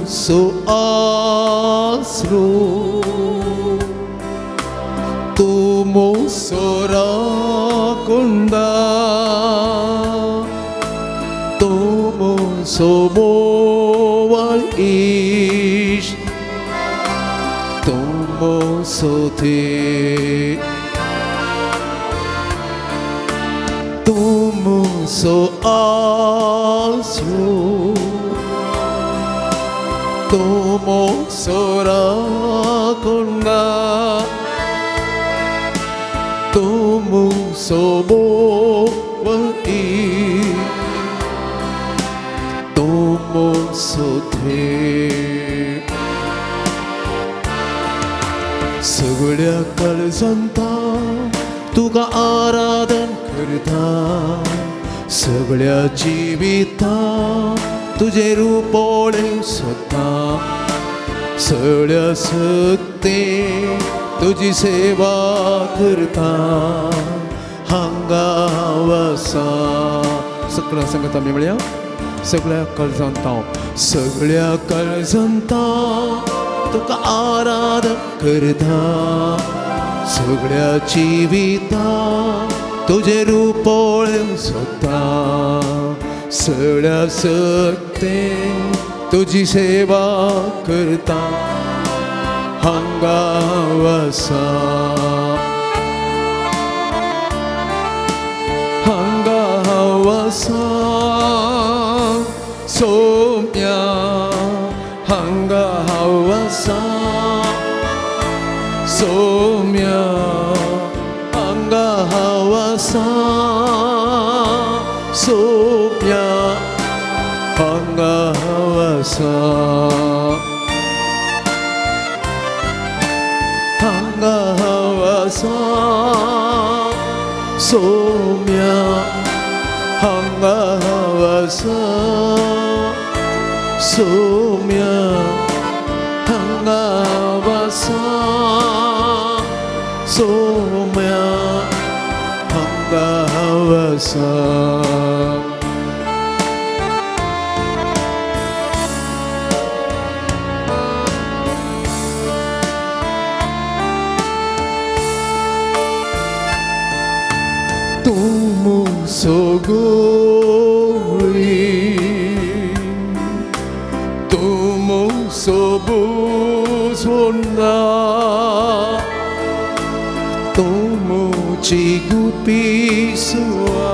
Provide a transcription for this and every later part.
So आसरो तूं म्हजो राखणदार तूं म्हजो मोवाळ इश्ट तूं म्हजो देव तूं म्हजो आसरो तूं म्हजो राखणदार तूं म्हजो मोवाळ इश्ट तूं म्हजो देव. सगळ्या काळजांत तुका आराधन करता सगळ्या जिवितांत तुजें रूप पळोवंक सोदता सगळ्या शक्तीन तुजी सेवा करता हांगा हांव आसा. सगळ्या सांगता आमी म्हणया सगळ्या काळजांत हांव सगळ्या काळजांत तुका आराधन करता सगळ्या जिवितांत तुजें रूप पळोवंक सोदता सगळ्या शक्तीन तुजी सेवा करता हांगा हांव आसा हांगा हांव आसा सोम्या हांगा हांव आसा सोम्या हांगा हांव आसा सोम्या हांगा हांव आसा हांगा हांव आसा सोम्या हांगा हांव आसा सोम्या हांगा हांव आसा सोम्या हांगा हांव आसा. तूं म्हजो गोळी तूं म्हजो बुजवणा तूं म्हजी गुपीसुआ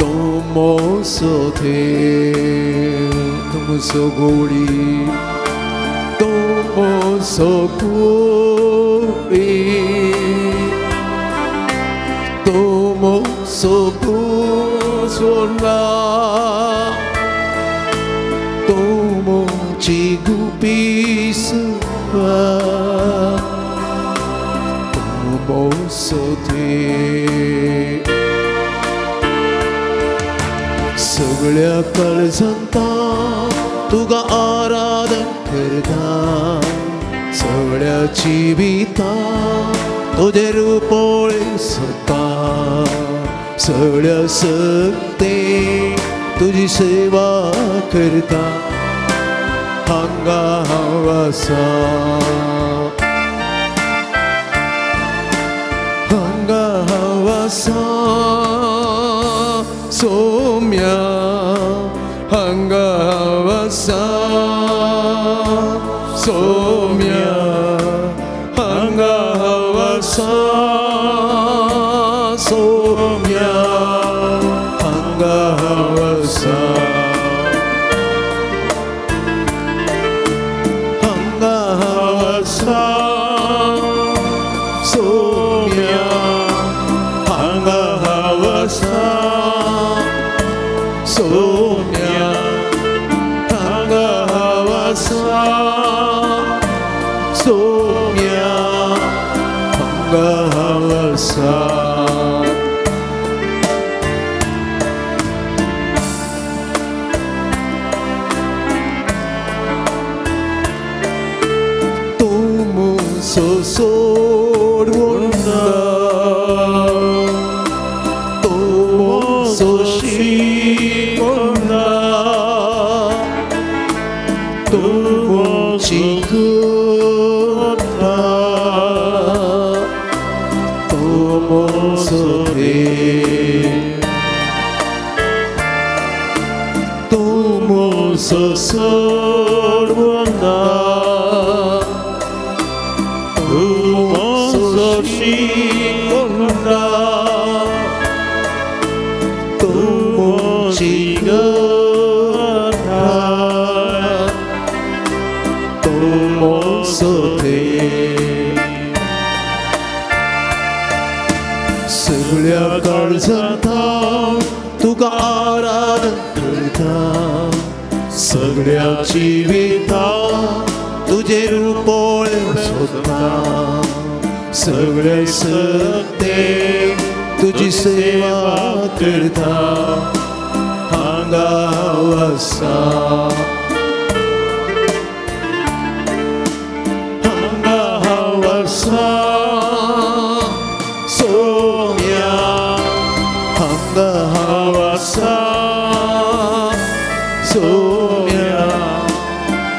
तूं म्हजो देव तूं म्हजो गोळी तूं म्हजो गोळी तूं म्हजो बुजवणा तूं म्हजी गुपीसुआ तूं म्हजो देव. सगळ्या काळजांत तुका आराधन करता सगळ्या जिवितांत तुजें रूप पळोवंक सोदता सगळ्या शक्तीन तुजी सेवा करता हांगा हांव आसा हांगा हांव आसा सोम्या हांगा हांव आसा सोम्या हांगा हांव आसा सोम्या हांगा हांव आसा हांगा हांव आसा सोम्या हांगा हांव आसा सोम्या हांगा हांव आसा सोम्या हांगा हांव आसा. तूं म्हजो सोडवणदार तूं म्हजो शिकोणदार. सोडवंदा तूं म्हजो शिकोवंदा तूं म्हजी गरज तूं म्हजो देव सगळ्या काळजांत हांव तुका आराधन करता सगळ्या जिवितांत तुजें रूप पळोवंक सोदता सगळे सत्तेन तुजी सेवा करता हांगा हांव आसा हांगा हांव आसा सोम्या हांगा हांव आसा सोम्या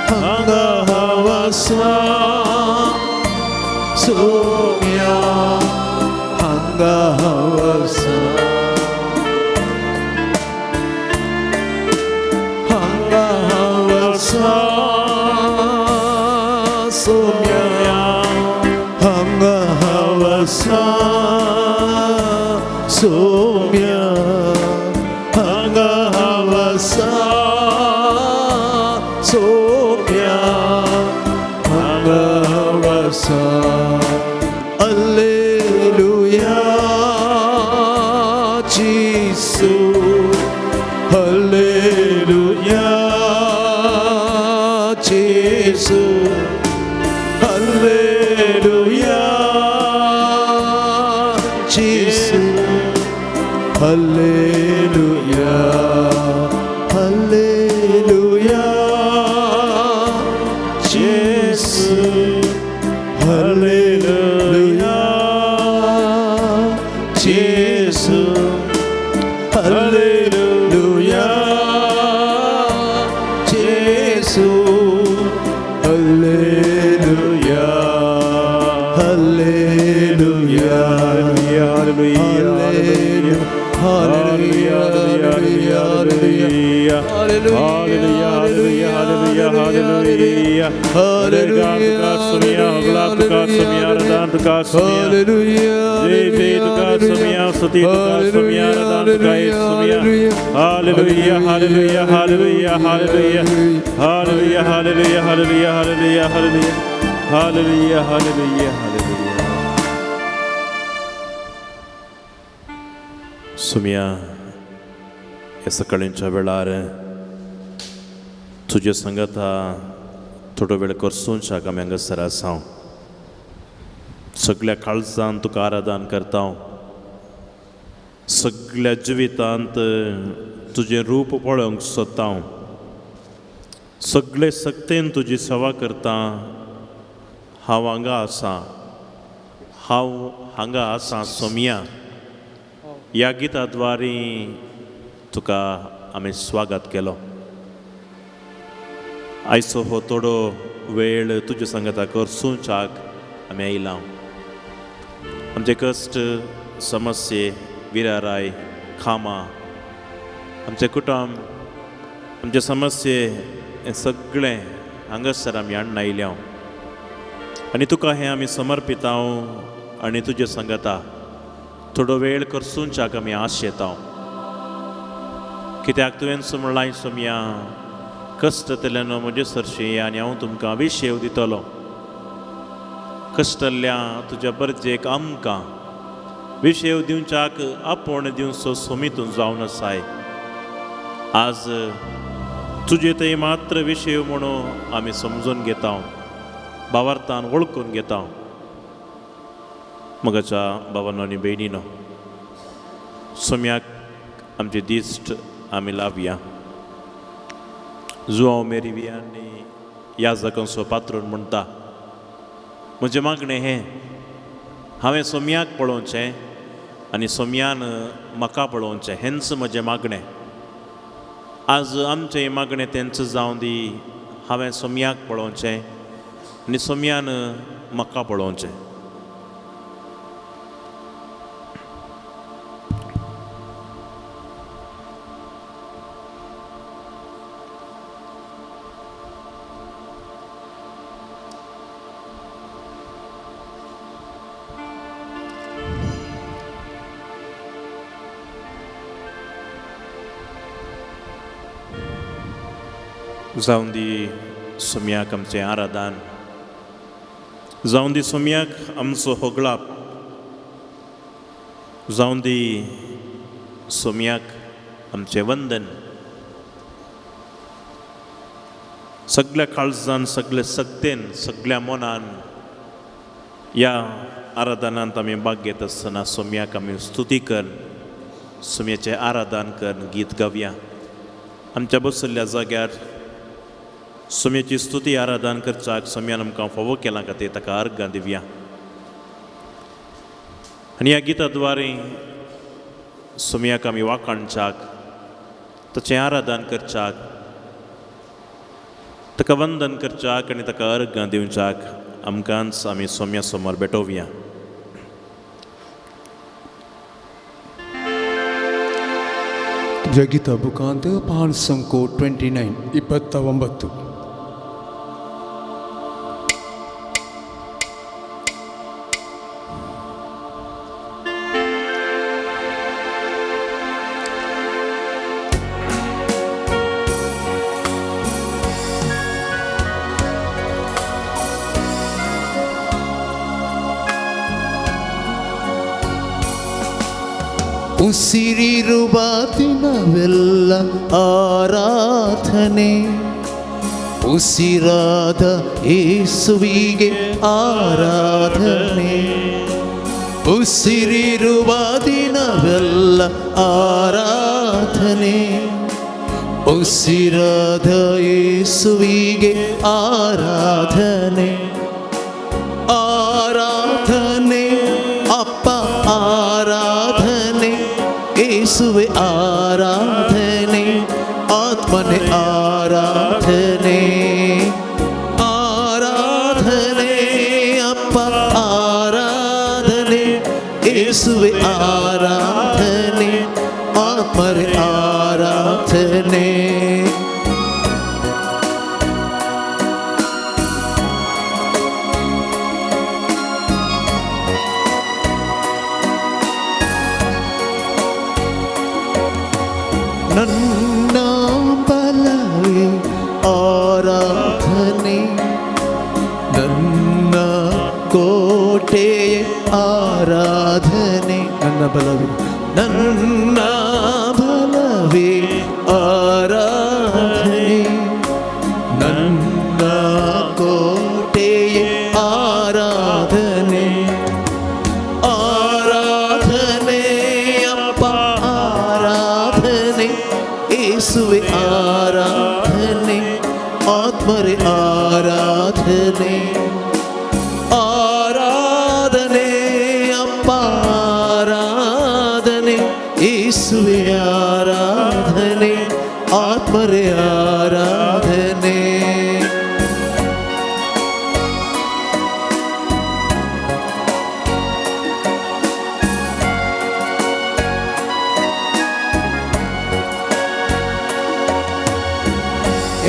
हांगा हांव आसा सोम्या हांगा हांव आसा हांगा हांव आसा सोम्या हांगा हांव आसा सोम्या हांगा हांव आसा सोम्या हांगा हांव आसा Alleluia Gesù Alleluia Gesù Alleluia Gesù Alleluia Alleluia Gesù Alleluia Gesù Alleluia Gesù Alleluia Alleluia Hallelujah, Hallelujah hallelujah, Hallelujah hallelujah, hallelujah, hallelujah, Hallelujah hallelujah, hallelujah, hallelujah, hallelujah, hallelujah, hallelujah, hallelujah, hallelujah, hallelujah, hallelujah, hallelujah, hallelujah. सुमिया ह्या सकाळींच्या वेळार तुजे संगता थोडो वेळ करसूनशाक आमी हांगासर आसा. सगल्या काळजान तुका आराधन करता. सगल्या जिवितांत तुजें रूप पळोवंक सोदता. सगळे सक्तेन तुजी सेवा करता. हांव हांगा आसा, हांव हांगा आसा सोमिया. ह्या गिता द्वारी तुका आमी स्वागत केलो. आयचो हो थोडो वेळ तुजे सांगता करसूनच्याक आमी आयला. आमचे कश्ट, समस्ये, विराराय, कामां, आमचें कुटुंब, आमचे समस्ये हें सगळें हांगासर आमी हाडून आयल्या आनी तुका हें आमी समर्पिता आनी तुजे सांगता थोडो वेळ करसूनच्याक आमी आश येता. कित्याक तुवें म्हणलां सोमया कश्ट जातले न्हू म्हजे सरशी आनी हांव तुमकां विशेव दितलो. कश्टल्ल्या तुज्या बरजेक आमकां विशेव दिवच्याक आपोवणें दिवचो सोमितून जावन आसाय. आज तुजे थंय मात्र विशेव म्हणून आमी समजून घेता, भावार्थान वळखून घेता. मगाच्या बाबानो आनी भयणीनो, सोम्याक आमची दिश्ट आमी लावया. जुआंव मेरी वियांनी याजकांचो पात्रून म्हणटा, म्हजें मागणें हें, हांवें सोम्याक पळोवचें आनी सोम्यान म्हाका पळोवचें, हेंच म्हजें मागणें. आज आमचें मागणें तेंच जावं दी, हांवें सोम्याक पळोवचें आनी सोम्यान म्हाका पळोवचें. जावं दी सोम्याक आमचें आराधन, जावं दी सोम्याक आमचो होगळाप, जावं दी सोम्याक आमचें वंदन। सगळ्या काळजान, सगळे सक्तेन, सगळ्या मनान ह्या आराधनांत आमी भाग घेत आसतना सोम्याक आमी स्तुती कर, सोम्याचें आराधन कर, गीत गावया। आमच्या बसल्ल्या जाग्यार सोम्याची स्तुती आराधन करच्याक सोम्यान आमकां फावो केलां खातीर ताका अर्गां दिवया। आनी ह्या गिता द्वारे सोम्याक आमी वाखाणच्याक, ताचें आराधन करच्याक, ताका वंदन करच्याक आनी ताका अर्गां दिवच्याक आमकांच आमी सोम्या समोर भेटोवया। तुमच्या गीता बुकांत पान संको 29 29. ಉಸಿರಿರುವ ದಿನವೆಲ್ಲ ಆರಾಧನೆ, ಉಸಿರಾದ ಯೇಸುವಿಗೆ ಆರಾಧನೆ. ಉಸಿರಿರುವ ದಿನವೆಲ್ಲ ಆರಾಧನೆ, ಉಸಿರಾದ ಯೇಸುವಿಗೆ ಆರಾಧನೆ. ಆರಾಧನೆ ಅಪ್ಪ ಆರಾಧನೆ, ಯೇಸುವೆ ಆರಾಧನೆ, ಆತ್ಮನೆ ಆರಾಧನೆ. ಆರಾಧನೆ ಅಪ್ಪ ಆರಾಧನೆ, ಯೇಸುವೆ ಆರಾಧನೆ, ಆತ್ಮನೆ ಆರಾಧನೆ. ನನ್ನ ಬಲವೇ ಆರಾಧನೆ, ನನ್ನ ಕೋಟೆಯೇ ಆರಾಧನೆ. ನನ್ನ ಬಲವೇ, ನನ್ನ ಬಲವೇ ಆರಾಧನೆ, ನನ್ನ ಕೋಟೆಯೇ ಆರಾಧನೆ. ಆರಾಧನೆ ಅಪ್ಪ ಆರಾಧನೆ, ಯೇಸುವೆ ಆರಾಧನೆ, ಆತ್ಮರೇ ಆರಾಧನೆ. ಆರಾಧನೆ ಅಪ್ಪ ಆರಾಧನೆ, ಯೇಸುವೆ ಆರಾಧನೆ, ಆತ್ಮರೇ ಆರಾಧನೆ.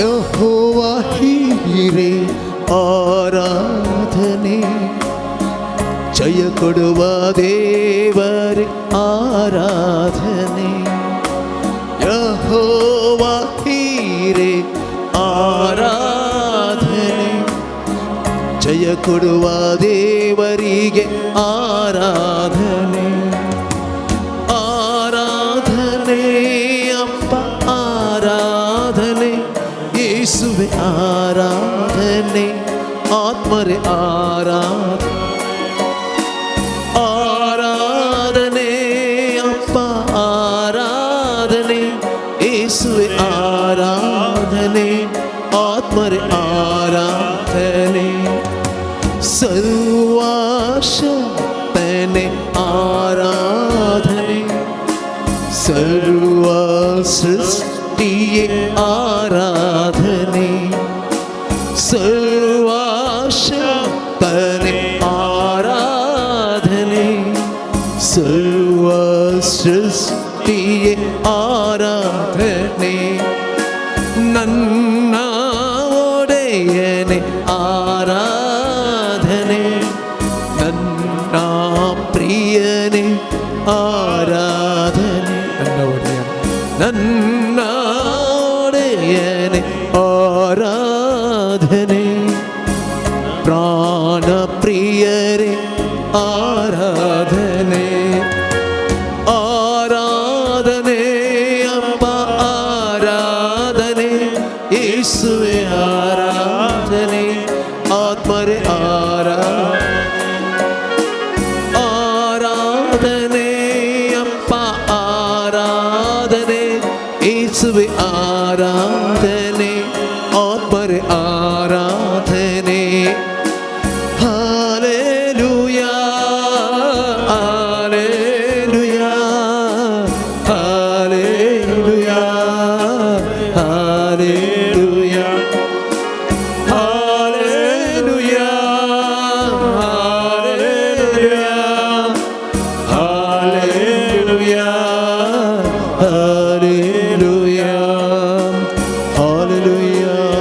ಯೆಹೋವ ಹೀರೆ ಆರಾಧನೆ, ಜಯ ಕೊಡುವ ದೇವರೇ ಆರಾಧನೆ. ಯೆಹೋವ ಹೀರೆ ಆರಾಧನೆ, ಜಯ ಕೊಡುವ ದೇವರಿಗೆ ಆರಾಧನೆ. ಆರಾಧನೆ ಅಪ್ಪ ಆರಾಧನೆ, ಯೇಸುವೆ ಆರಾಧನೆ, ಆತ್ಮರೇ ಆರಾಧನೆ. ಆರಾಧನೆ ಅಪ್ಪ ಆರಾಧನೆ, ಯೇಸುವೆ ಆರಾಧನೆ, ಆತ್ಮರೇ ಆರಾಧನೆ. ಸರ್ವಶಕ್ತನೇ ಆರಾಧನೆ, ಸರ್ವ ಸೃಷ್ಟಿಯೇ ಆರಾಧನೆ. ಸರ್ವಶಕ್ತನೇ ಆರಾಧನೆ, ಸರ್ವ ಸೃಷ್ಟಿಯೇ ಆರಾಧನೆ. ನನ್ನ ಒಡೆಯನೇ ಆರಾಧನೆ, ನನ್ನ ಪ್ರಿಯನೇ ಆರಾಧನೆ. ನನ್ನ ಒಡೆಯನೇ, ನನ್ನ ಒಡೆಯನೇ ಪ್ರಿಯರೇ ಆರಾಧನೆ ಆರಾಧನೆ ಅಪ್ಪ ಆರಾಧನೆ ಯೇಸುವೆ ಆರಾಧನೆ ಆತ್ಮರೇ ಆರಾಧನೆ ಆರಾಧನೆ ಅಪ್ಪ ಆರಾಧನೆ ಯೇಸುವೆ ಆರಾಧನೆ ಆತ್ಮರೇ ಆರಾಧನೆ. Hallelujah hallelujah hallelujah hallelujah hallelujah hallelujah hallelujah hallelujah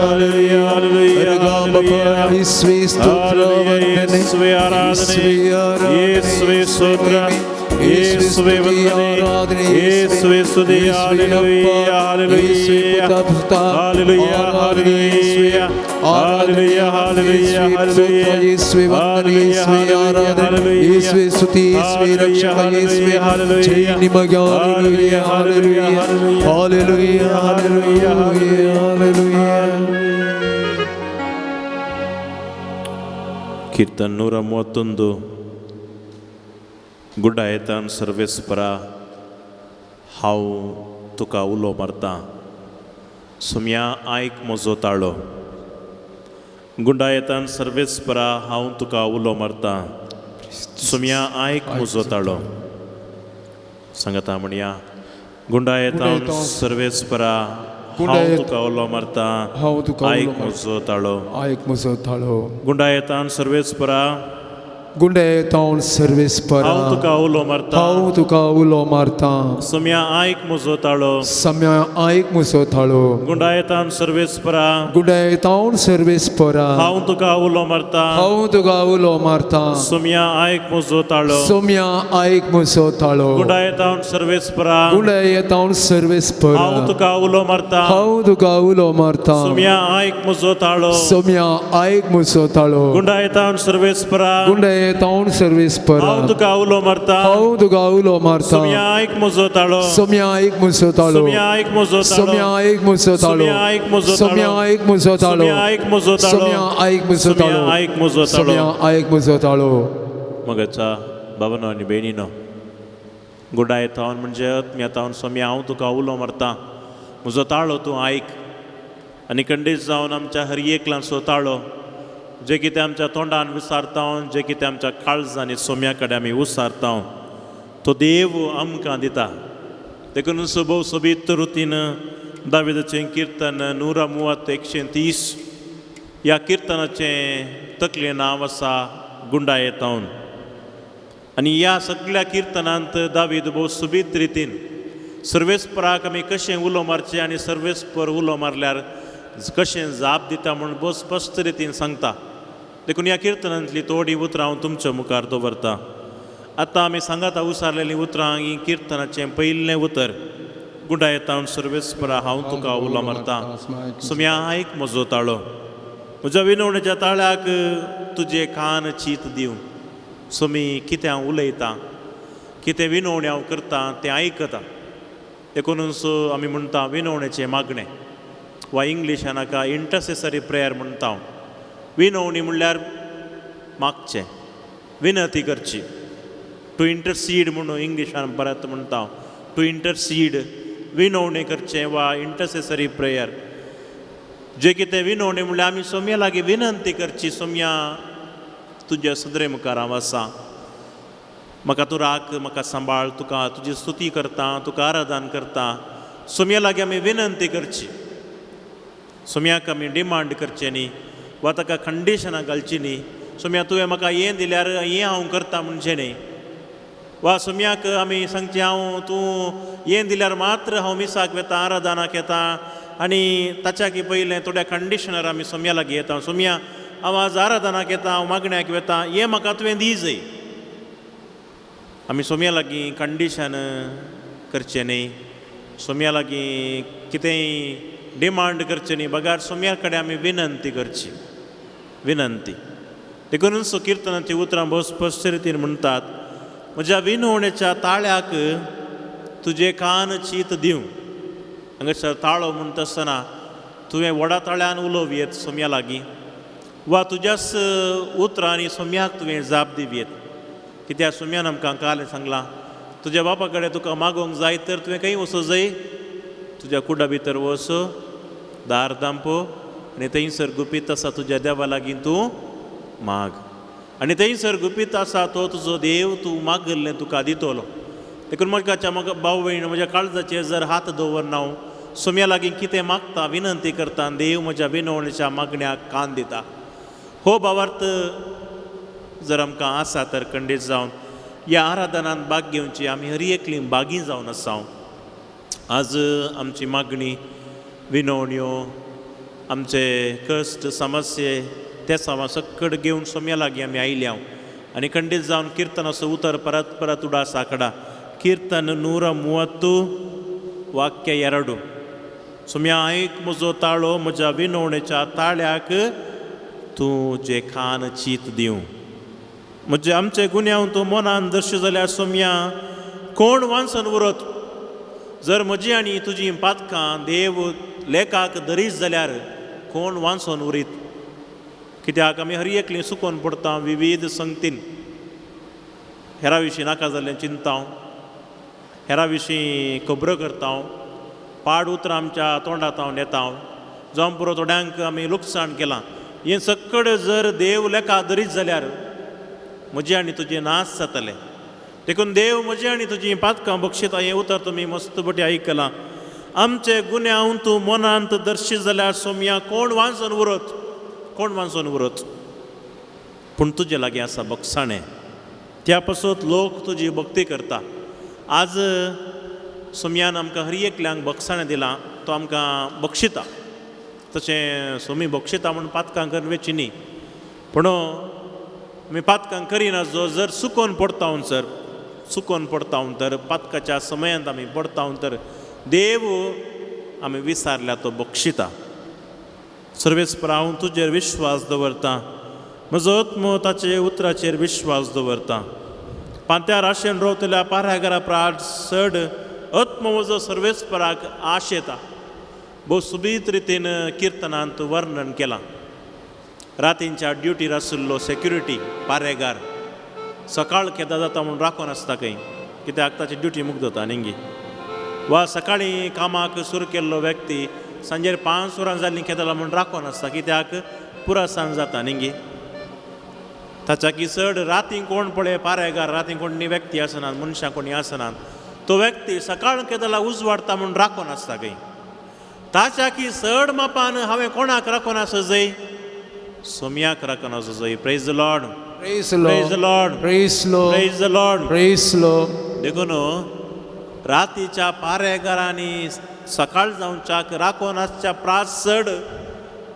hallelujah hallelujah. ಯೇಸುವೇ ಸ್ತೋತ್ರ ವಂದನೆ, ಯೇಸುವೇ ಆರಾಧನೆ, ಯೇಸುವೇ ಯೇಸುವೇ ಸ್ತೋತ್ರ, ಯೇಸುವೇ ವಂದನೆ, ಯೇಸುವೇ ಸ್ತುತಿ. Hallelujah hallelujah hallelujah hallelujah hallelujah hallelujah hallelujah. ಯೇಸುವೇ ವಂದನೆ, ಯೇಸುವೇ ಆರಾಧನೆ, ಯೇಸುವೇ ಸ್ತುತಿ, ಯೇಸುವೇ ರಕ್ಷಕ, ಯೇಸುವೇ ಜಯ ನಿಮಗೆ. Hallelujah hallelujah hallelujah hallelujah hallelujah. Keerthan 131. गुड्डायतान सर्वेस्परा हांव तुका उलो मारता, सुम्या आयक म्हजो ताळो. गुंडायतान सर्वेस्परा हांव तुका उलो मारता, सुम्या आयक म्हजो ताळो. सांगता म्हणया, गुंडायतान सर्वेस्परा हांव तुका उलो मारता, हांव तुका उलो आयक मारता. म्हजो ताळो. आयक म्हजो ताळो. गुंडायतान सर्वेस्परा गुंडेतावन सर्वेस्परा हांव तुका उलो मारता, हांव तुका उलो मारता, सुम्या आयक म्हजो ताळो. सम्या आयक म्हजो ताळो. गुंडायतान सर्वेस्परा गुंडेतावन सर्वेस्परा हांव तुका उलो मारता, हांव तुका उलो मारता, सुम्या आयक म्हजो ताळो. सोम्या आयक म्हजो ताळो. गुंडायतान सर्वेस्परा गुंडेतावन सर्वेस्परा हांव तुका उलो मारता, हांव तुका उलो मारता, सुम्या आयक म्हजो ताळो. सोम्या आयक म्हजो ताळो. गुंडायतान सर्वेस्परा गुंडेतावन सर्वेस्परा हांव तुका उलो मारता, हांव तुका उलो मारता, सुम्या आयक म्हजो ताळो. सोम्या आयक म्हजो ताळो. सुम्या आयक म्हजो ताळो. सोम्या आयक म्हजो ताळो. सुम्या आयक म्हजो ताळो. सोम्या आयक म्हजो ताळो. सुम्या आयक म्हजो ताळो. सोम्या आयक म्हजो सुम्या ताळो. आयक म्हजो ताळो. सोम्या आयक म्हजो ताळो. मगाच्या बाबानो आनी भयणीनो, गुडायतावन म्हणजे आत्म्यातावन सोम्या हांव तुका उलो मारता, म्हजो ताळो तूं आयक. आनी खंडीत जावन आमच्या हर एकलांचो ताळो जे कितें आमच्या तोंडान विसारता, जे कितें आमच्या काळजांनी सोम्या कडेन आमी उसारता, तो देव आमकां दिता. देखून भोव सोबीत रुतीन दाविदाचें किर्तन 130 ह्या किर्तनाचें तकलें नांव आसा गुंडायतावन. आनी ह्या सगळ्या किर्तनांत दावीद भोव सोबीत रितीन सर्वेस्पराक आमी कशें उलो मारचें आनी सर्वेस्पर उलो मारल्यार कशें जाप दिता म्हूण भोव स्पश्ट रितीन सांगता. देखून ह्या किर्तनांतली थोडीं उतरां हांव तुमच्या मुखार दवरता. आतां आमी सांगाता उसारलेलीं उतरां ही किर्तनाचें पयलें उतर. गुंडायतावन सर्वेस्परा हांव तुका उलो मारता, सुम्या आयक म्हजो ताळो. म्हज्या विनवणेच्या ताळ्याक तुजे कान चीत दिवं. सुमी कितें हांव उलयतां, कितें विनवणी हांव करतां तें आयकता. देखूनच आमी म्हणटा विनवणेचें मागणें वा इंग्लिशान हाका इंटरसेसरी प्रेयर म्हणटा. विनवणी म्हणल्यार मागचें, विनंती करची. टू इंटरसीड म्हणून इंग्लिशान परत म्हणटा, टू इंटरसीड, विनवणी करचें वा इंटरसेसरी प्रेयर. जे कितें विनवणी म्हणल्यार आमी सोम्या लागीं विनंती करची, सोम्या तुज्या सदरे मुखार हांव आसा, म्हाका तूं राख, म्हाका सांबाळ, तुका तुजी स्तुती करता, तुका आराधन करता. सोम्या लागीं आमी विनंती करची, सोम्याक आमी डिमांड करचें न्ही वा ताका कंडिशनां घालचीं न्ही. सोम्या तुवें म्हाका हें दिल्यार हें हांव करता म्हणचें न्ही, वा सोम्याक आमी सांगचें हांव तूं हें दिल्यार मात्र हांव मिसाक वेता, आराधनाक येता. आनी ताच्याकी पयलें थोड्या कंडिशनार आमी सोम्या लागीं येता, सोम्या हांव आज आराधनाक येता, हांव मागण्याक वेता, हें म्हाका तुवें दी जाय. आमी सोम्या लागीं कंडिशन करचें न्ही, सोम्या लागीं कितेंय डिमांड करचें न्ही, बगार सोम्या कडेन आमी विनंती करची. विनंती देखूनच किर्तनाची उतरां भोव स्पश्ट रितीन म्हणटात, म्हज्या विनवणेच्या ताळ्याक तुजे कान चीत दिवं. हांगासर ताळो म्हणटा आसतना तुवें व्हडा ताळ्यान उलोवयेत सोम्या लागीं, वा तुज्याच उतरांनी सोम्याक तुवें जाप दिवयेत. कित्याक सोम्यान आमकां काल सांगलां, तुज्या बापा कडेन तुका मागोवंक जाय तर तुवें खंय वचो जाय, तुज्या कुडा भितर वच, दार दांपो आनी थंयसर गुपीत आसा तुज्या देवा लागीं तूं माग, आनी थंयसर गुपीत आसा तो तुजो देव तूं मागिल्लें तुका दितलो. देखून म्हज्या म्हाका भाव भयण म्हज्या काळजाचेर जर हात दवरना हांव सोम्या लागीं कितें मागता विनंती करता, देव म्हज्या विनवणेच्या मागण्याक कान दिता. हो भावार्थ जर आमकां आसा तर खंडीत जावन ह्या आराधनांत भाग घेवची आमी हर एकली बागी जावन आसा. आज आमची मागणी विनवण्यो आमचे कश्ट समस्ये ते सवा सकट घेवन सोम्या लागीं आमी आयल्या आनी खंडीत जावन किर्तनाचो उतर परत परत उडास आकडा. कीर्तन 130 वाक्य 2. सोम्या आयक म्हजो ताळो, म्हज्या विनवणेच्या ताळ्याक तूं जे कान चीत दिवं. म्हजे आमचे गुन्यांव तूं मनान दर्श जाल्यार सोम्या कोण वांचून उरत? जर म्हजी आनी तुजी पातकां देव लेखाक दरीच जाल्यार कोण वांचून उरीत? कित्याक आमी हर एकली सुकोवन पडटा विविध संगतीन, हेरा विशीं नाका जाल्लें चिंता, हेरा विशीं खबरो करता, पाड उतरां आमच्या तोंडांत येता, जावं पुरो थोड्यांक आमी लुकसाण केलां. हें सकड जर देव लेखा दरीत जाल्यार म्हजें आनी तुजें नाश जातलें. देखून देव म्हजें आनी तुजीं पातकां बक्षिता हें उतर तुमी मस्त बटी आयकलां. आमचे गुन्यांव तूं मनांत दर्शीत जाल्यार सोम्या कोण वांचून उरत? कोण वांचून उरत? पूण तुजे लागीं आसा बक्षाणें, त्या पासत लोक तुजी भक्ती करता. आज सोम्यान आमकां हर एकल्यांक बक्षाणें दिलां, तो आमकां बक्षिता. तशें सोमी बक्षिता म्हूण पातकां करून वेची न्ही, पूण आमी पातकां करिना जो जर सुकोवन पडटा सर सुकोवन पडटा तर पातकाच्या समयांत आमी पडटा तर देव आमी विसारल्या तो बक्षिता. सर्वेस्पर हांव तुजेर विश्वास दवरता, म्हजो आत्मो ताचे उतराचेर विश्वास दवरता. पांत्यार आशेन रोवतल्या पाराघरा प्राड चड आत्मो म्हजो सर्वेस्पराक आश येता. भोव सुबीत रितीन किर्तनांत वर्णन केलां. रातींच्या ड्युटीर आशिल्लो सेक्युरिटी पारेगार सकाळ केदा जाता म्हूण राखून आसता खंय, कित्याक ताची ड्युटी मुक्त जाता न्ही. वा सकाळीं कामाक सुरू केल्लो व्यक्ती सांजेर 5 वरां जालीं केदाला म्हूण राखून आसता, कित्याक पुरा सांज जाता न्ही. ताच्या की चड रातीं कोण पळय पारेगार, रातीं कोण व्यक्ती आसनात, मनशां कोणी आसनात, तो व्यक्ती सकाळ केदाला उजवाडता म्हूण राखून आसता खंय. ताच्या की चड मापान हांवें कोणाक राखून आसा जय? सोम्याक राखून आसा जय. Praise the Lord, praise the Lord, praise Lord, praise the Lord, praise Lord. देखून रातीच्या पारेगारांनी सकाळ जावच्याक राखून आसच्या प्रास चड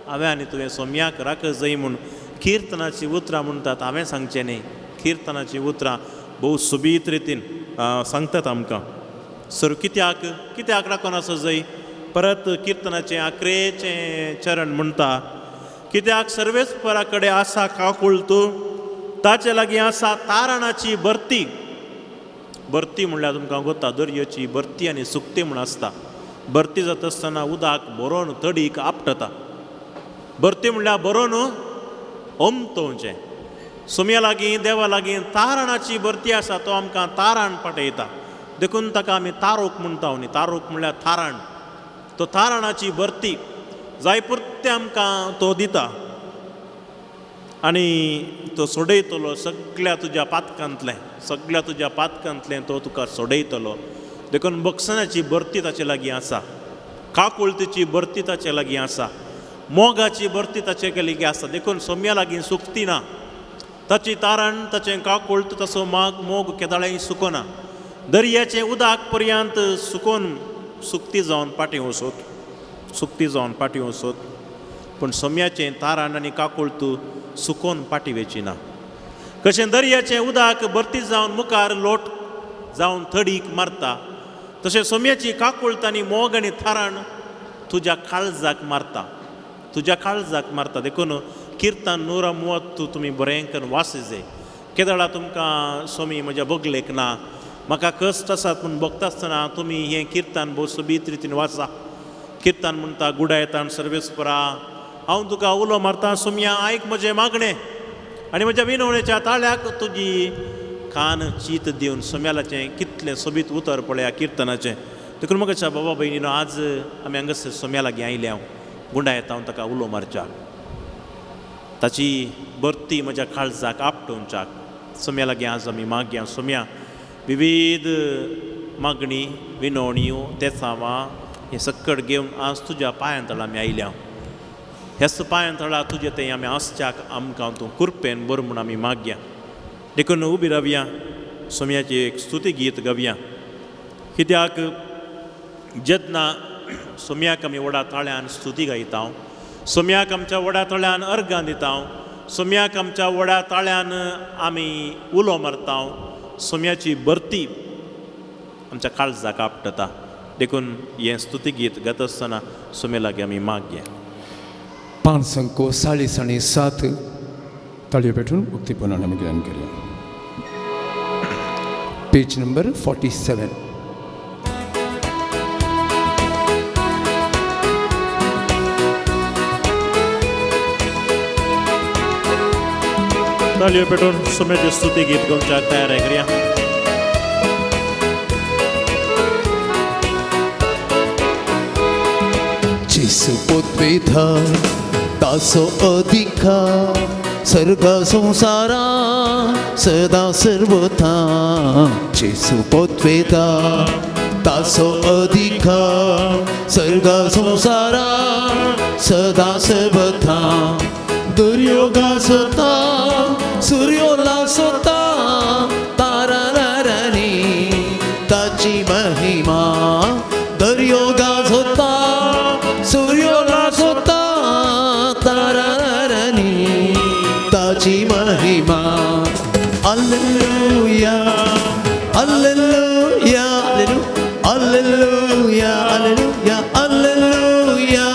हांवें आनी तुवें सोम्याक राख जय म्हूण किर्तनाची उतरां म्हणटात. हांवें सांगचें न्ही, किर्तनाची उतरां भोव सुबीत रितीन सांगतात आमकां. सर कित्याक कित्याक राखून आसा जय? परत किर्तनाचें 11चें चरण म्हणटा, कित्याक सर्वेस्परा कडेन आसा काकूळ तूं, ताचे लागीं आसा तारणाची भरती. भरती म्हणल्यार तुमकां गोता दर्याची भरती आनी सुकती म्हूण आसता. भरती जाता आसतना उदक भरोन तडीक आपटता. भरती म्हणल्यार भरोन ओमतोवचें. सोम्या लागीं देवा लागीं तारणाची भरती आसा, तो आमकां तारण पाटयता. देखून ताका आमी तारोक म्हणटा न्ही. तारोक म्हणल्यार तारण. तो तारणाची भरती जाय पुरतें आमकां तो दिता आनी तो सोडयतलो सगळ्या तुज्या पातकांतलें, सगळ्या तुज्या पातकांतलें तो तुका सोडयतलो. देखून बक्षणाची भरती ताचे लागीं आसा, काकुळतीची भरती ताचे लागीं आसा, मोगाची भरती ताचे लागीं आसा. देखून सोम्या लागीं सुकती ना ताची तारण, ताचें काकुळत, ताचो माग मोग केदाळेय सुकना. दर्याचें उदक पर्यंत सुकोवन सुकती जावन फाटीं वचत, सुकती जावन फाटीं वचत, पूण सोम्याचें तारण आनी काकुळत सुकोवन फाटीं वेची ना. कशें दर्याचें उदक भरती जावन मुखार लोट जावन तडीक मारता, तशें सोम्याची काकुळत आनी मोग आनी थारण तुज्या काळजाक मारता, तुज्या काळजाक मारता. देखून किर्तन 130 तुमी बरें करून वाचजे. केदळा तुमकां सोमी म्हज्या बगलेक ना, म्हाका कश्ट आसात म्हूण बगता आसतना तुमी हें किर्तन भोव सोबीत रितीन वाचा. किर्तन म्हणटा, गुडायतान सर्वेस्परा हांव तुका उलो मारता, सोमया आयक म्हजें मागणें आनी म्हज्या विनवणेच्या ताळ्याक तुजी कान चीत दिवन. सोम्यालाचें कितलें सोबीत उतर पळया किर्तनाचें. देखून म्हाका बाबा भयणीनो आज आमी हांगासर सोम्या लागीं आयले. हांव गुंडायता हांव ताका उलो मारच्याक, ताची भरती म्हज्या काळजाक आपटोवच्याक सोम्या लागीं आज आमी मागया. सोम्या विविध मागणी विनवण्यो तेसांवां हें सक्कड घेवन आज तुज्या पांयां तळा आमी आयल्या. ह्याच पांयां तळा तुजें तें आमी आसच्याक आमकां तूं कुरपेन बरो म्हूण आमी मागया. देखून उबी रावया, सोम्याचें एक स्तुती गीत गावया. कित्याक जेन्ना सोम्याक आमी व्हडा ताळ्यान स्तुती गायता, सोम्याक आमच्या व्हडा ताळ्यान अर्गां दिता, सोम्याक आमच्या व्हडा ताळ्यान आमी उलो मारता, सोम्याची भरती आमच्या काळजाक आपटता. देखून हें स्तुती गीत गाता आसतना सोम्या लागीं आमी मागया. 540 आनी 7 ताळयो पेटून उक्तीपणान आमी गायन करया. Page number 47. ताळयो पेटून सोम्याचें स्तुती गीत गावच्याक तयार करया. जेसू पोतवेधा ताचो अधिकार सर्ग संसारा सदा सर्वथा. जेसू पोतवेधा ताचो अधिकार सर्ग संसारा सदा सर्वथा. दर्यो गाजता सूर्यो लासता तारा रानी ताची महिमा. दर्यो गाजता सूर्यो लासता तारा रानी ताची महिमा. Alleluia alleluia alleluia alleluia alleluia.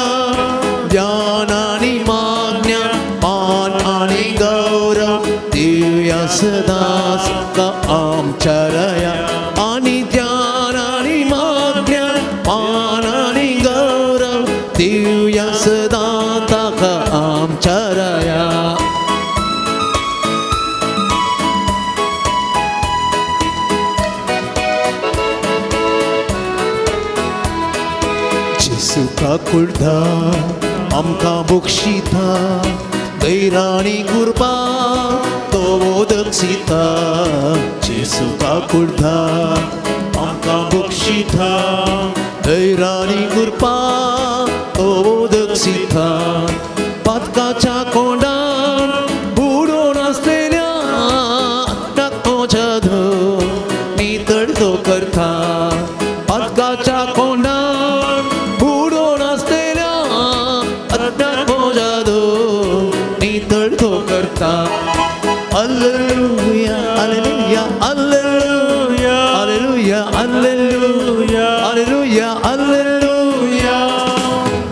ज्ञान आणि मान्य मान आणि गौरव दिव्या सदा सदा आमच्या रया. आणि ज्ञान आणि मान्य मान आणि गौरव दिव्या सदा ताका आमच्या रया. जेसुका कुर्दा आमकां बक्षिता दैराणी कृपा तो दक्षिता. जेसुका कुर्दा आमकां बक्षिता दैराणी कृपा तो दक्षिता. पातकाच्या कोंडान बुडोवन आसलेल्या आत्म्याच्या धूर नितळ तो करता. पातकाच्या कोंडान बुडोवन आसलेल्या आत्म्याच्या धूर नितळ तो करता. Alleluia alleluia alleluia alleluia alleluia alleluia alleluia.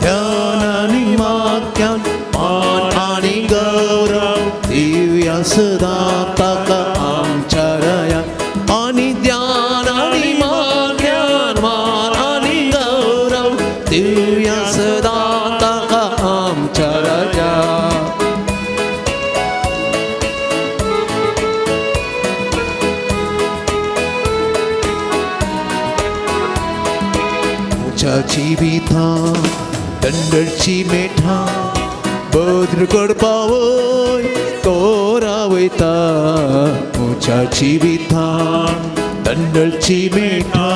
ध्यान आणि मात्यान मान आणि गौरव दिव्या सदा ताका आमच्या रया. आणि ध्यान आणि मात्यान मान आणि गौरव दिव्या सदा ताका आमच्या रया. जिविता दंडची मेठा बद्र करपावय तो रावयता. म्हज्या जिविता दंडची मेठा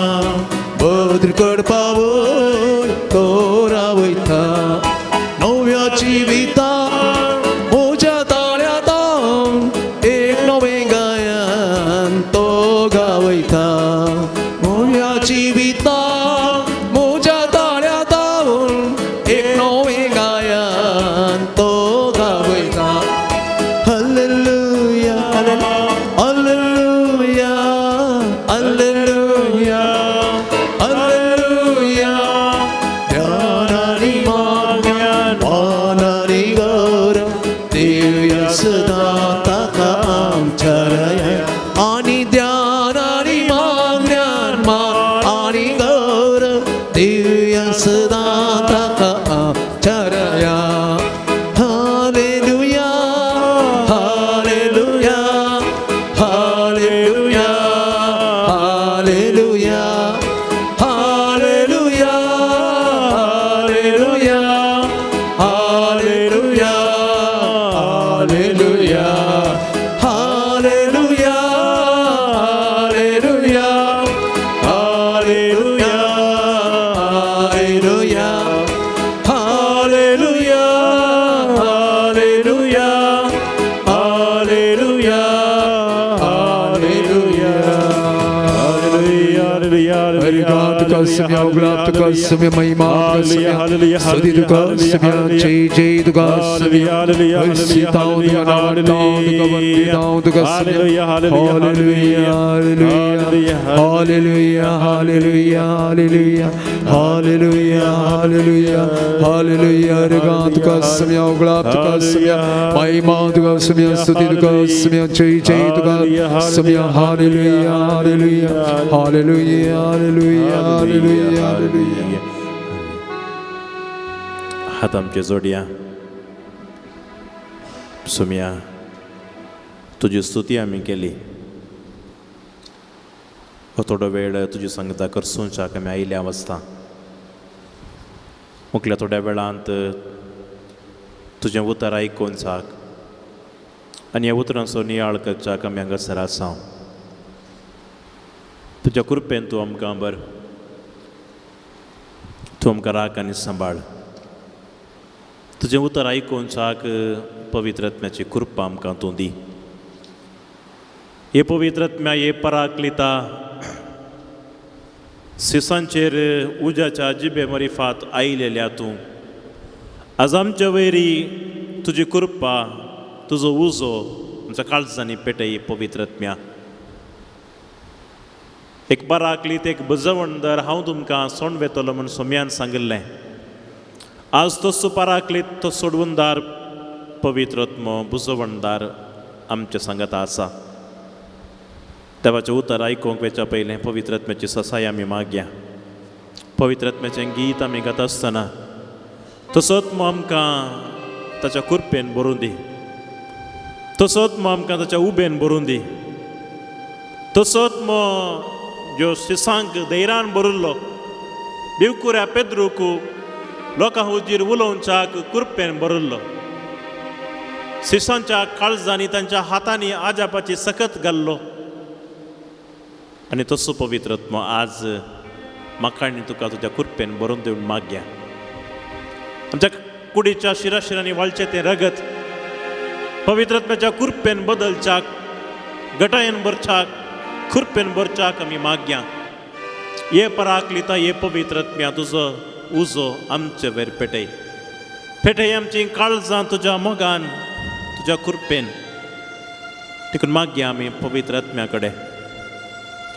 बद्र करपावय तो रावयता. नव्या जिविता म्हज्या ताळ्यांत एक नवें गायन तो गावयता. म्हज्या जिविता म्हज्या ताळ्यांत एक नवें गायन तो गावयता. Hallelujah hallelujah hallelujah hallelujah. हरिगा तुका सम्या उगडाप तुका सम्या महिमा तुका सम्या स्तुती तुका सम्या जय जय तुका सम्या सीताओं तुका नावडताओं तुका वंदिताओं तुका सम्या hallelujah hallelujah hallelujah hallelujah hallelujah hallelujah hallelujah हरिगा तुका सम्या उगडाप तुका सम्या महिमा तुका सम्या स्तुती तुका सम्या जय जय तुका सम्या hallelujah hallelujah hallelujah hallelujah hallelujah hallelujah. हात आमचे जोडया सोम्या तुजी स्तुती आमी केली. हो थोडो वेळ तुजी सांगता करसूंच्याक आमी आयिल्ल्या आसता. मुखल्या थोड्या वेळांत तुजें उतर आयकुनचाक आनी ह्या उतरांचो नियाळ करच्याक आमी हांगासर आसा. तुज्या कृपेन तूं आमकां बर तूं आमकां राख आनी सांबाळ. तुजें उतर आयकुनचाक पवित्र आत्म्याची कृपा आमकां तूं दी. हे पवित्र आत्म्या हे पराकलिता सिसांचेर उज्याच्या जिबे मरिफात आयिल्ल्या तूं आज आमच्या वयरी तुजी कृपा तुजो उजो आमच्या काळजांनी पेटय पवित्र आत्म्या. एक पराकलीत एक बजवणदार हांव तुमकां सोंड वेतलो म्हूण सोम्यान सांगिल्लें. आज तो पराकलीत तो सोडवणदार पवित्र आत्मो बुजवणदार आमच्या सांगाता आसा. देवाचें उतर आयकूंक वेच्या पयलें पवित्र आत्म्याची ससाय आमी मागया. पवित्र आत्म्याचें गीत आमी गाता आसतना तसोच मो आमकां ताच्या कृपेन भरून दी. तसोच मो आमकां ताच्या उबेन भरून दी. तसोच मो ज्यो शिसांक धैर्यान भरिल्लो भिवकुऱ्या पेद्रूक लोकां हुजीर उलोवच्याक कृपेन भरिल्लो शिसांच्या काळजांनी तांच्या हातांनी आजापाची सकत घाल्लो. आनी तसो पवित्र आत्मो आज म्हाका आनी तुका तुज्या कृपेन भरून दिवन मागया. आमच्या कुडीच्या शिराशिरांनी वाळचें तें रगत पवित्र आत्म्याच्या कृपेन बदलच्याक गटायेन भरच्याक कृपेन भरच्याक आमी मागया. ये पराकलिता ये पवित्र आत्म्या तुजो उजो आमचे वयर पेटय पेटय आमची काळजां तुज्या मोगान तुज्या कृपेन. देखून मागया आमी पवित्र आत्म्या कडेन.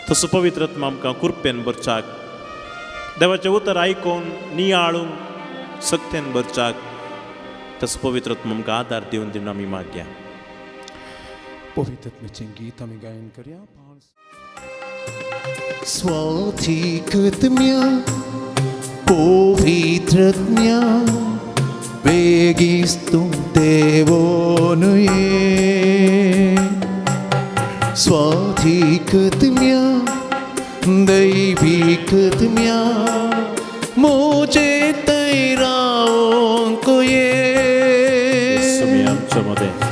तसो पवित्र आत्मा आमकां कृपेन भरच्याक देवाचें उतर आयकून नियाळून सक्तेन भरच्याक तसो पवित्र आत्मा आमकां आदार दिवन दिवन आमी मागया. पवित्र आत्म्याचें गीत आमी गायन करया. स्वाधिकत्म्या पवित्रत्म्या वेगीस्तुं देवोनुये. स्वाधिकत्म्या दैविकत्म्या मोजे तैरावोंक ये.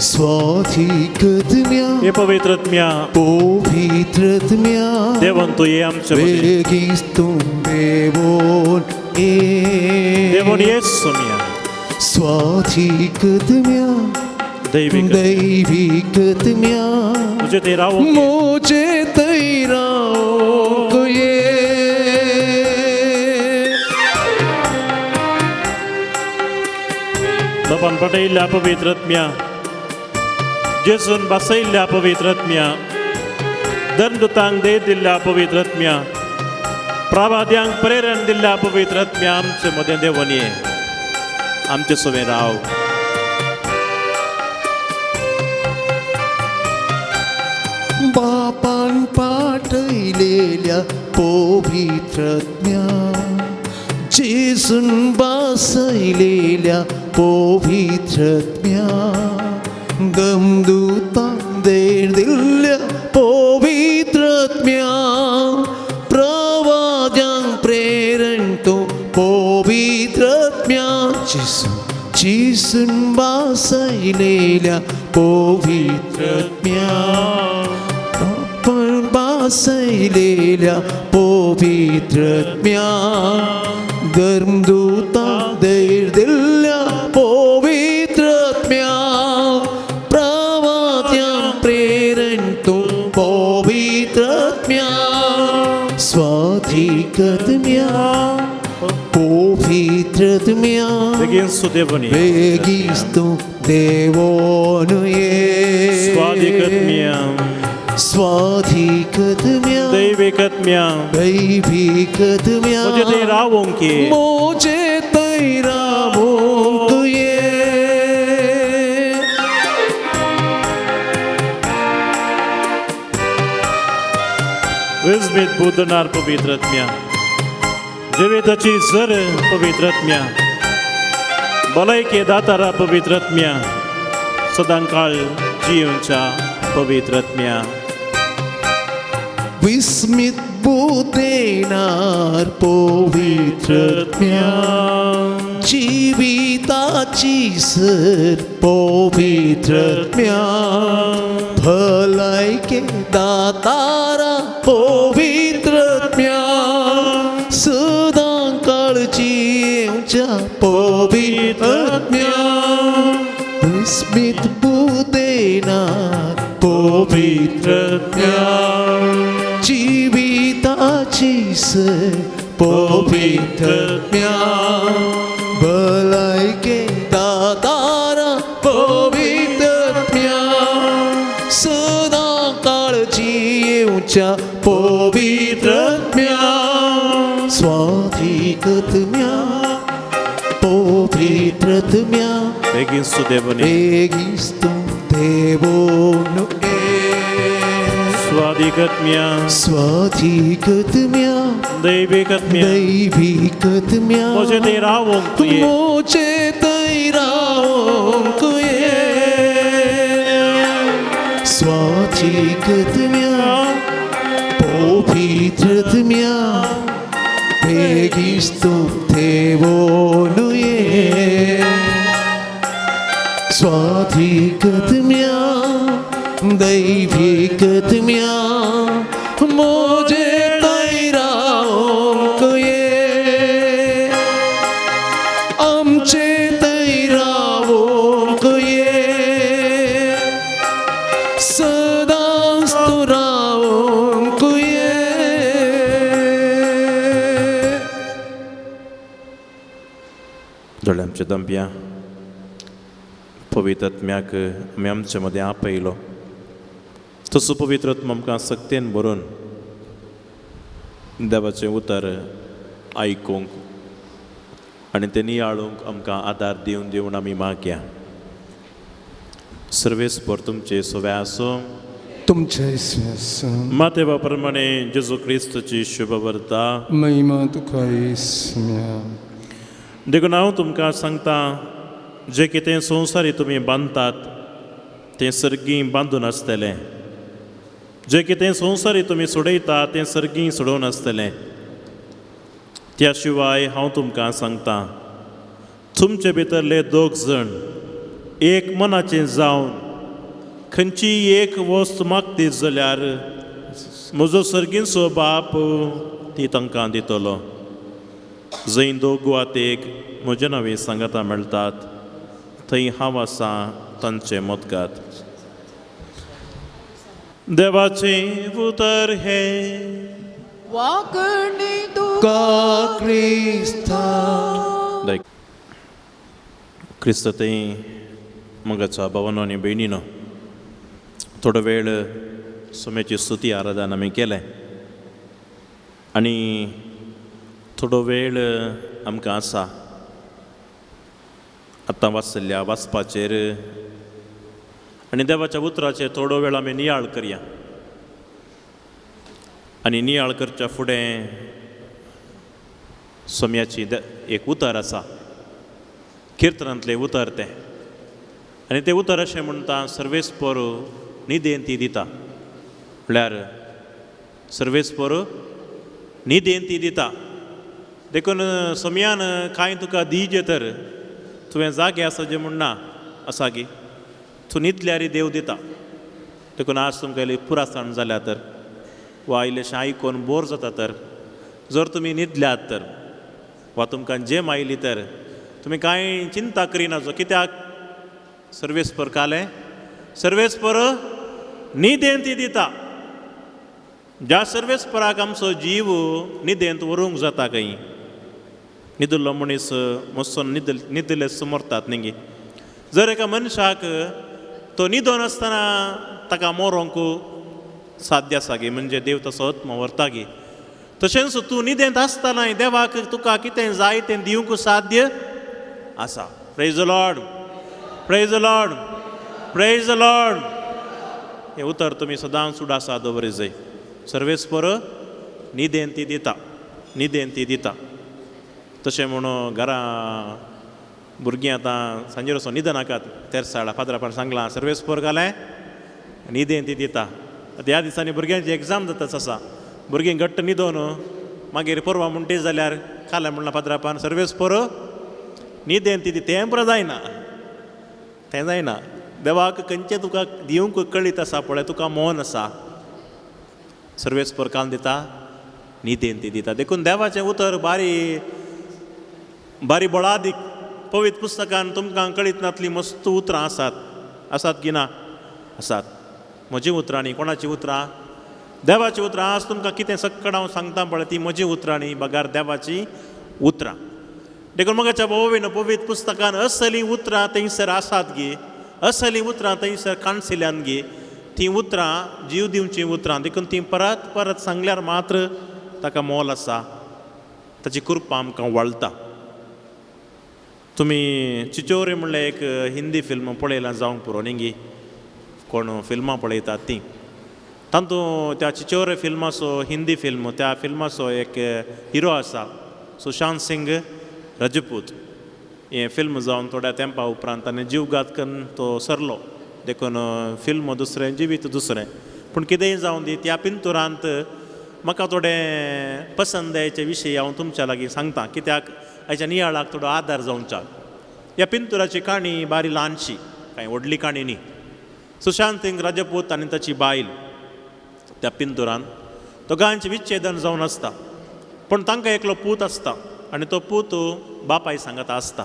स्वाधिकत्म्या हे पवित्र आत्म्या पवित्रत्म्या देवन तूं ये आमचे मदें. वेगीस्तुं देवोन ये. देवन ये सोम्या स्वाधिकत्म्या दैविक दैविकत्म्या तुझे ते रावोंक ये. मोजे तैरावोंक ये. बापान पटयिल्ल्या पवित्र आत्म्या जेजून बसयिल्ल्या पवित्र आत्म्या दंडुतांक देह दिल्ल्या पवित्र आत्म्या प्रवाद्यांक प्रेरण दिल्ल्या पवित्र आत्म्या आमचे मदें देवन ये आमचे सवें राव. बापान पाठयलेल्या पवित्रत्म्या जेजून बसयलेल्या पवित्रत्म्या दमदूतां देर दिल्ल्या पवित्रत्म्या प्रवाद्यांक प्रेरण तो पवित्रत्म्या जेजून बसयलेल्या पवित्रत्म्या बसयलेल्या पवित्रत्म्या धर्मदूता धैर्य दिल्ल्या पवित्रत्म्या प्रवाद्यां प्रेरण तूं पवित्रत्म्या. स्वाधिकत्म्या पवित्रत्म्या बेगीन सुदेवनी बेगीस तूं देवोन ये स्वाधिकत्म्या स्वाधिकत्म्या दैविकत्म्या दैविकत्म्या म्हजें थंय रावोंक ये मोजे थंय रावोंक ये विस्मित बुद्धनार पवित्रत्म्या जिविताची जर पवित्रत्म्या भलायके दातारा पवित्रत्म्या सदांकाळ जिवच्या पवित्रत्म्या विस्मित बुदेनार पवित्रत्म्या जिविताची सर पवित्रत्म्या भलायके दातारा पवित्रत्म्या सदां काळजी येवच्या पवित्रत्म्या विस्मित बुदेनार पवित्रत्म्या जिविताची सर पवित्रत्म्या भलायके दातारा पवित्रत्म्या सदां काळजी येवच्या पवित्रत्म्या स्वाधिकत्म्या पवित्रत्म्या बेगीन सुदेवनी बेगीस तूं देवोन ये स्वाधिकत्म्या स्वाधिकत्म्या दैविकत्म्या दैविकत्म्या म्हजें थंय रावोंक ये मोजे थंय रावोंक ये स्वाधिकत्म्या पवित्रत्म्या बेगीस तूं देवोन ये स्वाधिकत्म्या दैविकत्म्या मोजे थंय रावोंक ये आमचे थंय रावोंक ये सदांच तूं रावोंक ये जोडले आमच्या दंप्या पवित्रत्म्याक आमी आमचे मदें आपयलो तसो पवित्रत्म आमकां सक्तेन भरून देवाचें उतर आयकूंक आनी तें नियाळूंक आमकां आदार दिवन दिवन आमी मागया. सर्वेस्पर तुमचे सवे आसूं. तुमचे आसूं. मातेवा प्रमाणे जेजू क्रिस्तची शुभवर्ता. महिमा तुका येसम्या. देखून हांव तुमकां सांगता जें कितें संवसारी तुमी बांदतात तें सर्गी बांदून आसतलें, जें कितें संवसारी तुमी सोडयता तें सर्गी सोडोवन आसतलें. त्या शिवाय हांव तुमकां सांगता तुमचे भितरले दोग जाण एक मनाचें जावन खंयचीय एक वस्त मागतीत जाल्यार म्हजो सर्गीचो बाप ती तांकां दितलो. जंय दोग वा एक म्हजें नांवें सांगाता मेळटात थंय हांव आसा तांचें मदगात. देवाचें उतर हें वाकणी तुका क्रिस्ता. क्रिस्त थंय मगाच्या भावानो आनी भयणीनो थोडो वेळ सोम्याची स्तुती आराधन आमी केलें आनी थोडो वेळ आमकां आसा आतां वाचल्ल्या वाचपाचेर आनी देवाच्या उतराचेर थोडो वेळ आमी नियाळ करया. आनी नियाळ करच्या फुडें सोम्याची एक उतर आसा, किर्तनांतलें उतर तें, आनी तें उतर अशें म्हणटा सर्वेस्पर निदेन ती दिता, म्हळ्यार सर्वेस्पर निदेन ती दिता. देखून सोम्यान कांय तुका दिजे तर तुवें जागे आसा जें म्हूण ना आसा की तूं न्हिदल्यार देव दिता. देखून आज तुमकां इल्ली पुरासाण जाल्या तर वा इल्लेशें आयकून बोर जाता तर जर तुमी न्हिदल्यात तर वा तुमकां जेम आयली तर तुमी कांय चिंता करिनाचो, कित्याक सर्वेस्पर कालें सर्वेस्पर न्हिदेन ती दिता. ज्या सर्वेस्पराक आमचो जीव न्हिदेंत व्हरूंक जाता खंय, न्हिदिल्लो मनीस मस्सो न्हिदिल्ले मरतात न्ही. जर एका मनशाक तो न्हिदोन आसतना ताका मरोंक साध्य आसा गे, म्हणजे देव तसो आत्मो व्हरता गे, तशेंच तूं न्हिदेंत आसतना देवाक तुका कितें जाय तें दिवंक साध्य आसा. Praise the Lord, praise the Lord, praise the Lord. हें उतर तुमी सदांच उडासा दवरी जाय. सर्वेस्पर न्हिदेंत ती दिता, न्हिदेंत ती दिता. तशें म्हणून घरा भुरगीं आतां सांजेर वचोन न्हिदनाकात, तेरसाळा फादरापान सांगलां सर्वेस्पर घालें न्हिदेंत ती दिता. आतां ह्या दिसांनी भुरग्यांची एग्जाम जाताच आसा, भुरगीं घट्ट न्हिदोन मागीर परवां म्हणटी जाल्यार खालें म्हणलां फादरापान सर्वेस्पर न्हिदेंत ती, तें पुरो जायना, तें जायना. देवाक खंयचें तुका दिवंक कळीत आसा पळय, तुका मोन आसा, सर्वेस्पर काल दिता, न्हिदेंत ती दिता. देखून देवाचें उतर बारी बारी बळादीक. पवित्र पुस्तकान तुमकां कळीत नातली मस्त उतरां आसात, आसात की ना? आसात. म्हजी उतरां न्ही, कोणाची उतरां? देवाची उतरां. आज तुमकां कितें सक्कड हांव सांगता पळय ती म्हजी उतरां न्ही, बगार देवाची उतरां. देखून मगाच्या भोव पवित्र पुस्तकान असलीं उतरां थंयसर आसात गे, असलीं उतरां थंयसर काणसिल्यान गे, तीं उतरां जीव दिवचीं उतरां. देखून तीं परत परत सांगल्यार मात्र ताका मोल आसा, ताची कृपा आमकां वळता. तुमी चिचोरे म्हणल्यार एक हिंदी फिल्म पळयलां जावंक पुरो न्ही गी, कोण फिल्मां पळयतात तीं, तातूंत त्या चिचोरे फिल्माचो हिंदी फिल्म, त्या फिल्माचो एक हिरो आसा सुशांत सिंग रजपूत. हें फिल्म जावन थोड्या तेंपा उपरांत ताणें जीवघात करून तो सरलो. देखून फिल्म दुसरें, जिवीत दुसरें. पूण कितेंय जावन दी, त्या पिंतुरांत म्हाका थोडें पसंदायेचे विशय हांव तुमच्या लागीं सांगता, कित्याक हाच्या नियाळाक थोडो आदार जावच्या. ह्या पिंतुराची काणी बारी ल्हानशी, कांय व्हडली काणी न्ही. सुशांत सिंग राजपूत आनी ताची बायल त्या पिंतुरान दोगांचें विच्छेदन जावन आसता, पूण तांकां एकलो पूत आसता आनी तो पूत बापाय सांगता आसता.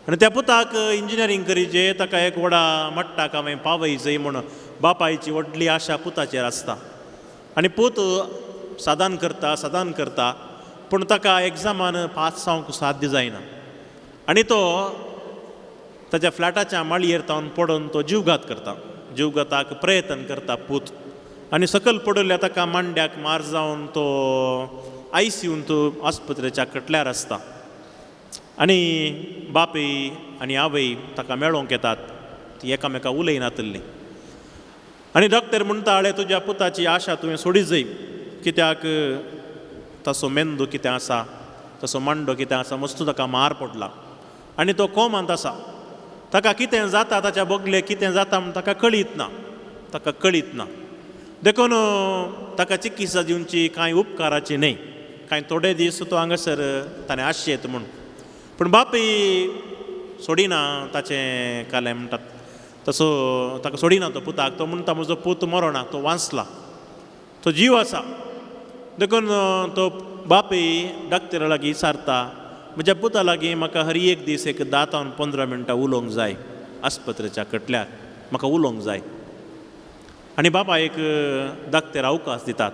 आनी त्या पुताक इंजिनियरींग करीजे, ताका एक व्हडा मट्टाक हांवें पावयजय म्हूण बापायची व्हडली आशा पुताचेर आसता. आनी पूत सादान करता, सादान करता, पूण ताका एग्जामान पास जावंक साध्य जायना आनी तो ताच्या फ्लॅटाच्या माळयेर तावन पडून तो जीवघात करता, जीवघाताक प्रयत्न करता पूत. आनी सकयल पडिल्ल्या ताका मांड्याक मार जावन तो आयसीयून तो आस्पत्रेच्या कटल्यार आसता. आनी बापूय आनी आवय ताका मेळोवंक येतात, ती एकामेका उलयनातल्ली. आनी डॉक्टर म्हणटा, आळे तुज्या पुताची आशा तुवें सोडी जाय, कित्याक ताचो मेंदू कितें आसा, ताचो मांडो कितें आसा, मस्तू ताका मार पडला आनी तो कोमांत आसा. ताका कितें जाता, ताच्या बगले कितें जाता म्हूण ताका कळीत ना, ताका कळीत ना. देखून ताका चिकित्सा दिवची कांय उपकाराची न्हय, कांय थोडे दीस तो हांगासर ताणें आशेत म्हूण. पूण बापूय सोडिना ताचें कालें म्हणटात तसो, ताका सोडिना तो पुताक. तो म्हणटा म्हजो पूत मरोना, तो वांचला, तो जीव आसा. देखून तो बापूय डॉक्टरा लागीं विचारता, म्हज्या पुता लागीं म्हाका हर एक दीस एक 10 ते 15 मिनटां उलोवंक जाय, आस्पत्रेच्या कटल्यार म्हाका उलोवंक जाय. आनी बापायक डॉक्टर अवकाश दितात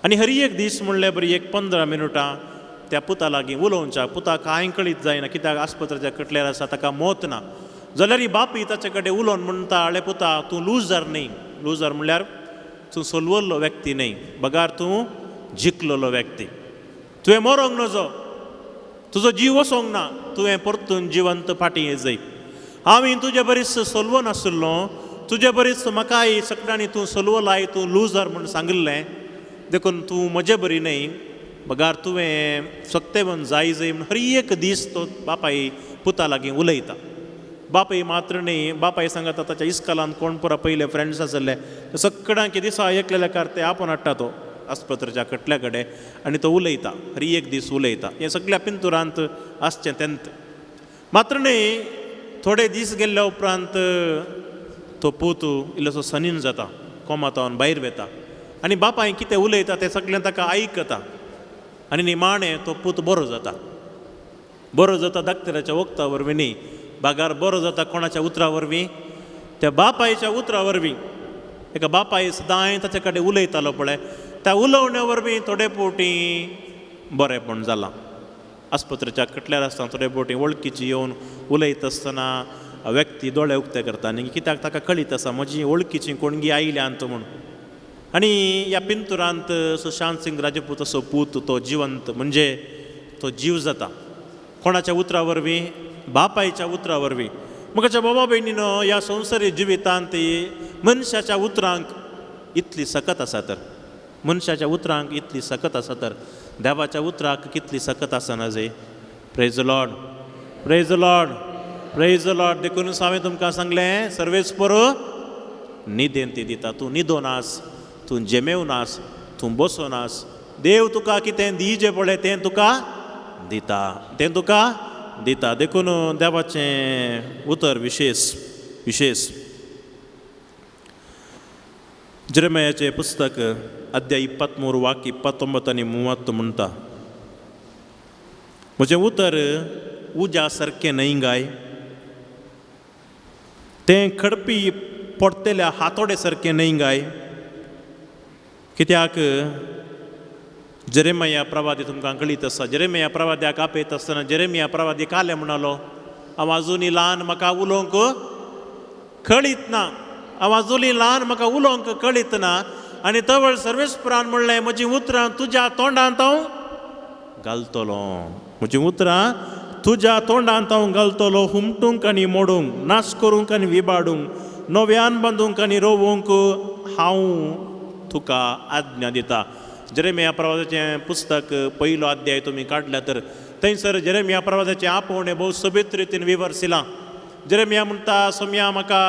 आनी हर एक दीस म्हणल्यार बरी एक 15 मिनटां त्या पुता लागीं उलोवच्या. पुता कांय कळीत जायना, कित्याक आस्पत्रेच्या कटल्यार आसा, ताका मत ना. जाल्यार बापूय ताचे कडेन उलोवन म्हणटा, आळे पुता तूं लुजर न्ही, लुजर म्हणल्यार तूं सोलवल्लो व्यक्ती न्ही, बगार तूं जिखलेलो व्यक्ती. तुवें मरोंक नजो, तुजो जीव वचोंक ना, तुवें परतून जिवंत फाटीं येजय. हांवें तुजे बरीच सोलवो नाशिल्लो, तुजे बरीच म्हाकाय सगळ्यांनी तूं सोलवलाय, तूं लुजर म्हूण सांगिल्लें, देखून तूं म्हजे बरी न्हय, बगार तुवें सक्तेवन जाय जाय म्हूण हर एक दीस तो बापाय पुता लागीं उलयता. बापूय मात्र न्ही, बापाय सांगता ताच्या इस्कॉलान कोण पुरा पयले फ्रेंड्स आसले सगळ्यांक दिसा एकलेल्या कार ते आपोवन हाडटा तो आस्पत्रेच्या कटल्या कडेन आनी तो उलयता, हर एक दीस उलयता. हें सगळ्या पिंतुरांत आसचें तेंत. मात्र न्ही, थोडे दीस गेल्ल्या उपरांत तो पूत इल्लोसो सनीन जाता, कोमातावन भायर वता आनी बापाय कितें उलयता तें सगळें ताका आयकता आनी निमाणें तो पूत बरो जाता. बरो जाता डॉक्टराच्या वखदा वरवीं न्ही, बागार बरो जाता कोणाच्या उतरा वरवीं, त्या बापायच्या उतरा वरवीं. एका बापाय सदांय ताचे कडेन उलयतालो पळय, त्या उलोवण्या वरवीं थोडे फावटी बरेंपण जालां. आस्पत्रेच्या कटल्यार आसतना थोडे फावटी वळखीची येवन उलयता आसतना व्यक्ती दोळे उक्ते करता आनी कित्याक ताका कळीत आसा म्हजी वळखीची कोणगी आयल्यांत म्हूण. आनी ह्या पिंतुरांत सुशांत सिंग राजपूत असो पूत तो जिवंत म्हणजे तो जीव जाता. कोणाच्या उतरा वरवीं? बापायच्या उतरा वरवीं. म्हज्या बाबा भयणीनो, ह्या संवसारी जिवितांत मनशाच्या उतरांक इतली सकत आसा तर, मनशाच्या उतरांक इतली सकत आसा तर देवाच्या उतराक कितली सकत आसना जे. Praise the Lord, praise the Lord, praise the Lord. देखून हांवें तुमकां सांगलें, सर्वेस्पर न्हिदेन ती दिता. तूं न्हिदोनास, तूं जेमेवनास, तूं बसोनास, देव तुका कितें दिजे पळय तें तुका दिता, तें तुका दिता. देखून देवाचें उतर विशेष विशेष. जेरेमियाचें पुस्तक अध्याय 23 वाक्य 29 आनी 30 म्हणटा, म्हजें उतर उज्या सारकें न्हय गाय, तें खडपी पडटेल्या हातोडे सारकें न्हय गाय. कित्याक जेरेमिया प्रवादी तुमकां कळीत आसा, जेरेमिया प्रवाद्याक आपयत आसतना जेरेमिया प्रवादी कालें म्हणालो, हांव आजुनी ल्हान, म्हाका उलोवंक कळीत ना, हांव आजुनी ल्हान, म्हाका उलोवंक कळीत ना. आनी तवळ सर्वेस्परान म्हणलें, म्हजीं उतरां तुज्या तोंडांत हांव घालतलो, म्हजीं उतरां तुज्या तोंडांत हांव घालतलो, हुमटूंक आनी मोडूंक, नाश करूंक आनी विबाडूंक, नव्यान बांदूंक आनी रोवूंक हांव तुका आज्ञा दिता. जेरेमिया प्रवादाचें पुस्तक पयलो अध्याय तुमी काडल्या तर थंयसर जेरेमिया प्रवादाचें आपोवणें भोव सोबीत रितीन विवर्सिलां. जेरेमिया म्हणटा, सोम्या म्हाका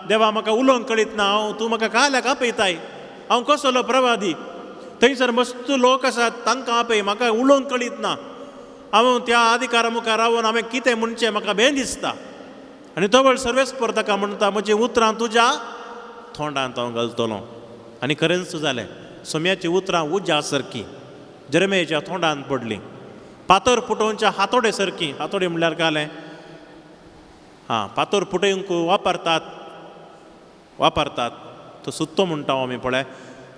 देवा म्हाका उलोवंक कळीत ना, हांव तूं म्हाका काल्याक आपयताय, हांव कसलो प्रवादी, थंयसर मस्त लोक आसात तांकां आपय, म्हाका उलोवंक कळीत ना, हांव त्या अधिकारा मुखार रावन हांवें कितें म्हणचें म्हाका भें दिसता. आनी तवळ सर्वेस्पर ताका म्हणटा, म्हजीं उतरां तुज्या तोंडांत हांव घालतलो. आनी खरेंच जालें, सोम्याचीं उतरां उज्या सारकीं जेरेमियाच्या तोंडांत पडलीं, पातर फुटोवच्या हातोडे सारकीं. हातोडे म्हणल्यार कालें, हां, पातर फुटोवंक वापरतात, वापरतात तो सुत्तो म्हणटा आमी पळय,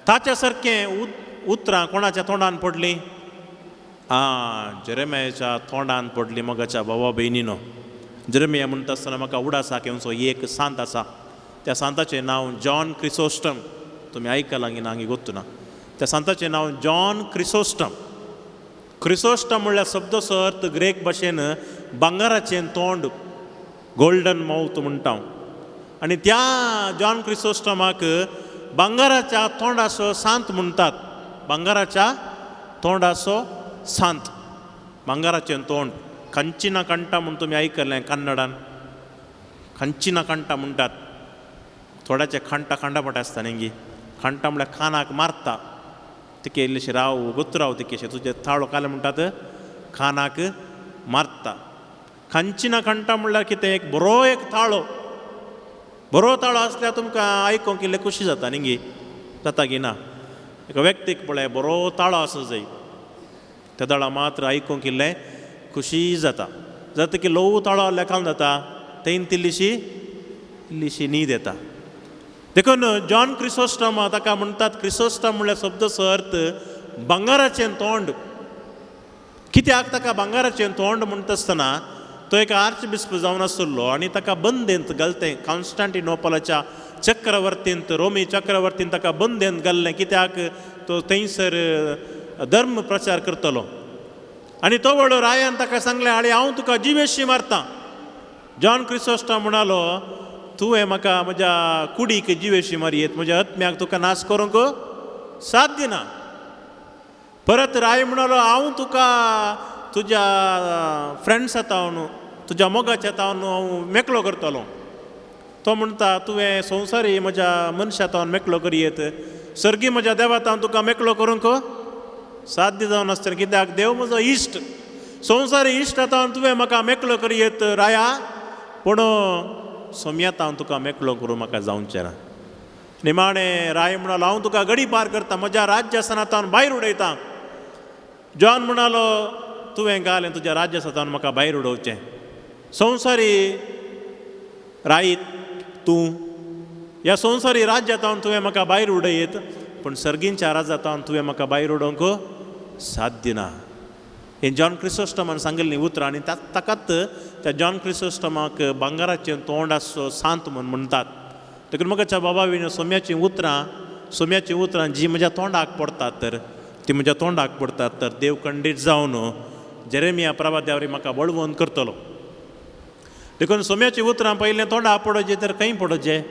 ताच्या सारकें उतरां कोणाच्या तोंडान पडलीं? आं, जेरेमियाच्या तोंडान पडलीं. मोगाच्या भावा भयणीनो, जेरेमिया म्हणटा आसतना म्हाका उडासाक येवचो एक सांत आसा, त्या सांताचें नांव जॉन क्रिसोस्टम. तुमी आयकलां की ना गोत्तू ना. त्या सांताचें नांव जॉन क्रिसोस्टम. क्रिसोस्टम म्हणल्यार शब्दाचो अर्थ ग्रेक भाशेन भांगराचें तोंड, गोल्डन मावथ म्हणटा. आनी त्या जॉन क्रिसोस्टमाक भांगराच्या तोंडाचो सांत म्हणटात. भांगराच्या तोंडाचो सांत, भांगराचें तोंड. कंचिना कंटा म्हूण तुमी आयकलें कन्नडान, कंचिना कंटा म्हणटात. थोड्याचे खांटा खांडापट आसता न्ही, खांटा म्हणल्यार खानाक मारता, तिके इल्लेशे राव गोतराव तिकेशे तुजे थाळो काले म्हणटात, खानाक मारता. खांचिना खांटा म्हणल्यार कितें, एक बरो एक थाळो, बरो ताळो आसल्यार तुमकां आयकूंक इल्लें खोशी जाता न्ही, जाता की ना? एका व्यक्तीक पळय बरो ताळो आसूं जाय, त्या ताळो मात्र आयकूंक इल्लें खोशी जाता. जाता की ल्हव ताळो आहल्यार काम जाता, तेन इल्लीशी इल्लीशी न्हीद येता. देखून जॉन क्रिसोस्टम ताका म्हणटात, क्रिसोस्टम म्हणल्यार शब्दाचो अर्थ भांगराचें तोंड. कित्याक ताका भांगराचें तोंड म्हणटा आसतना तो एक आर्चबिस्प जावन आशिल्लो आनी ताका बंदेंत घालतें कॉन्स्टांटिनोपलाच्या चक्रवर्तींत, रोमी चक्रवर्तीन ताका बंदेंत घाल्लें. कित्याक तो थंयसर धर्म प्रचार करतलो. आनी तो व्हडलो रायान ताका सांगलें, आनी हांव तुका जिवेशी मारता. जॉन क्रिसोस्टम म्हणालो, तुवें म्हाका म्हज्या कुडीक जिवेशी मारयेत, म्हज्या आत्म्याक तुका नाश करूंक साध्य ना. परत राय म्हणालो, हांव तुका तुज्या फ्रेंड्सा तावन, तुज्या मोगाच्या तावन हांव मेकळो करतलो. तो म्हणटा, तुवें संवसारी म्हज्या मनशा तावन मेकळो करयेत, सर्गी म्हज्या देवा तावन तुका मेकळो करूंक साध्य जावन आसतलें. कित्याक देव म्हजो इश्ट, संवसारी इश्ट तावन तुवें म्हाका मेकळो करयेत राया, पूण सोम्या तावन तुका मेकळो करूं म्हाका जावचें ना. निमाणें राय म्हणालो, हांव तुका गडी पार करता, म्हज्या राज्यासना तावन भायर उडयता. जॉन म्हणालो, तुवें घालें तुज्या राज्यासनान म्हाका भायर उडोवचें. संवसारी रायत तूं, ह्या संवसारी राज्यांत तुवें म्हाका भायर उडयत, पूण सर्गींच्या राज्यांत तुवें म्हाका भायर उडोवंक साध्य ना. हें जॉन क्रिसोस्टमान सांगिल्लीं उतरां आनी ताकात त्या जॉन क्रिसोस्टमाक भांगराचें तोंड आसचो सांत म्हूण म्हणटात. देखून म्हज्या बाबा विन सोम्याचीं उतरां, सोम्याचीं उतरां जीं म्हज्या तोंडाक पडटात तर ती म्हज्या तोंडाक पडटात तर देव खंडीत जावन जेरेमिया प्रवाद्यावरी म्हाका बळवंत करतलो. देखून सोम्याचीं उतरां पयलें तोंडाक पडोवचें तर खंय पडोवचें?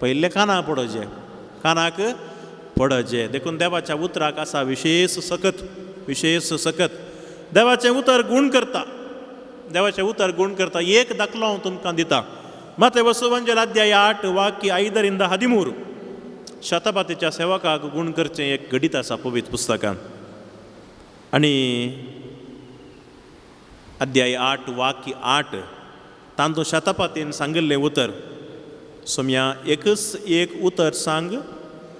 पयलें कानाक पडोवचें, कानाक पडोवचें. देखून देवाच्या उतराक आसा विशेश सकत, विशेश सकत. देवाचें उतर गूण करता, देवाचें उतर गूण करता. एक दाखलो हांव तुमकां दिता. माते वसुवंजल अध्याय 8 वाक्य 5 13. शतपातीच्या सेवकाक गूण करचें एक घडीत आसा पवित्र पुस्तकान. आनी अध्याय 8 वाक्य 8 तांतूं शतपातीन सांगिल्लें उतर, सोम्या एकच एक उतर सांग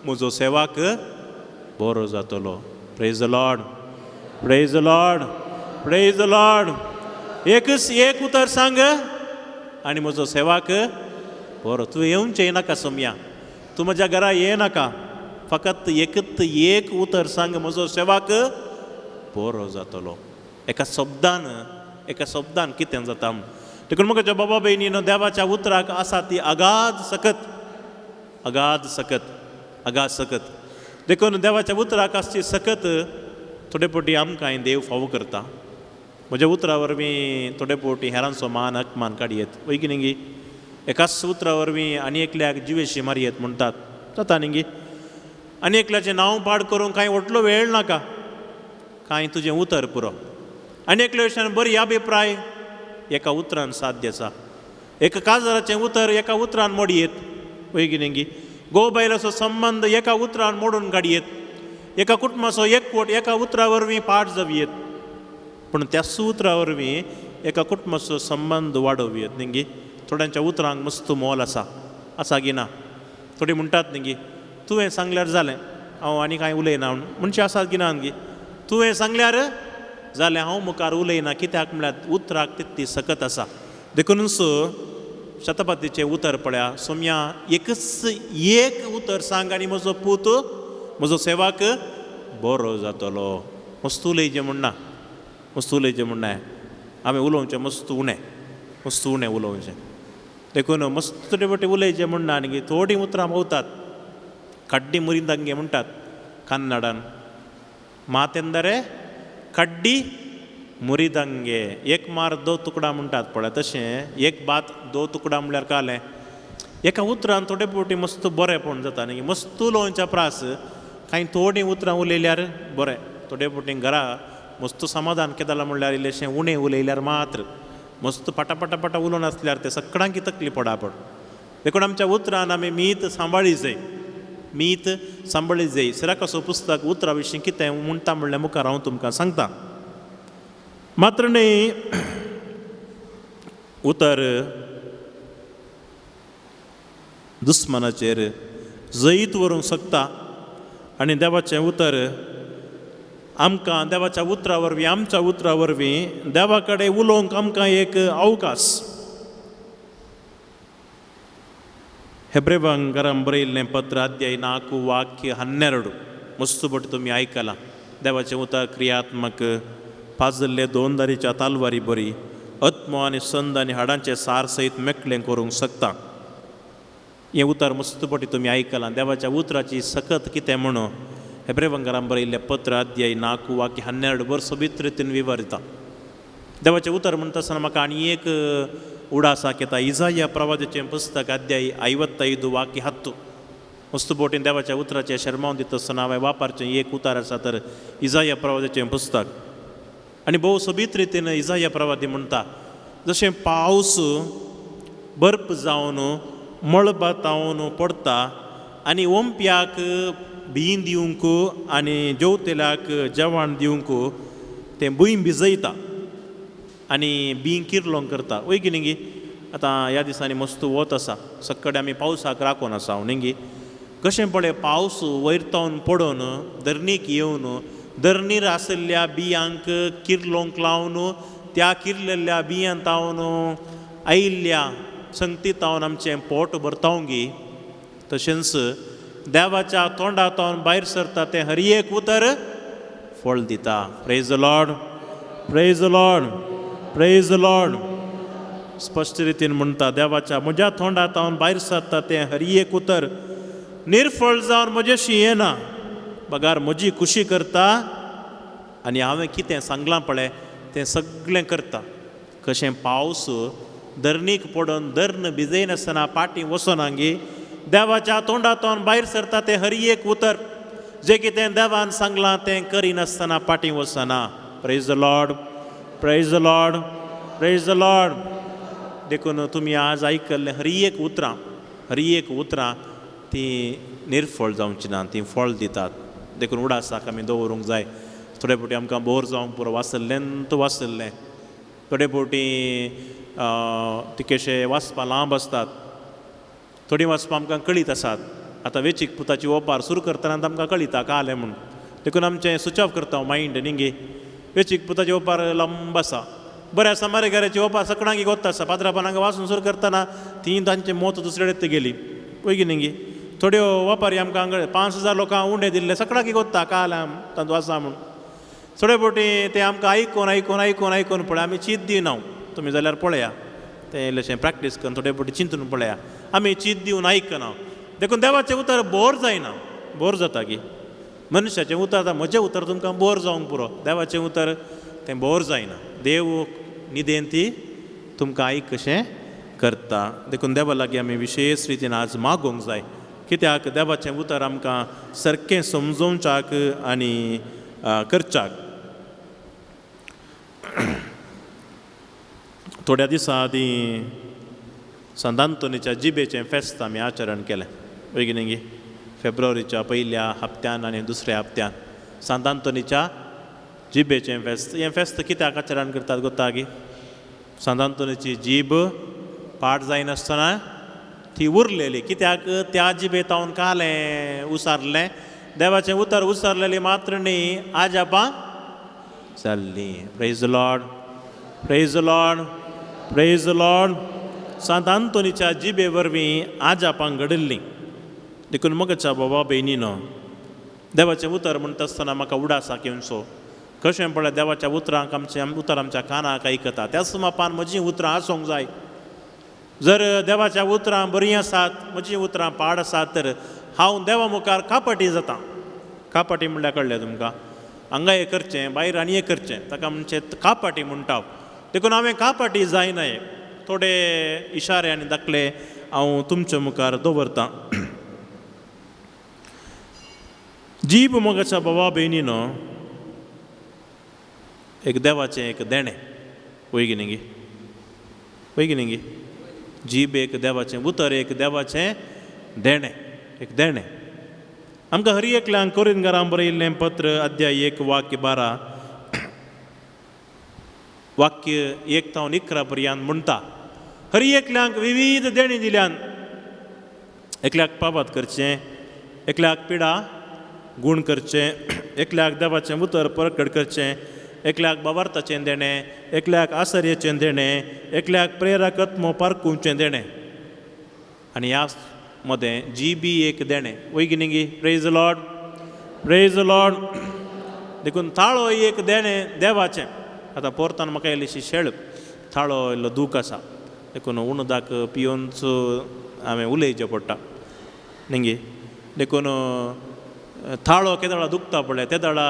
म्हजो सेवाक बरो जातलो. Praise the Lord, praise the Lord, praise the Lord. एकच एक उतर सांग आनी म्हजो सेवाक बरो. तूं येवचें नाका सोम्या, तूं म्हज्या घरा ये नाका, फकत एकच एक उतर सांग म्हजो सेवाक बरो जातलो. एका शब्दान, एका शब्दान कितें जाता. देखून म्हज्या बाबा भयणीनो देवाच्या उतराक आसा ती अगाध सकत, अगाध सकत, अगाध सकत. देखून देवाच्या उतराक आसची सकत थोडे फावटी आमकांय देव फावो करता. म्हज्या उतरा वरवीं थोडे फावटी हेरांचो मान अपमान काडयेत, वय की न्ही? एकाच उतरा वरवीं आनी एकल्याक जिवेशी मारयेत म्हणटात, जाता न्ही? आनी एकल्याचें नांव पाड करूंक कांय व्हडलो वेळ नाका, कांय तुजें उतर पुरो. आनी एकल्या विशयान बरी अभिप्राय एका उतरान साध्य आसा. एका काजाराचें उतर एका उतरान मोडयेत, वय की न्ही? घोव बायलाचो संबंद एका उतरान मोडून काडयेत, एका कुटुंबाचो एकवट एका उतरा वरवीं पाड जावयेत, पूण त्याच उतरा वरवीं एका कुटुंबाचो संबंद वाडोवयेत न्ही? थोड्यांच्या उतरांक मस्त मोल आसा, आसा की ना? थोडी म्हणटात न्ही, तुवें सांगल्यार जालें, हांव आनी कांय उलयना म्हणचे आसात की ना? न्ही, तुवें सांगल्यार जालें, हांव मुखार उलयना, कित्याक म्हळ्यार उतराक तितली सकत आसा. देखूनच शतपातीचें उतर पळया, सोम्या एकच एक उतर सांग आनी म्हजो पूत, म्हजो सेवाक बरो जातलो. मस्त उलयचें म्हणना, मस्त उलयचें म्हणना, आमी उलोवचें मस्त उणें, मस्त उणें उलोवचें. देखून मस्त थोडे फावटी उलयचें म्हणना आनी थोडीं उतरां भोंवतात. कड्डी मुरिंदांगे म्हणटात कन्नडान, मातेंदरे कड्डी मुरिदंगे. एक मार दो तुकडा म्हणटात पळय, तशें एक बात दो तुकडा म्हणल्यार कालें एका उतरान थोडे फावटी मस्त बरेंपण जाता न्ही. मस्त उलोवच्या प्रास कांय थोडीं उतरां उलयल्यार बरें. थोडे फावटी घरा मस्त समाधान केदाला म्हणल्यार इल्लेशें उणें उलयल्यार मात्र, मस्त पटापटा पटा उलोवन आसल्यार तें सगळ्यांकी तकली पडापड. देखून आमच्या उतरान आमी मीत सांबाळी जाय, मीत सांबाळी जाय. सिराकाचो पुस्तक उतरा विशीं कितें म्हणटा म्हणल्यार मुखार हांव तुमकां सांगता. मात्र न्ही उतर दुस्मानाचेर जैत व्हरूंक शकता आनी देवाचें उतर आमकां देवाच्या उतरा वरवीं, आमच्या उतरा वरवीं देवा कडेन उलोवंक आमकां एक अवकाश. हेब्रेवांकरान बरयिल्लें पत्र अध्याय 4 वाक्य 12 मस्त पट तुमी आयकलां. देवाचें उतर क्रियात्मक, पाजल्ले दोन दारीच्या तालवारी बरी, आत्मो आनी संद आनी हाडांचे सार सयत मेकळें करूंक शकता. हें उतर मस्त पटी तुमी आयकलां. देवाच्या उतराची सकत कितें म्हणून हेब्रेवांकरान बरयिल्लें पत्र अध्याय 4 वाक्य 12 बर सोबीत रितीन विवरता. देवाचें उतर म्हणटा आसतना म्हाका आनी एक उडास येता. इजाया प्रवादाचें पुस्तक अध्याय 55 वाक्य 10. मस्त बोटीन देवाच्या उतराचें शर्मावन दिता आसतना हांवें वापरचें एक उतर आसा तर इजाया प्रवादाचें पुस्तक. आनी भोव सोबीत रितीन इजाया प्रवादी म्हणटा, जशें पावस बर्फ जावन मळबातावन पडटा आनी ओंप्याक बीं दिवंक आनी जेवतेल्याक जेवण दिवंक तें भूंय भिजयता आनी बीं किर्लोंक करता. वय की न्ही? आतां ह्या दिसांनी मस्त वत आसा, सगळे आमी पावसाक राखून आसा न्ही. कशें पळय पावस वयर तावन पडून धरणीक येवन धरणीर आशिल्ल्या बियांक किर्लोंक लावन त्या किर्लेल्या बियां तावन आयिल्ल्या संगती तावन आमचें पोट भरता गी. तशेंच देवाच्या तोंडातून भायर सरता तें हर एक उतर फळ दिता. Praise the Lord, praise the Lord, praise the Lord. स्पश्ट रितीन म्हणटा देवाच्या म्हज्या तोंडातून भायर सरता तें हर एक उतर निर्फळ जावन म्हजेशी येना, बगार म्हजी खुशी करता आनी हांवें कितें सांगलां पळय तें सगळें करता. कशें पावस धरणीक पडून धरण भिजयनासतना पाटी वचना गी, देवाच्या तोंडातून भायर सरता तें हर एक उतर जें कितें देवान सांगलां तें करिनासतना पाटी वचना. Praise the Lord, praise the Lord, praise the Lord. देखून तुमी आज आयकल्लें हर एक उतरां, हर एक उतरां तीं निर्फळ जावची ना, तीं फळ दितात. देखून उडासाक आमी दवरूंक जाय. थोडे फावटी आमकां बोर जावंक पुरो, वाचल्लें वाचल्लें. थोडे फावटी तिकेशे वाचपां लांब आसतात, थोडीं वाचपां आमकां कळीत आसात. आतां वेचीक पुताची ओपार सुरू करतना आमकां कळिता कालें म्हूण, देखून आमचें स्विच ऑफ करता मायंड न्ही गे. वेचीक पुताची ओपार लांब आसा, बरें आसा मरे घराची ओपार सकणांगी गोत्ता आसा, पात्रापानांक वाचून सुरू करतना ती तांचें मत दुसरे कडेन गेली पळय न्ही गे. थोड्यो ओपारी आमकां 5000 लोकांक उंडे दिल्ले सकणांकी गोत्ता काल तातूंत आसा म्हूण. थोडे फावटी तें आमकां आयकून आयकून आयकून आयकून पळय आमी चीत दिना. तुमी जाल्यार पळया तें इल्लेशें प्रॅक्टीस करून थोडे फावटी चिंतून पळया, आमी चीत दिवन आयकना. देखून देवाचें उतर बोर जायना, बोर जाता की मनशाचें उतर. आतां म्हजें उतर तुमकां बोर जावंक पुरो, देवाचें उतर तें बोर जायना. देव निदेन ती तुमकां आयक कशें करता. देखून देवा लागीं आमी विशेश रितीन आज मागोवंक जाय, कित्याक देवाचें उतर आमकां सारकें समजोवच्याक आनी करच्याक. थोड्या दिसां आदीं सांत आंतोनीच्या जिबेचें फेस्त आमी आचरण केलें वय न्ही गे. फेब्रुवारीच्या पयल्या हप्त्यान आनी दुसऱ्या हप्त्यान सांत आंतोनीच्या जिबेचें फेस्त. हें फेस्त कित्याक आचरण करतात गोता गी? सांत आंतोनीची जीब पाड जायनासतना ती उरलेली, कित्याक त्या जिबेतावन कालें उसारलें, देवाचें उतर उसारलेली मात्र न्ही आजापां जाल्लीं. Praise the Lord, praise the Lord, praise the Lord. Sant आंतोनीच्या जिबे वरवीं आजापां घडिल्लीं. देखून मगच्या बाबा भयणीनो, देवाचें उतर म्हणटा आसतना म्हाका उडासाक येवचो. कशें पळय देवाच्या उतरांक आमचें उतर आमच्या कानाक आयकता, त्याच मापान म्हजीं उतरां आसूंक जाय. जर देवाच्या उतरां बरीं आसात, म्हजीं उतरां पाड आसात, तर हांव देवा मुखार कापाटी जाता. कापाटी म्हणल्यार कळ्ळें तुमकां? हांगा हें करचें, भायर आनी हें करचें, ताका म्हणचें कापाटी म्हणटा. देखून हांवें कापाटी जायना. थोडे इशारे आनी दाखले हांव तुमचे मुखार दवरतां. जीब मोगाच्या बाबा भयणीनो एक देवाचें एक देणें, वय गी न्ही गे, वय गी न्ही गे. जीब एक देवाचें उतर, एक देवाचें देणें, एक देणें. आमकां हर एकल्यान कोरिंदकारांक बरयिल्लें पत्र अध्याय 1 वाक्य 12 वाक्य 1 तावन 11 पर्यंत म्हणटा, हर एकल्यांक विविध देणी दिल्यान, एकल्याक पावात करचें, एकल्याक पिडा गूण करचें, एकल्याक देवाचें उतर परकट करचें, एकल्याक बावार्थाचें देणें, एकल्याक आसर्याचें देणें, एकल्याक प्रेरक आत्मो पारकुंचें देणें. आनी ह्या मदें जी बी एक देणें, वय गी न्ही गे? Praise the Lord, praise the Lord. देखून थाळो एक देणें देवाचें. आतां पोरतान म्हाका इल्लीशी शेळ थाळो इल्लो दूख आसा, देखून उणदाक पियोवनच हांवें उलयचें पडटा न्ही गे. देखून थाळो केदळा दुखता पळय तेदळा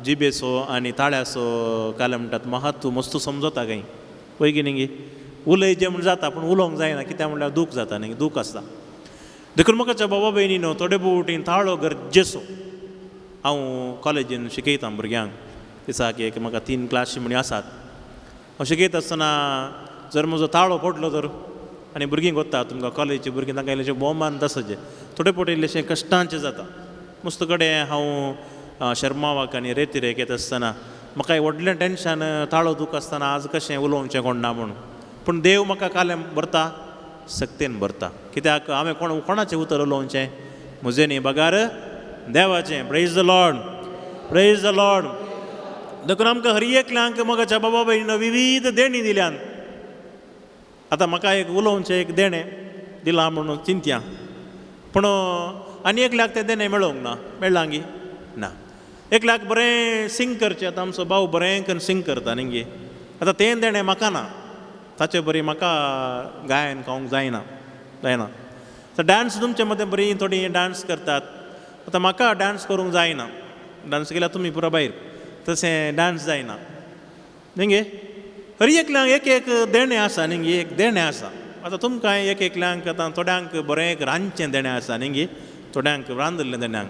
जिबेचो आनी ताळ्याचो कालें म्हणटात महत्व मस्त समजता कांय, वय गी न्ही गे. उलयचें म्हूण जाता पूण उलोवंक जायना, कित्याक म्हणल्यार दूख जाता न्ही, दूख आसता. देखून म्हाका बाबा भयणीनो थोडे फावटी थाळो गरजेचो. हांव कॉलेजीन शिकयतां भुरग्यांक, दिसाक एक म्हाका 3 क्लासी म्हणी आसात. हांव शिकयता आसतना जर म्हजो ताळो पडलो तर, आनी भुरगीं कोत्ता तुमकां कॉलेजीची भुरगीं तांकां इल्लेशें भोवमान आसचें, थोडे फावटी इल्लेशें कश्टांचें जाता. मस्त कडेन हांव शर्मावाक आनी रेतिरेक येता आसतना म्हाका व्हडलें टेंशन, ताळो दूख आसतना आज कशें उलोवचें कोण ना म्हूण. पूण देव म्हाका कालें भरता, सक्तेन भरता. कित्याक हांवें कोण कोणाचें उतर उलोवचें, म्हजें न्ही बगार देवाचें. Praise the Lord, praise the Lord. देखून आमकां हर एकल्यांक मोगाच्या बाबा भयणीन विविध देणी दिल्यान. आतां म्हाका एक उलोवचें एक देणें दिलां म्हणून चिंतया, पूण आनी एकल्याक तें देणें मेळोंक ना. मेळ्ळां ना. एकल्याक बरें सिंग करचें, आतां आमचो भाव बरें करून सिंग करता न्ही गे, आतां तें देणें म्हाका ना, ताचे बरी म्हाका गायन खावंक जायना जायना. सो डांस तुमचे मदें बरी थोडीं डांस करतात, आतां म्हाका डांस करूंक जायना, डांस केल्यार तुमी पुरो भायर, तशें डांस जायना न्ही गे. हर एकल्यांक एक एक देणें आसा न्ही गे, एक देणें आसा. आतां तुमकां एक एकल्यांक आतां थोड्यांक बरें एक रांदचें देणें आसा न्ही गे, थोड्यांक रांदिल्लें देण्यांक,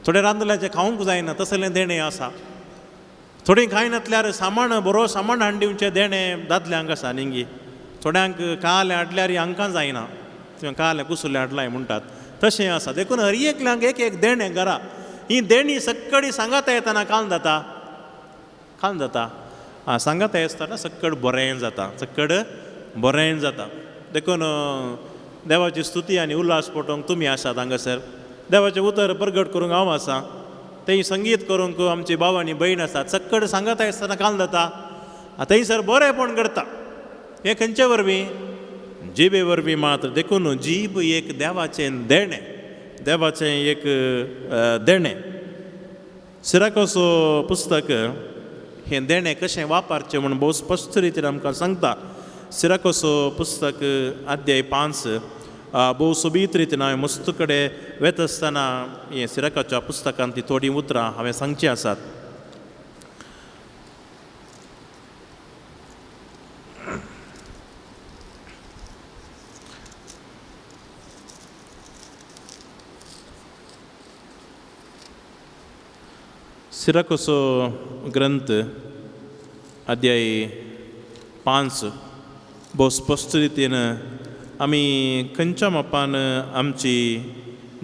थोडें रांदल्याचें खावंक जायना तसलें देणें आसा. थोडीं खायनातल्यार सामान बरो सामान हाडून दिवचें देणें दादल्यांक आसा न्ही गे. थोड्यांक कालें हाडल्यार हांकां जायना, कालें कुसुलें हाडलां म्हणटात, तशें आसा. देखून हर एकल्यांक एक एक देणें घरा. ही देणी सक्कडी सांगाता येतना काल जाता, काल जाता. आं, सांगाता आसतना सक्कड बरें जाता, सक्कड बरें जाता. देखून देवाची स्तुती आनी उल्हास पटोवंक तुमी आसात हांगासर, देवाचें उतर प्रगट करूंक हांव आसा, थंय संगीत करूंक आमची भाव आनी भयण आसात. सक्कड सांगाता आसतना काल जाता, थंयसर बरेंपण घडता. हें खंयचे वरवीं? जिबे वरवीं मात्र. देखून जीब एक देवाचें देणें, देवाचें एक देणें. सिराकोसो पुस्तक हें देणें कशें वापरचें म्हूण भोव स्पश्ट रितीन आमकां सांगता. सिराकोसो पुस्तक अध्याय 5 भोव सोबीत रितीन हांवें मस्त कडेन वेता आसतना हें सिराकाच्या पुस्तकांत ती थोडीं उतरां हांवें सांगचीं आसात. सिराकोसो ग्रंथ अध्याय 5 भोव स्पश्ट रितीन आमी खंयच्या मापान आमची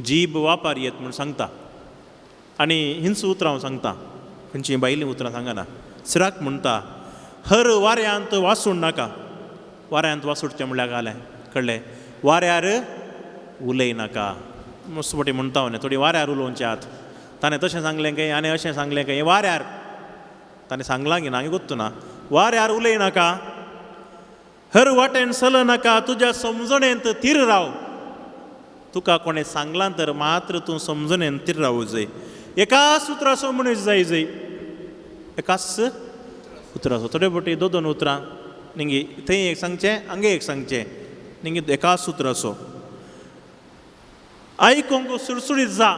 जीब वापर येत म्हूण सांगता. आनी हिंच उतरां हांव सांगता, खंयची भायलीं उतरां सांगना. सिराक म्हणटा, हर वाऱ्यांत वासूण नाका. वाऱ्यांत वासुडचें म्हणल्यार घालें कळ्ळें, वाऱ्यार उलय नाका. मस्त फावटी म्हणटा हांव थोडी वाऱ्यार उलोवचें आत, ताणें तशें सांगलें काय आनी अशें सांगलें काय, वाऱ्यार ताणें सांगलां की ना गोत्तू ना. वाऱ्यार उलय नाका, हर वाटेन चल नाका, तुज्या समजणेंत थीर राव. तुका कोणें सांगलां तर मात्र तूं समजणेन थीर रावू जाय. एकाच उतराचो मनीस जाय जाय, एकाच उतराचो. थोडे फावटी दोन दोन उतरां न्ही, थंय एक सांगचें हांगे एक सांगचें न्ही, एकाच उतराचो. आयकूंक सुडसुडीत जा.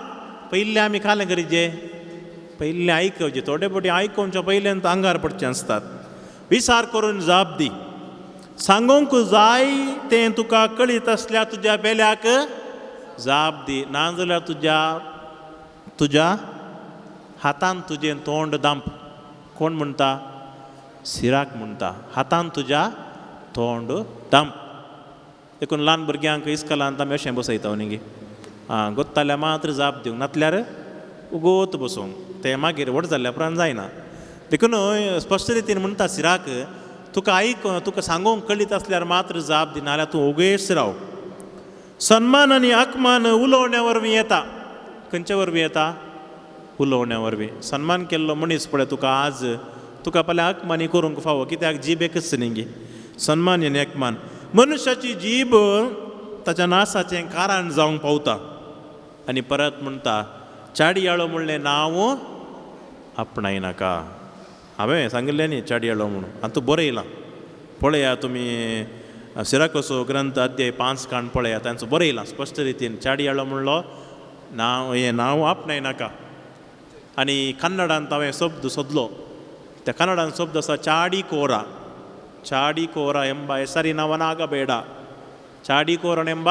पयलें आमी खालें करीजे, पयलें आयकवचें. थोडे फावटी आयकोवच्या पयल्यान आंगार पडचें आसतात. विचार करून जाप दी. सांगूंक जाय तें तुका कळीत आसल्यार तुज्या बेल्याक जाप दी, नाजाल्यार तुज्या तुज्या हातान तुजें तोंड दांप. कोण म्हणटा? सिराक म्हणटा, हातान तुज्या तोंड दांप. देखून ल्हान भुरग्यांक इस्कलांत आमी अशें बसयता न्ही गे, आं गोत्ताल्यार मात्र जाप दिवंक, नातल्यार उगोत बसूंक, तें मागीर व्हड जाल्ल्या उपरांत जायना. देखून स्पश्ट रितीन म्हणटा सिराक, तुका आयक, तुका सांगूंक कळीत आसल्यार मात्र जाप दी, नाल्यार तूं ओगेच राव. सन्मान आनी अपमान उलोवण्या वरवीं येता. खंयचे वरवीं येता? उलोवण्या वरवीं. सन्मान केल्लो मनीस पळय तुका आज तुका पळय अपमानी करूंक फावो, कित्याक जीब एकच न्ही गे. सन्मान आनी अपमान. मनुष्याची जीब ताच्या नासाचें कारण जावंक पावता. आनी परत म्हणटा, चाडयाळो म्हणलें नांव आपणायनाका. हांवें सांगिल्लें न्ही चाडयाळो म्हणून, आनी तूं बरयलां पळया तुमी सिराकोसो ग्रंथ अध्याय 5 कांड पळया, तांचो बरयलां स्पश्ट रितीन, चाडयाळो म्हणलो नांव हें नांव आपणायनाका. आनी कन्नडांत हांवें शब्द सोदलो, त्या कन्नडांत शब्द आसा चाडी कोरा. चाडी कोरा ಎಂಬ ಹೆಸರಿನವನಾಗಬೇಡ. ಚಾಡಿಕೋರನೆಂಬ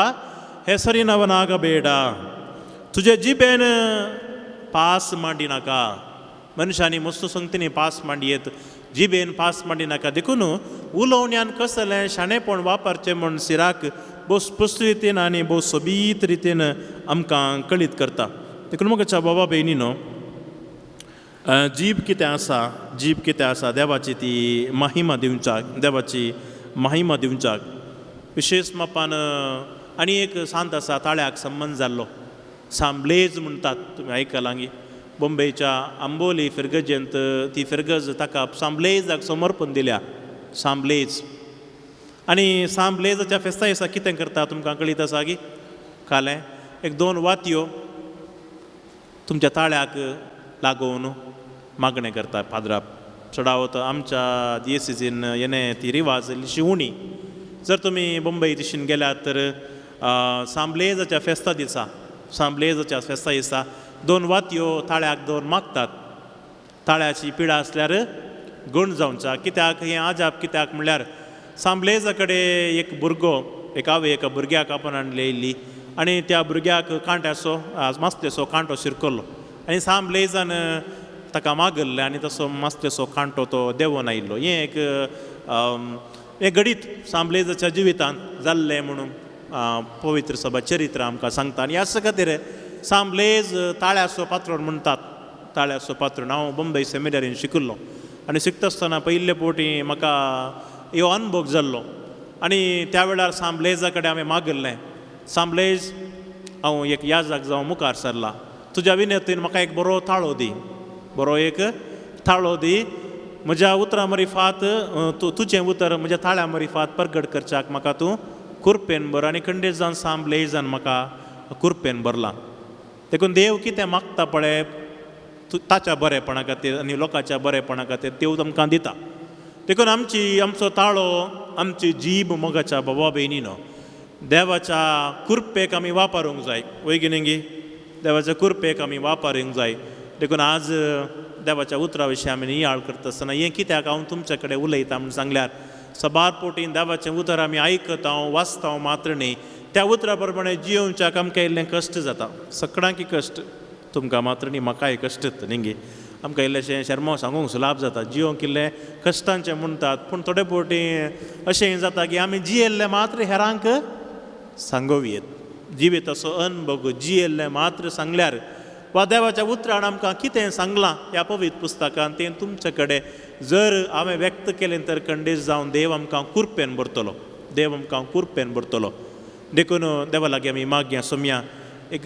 ಹೆಸರಿನವನಾಗಬೇಡ. तुजे जिबेन पास मांडिनाका. मनशांनी मस्त संगतीनी पास मांडयेत, जिबेन पास मांडिनाका. देखून उलोवण्यान कसलें शाणेपण वापरचें म्हूण सिराक भोव स्पश्ट रितीन आनी भोव सोबीत रितीन आमकां कळीत करता. देखून म्हाका बाबा भयणी न्हू, जीब कितें आसा, जीब कितें आसा, देवाची ती महिमा दिवच्याक, देवाची महिमा दिवच्याक विशेश मापान. आनी एक सांत आसा ताळ्याक संबंद जाल्लो, सांबलेज म्हणटात, तुमी आयकलां गी. बोंबेच्या आंबोली फिरगजेंत ती फिरगज ताका सांबलेजाक समर्पण दिल्या, सांबलेज. आनी सांबलेजाच्या फेस्ता दिसा कितें करता तुमकां कळीत आसा की? कालें एक दोन वातयो तुमच्या ताळ्याक लागोवन मागणें करता पाद्राप. चडावत आमच्या दियेसीन येणे ती रिवाज इल्लीशी उणी. जर तुमी बंबई दिशेन गेल्यात तर सांबलेजाच्या फेस्ता दिसा, सांबलेजाच्या फेस्ता दिसा दोन वातयो ताळ्याक दवरून मागतात. ताळ्याची पिडा आसल्यार गूण जावच्या. कित्याक हें आजाप कित्याक म्हणल्यार सांबलेजा कडेन एक भुरगो, एक आवय एका भुरग्याक आपण हाडली येयल्ली आनी त्या भुरग्याक कांट्याचो मासलेचो कांटो शिरकल्लो आनी सांबलेजान ताका मागल्लें आनी तसो मासलेचो कांटो तो देंवोन आयिल्लो. हें एक हें घडीत सांबलेजाच्या जिवितांत जाल्लें म्हणून पवित्र सभा चरित्र आमकां सांगता. आनी ह्याच खातीर सांबलेज ताळ्याचो पात्रोण म्हणटात. ताळ्याचो पात्रोण. हांव बंबय सेमिनारीन शिकिल्लो आनी शिकता आसतना पयले फावटी म्हाका ह्यो अनुभव जाल्लो आनी त्या वेळार सांबलेजा कडेन हांवें मागिल्लें, सांबलेज हांव एक याजक जावं मुखार सरला, तुज्या विनंतीन म्हाका एक बरो ताळो दी, बरो एक ताळो दी, म्हज्या उतरां मरिफात तूं तुजें उतर म्हज्या ताळ्या मरिफात परगट करच्याक म्हाका तूं कुरपेन भर. आनी खंडीत जावन सांबलेजान म्हाका कुरपेन भरला. देखून देव कितें मागता पळय ताच्या बरेपणा खातीर आनी लोकांच्या बरेपणा खातीर देव आमकां दिता. देखून आमची आमचो ताळो, आमची जीब मोगाच्या बाबा भयणीनो देवाच्या कुरपेक आमी वापरूंक जाय. वय की न्ही? देवाच्या कुरपेक आमी वापरूंक जाय. देखून आज देवाच्या उतरा विशीं आमी नियाळ करता आसतना हें कित्याक हांव तुमचे कडेन उलयता म्हूण सांगल्यार सबार पोटीन देवाचें उतर आमी आयकता, वाचता मात्र न्ही, त्या उतरा प्रमाणे जियोवच्याक आमकां इल्लें कश्ट जाता. सगळ्यांकी कश्ट, तुमकां मात्र न्ही म्हाकाय कश्ट न्ही. आमकां इल्लेशें शर्मा सांगूंक सुलाभ जाता, जियोंक इल्लें कश्टांचें म्हणटात, पूण थोडे फावटी अशें जाता की आमी जियेल्लें मात्र हेरांक सांगोवयेत. जिविताचो अनुभव जियेल्लें मात्र सांगल्यार वा देवाच्या उतरान आमकां कितें सांगलां ह्या पवित्र पुस्तकान तें तुमचे कडेन जर हांवें व्यक्त केलें तर खंडीत जावन देव आमकां कुरपेन भरतलो, देव आमकां कुरपेन भरतलो. देखून देवा लागीं आमी मागया, सोमया एक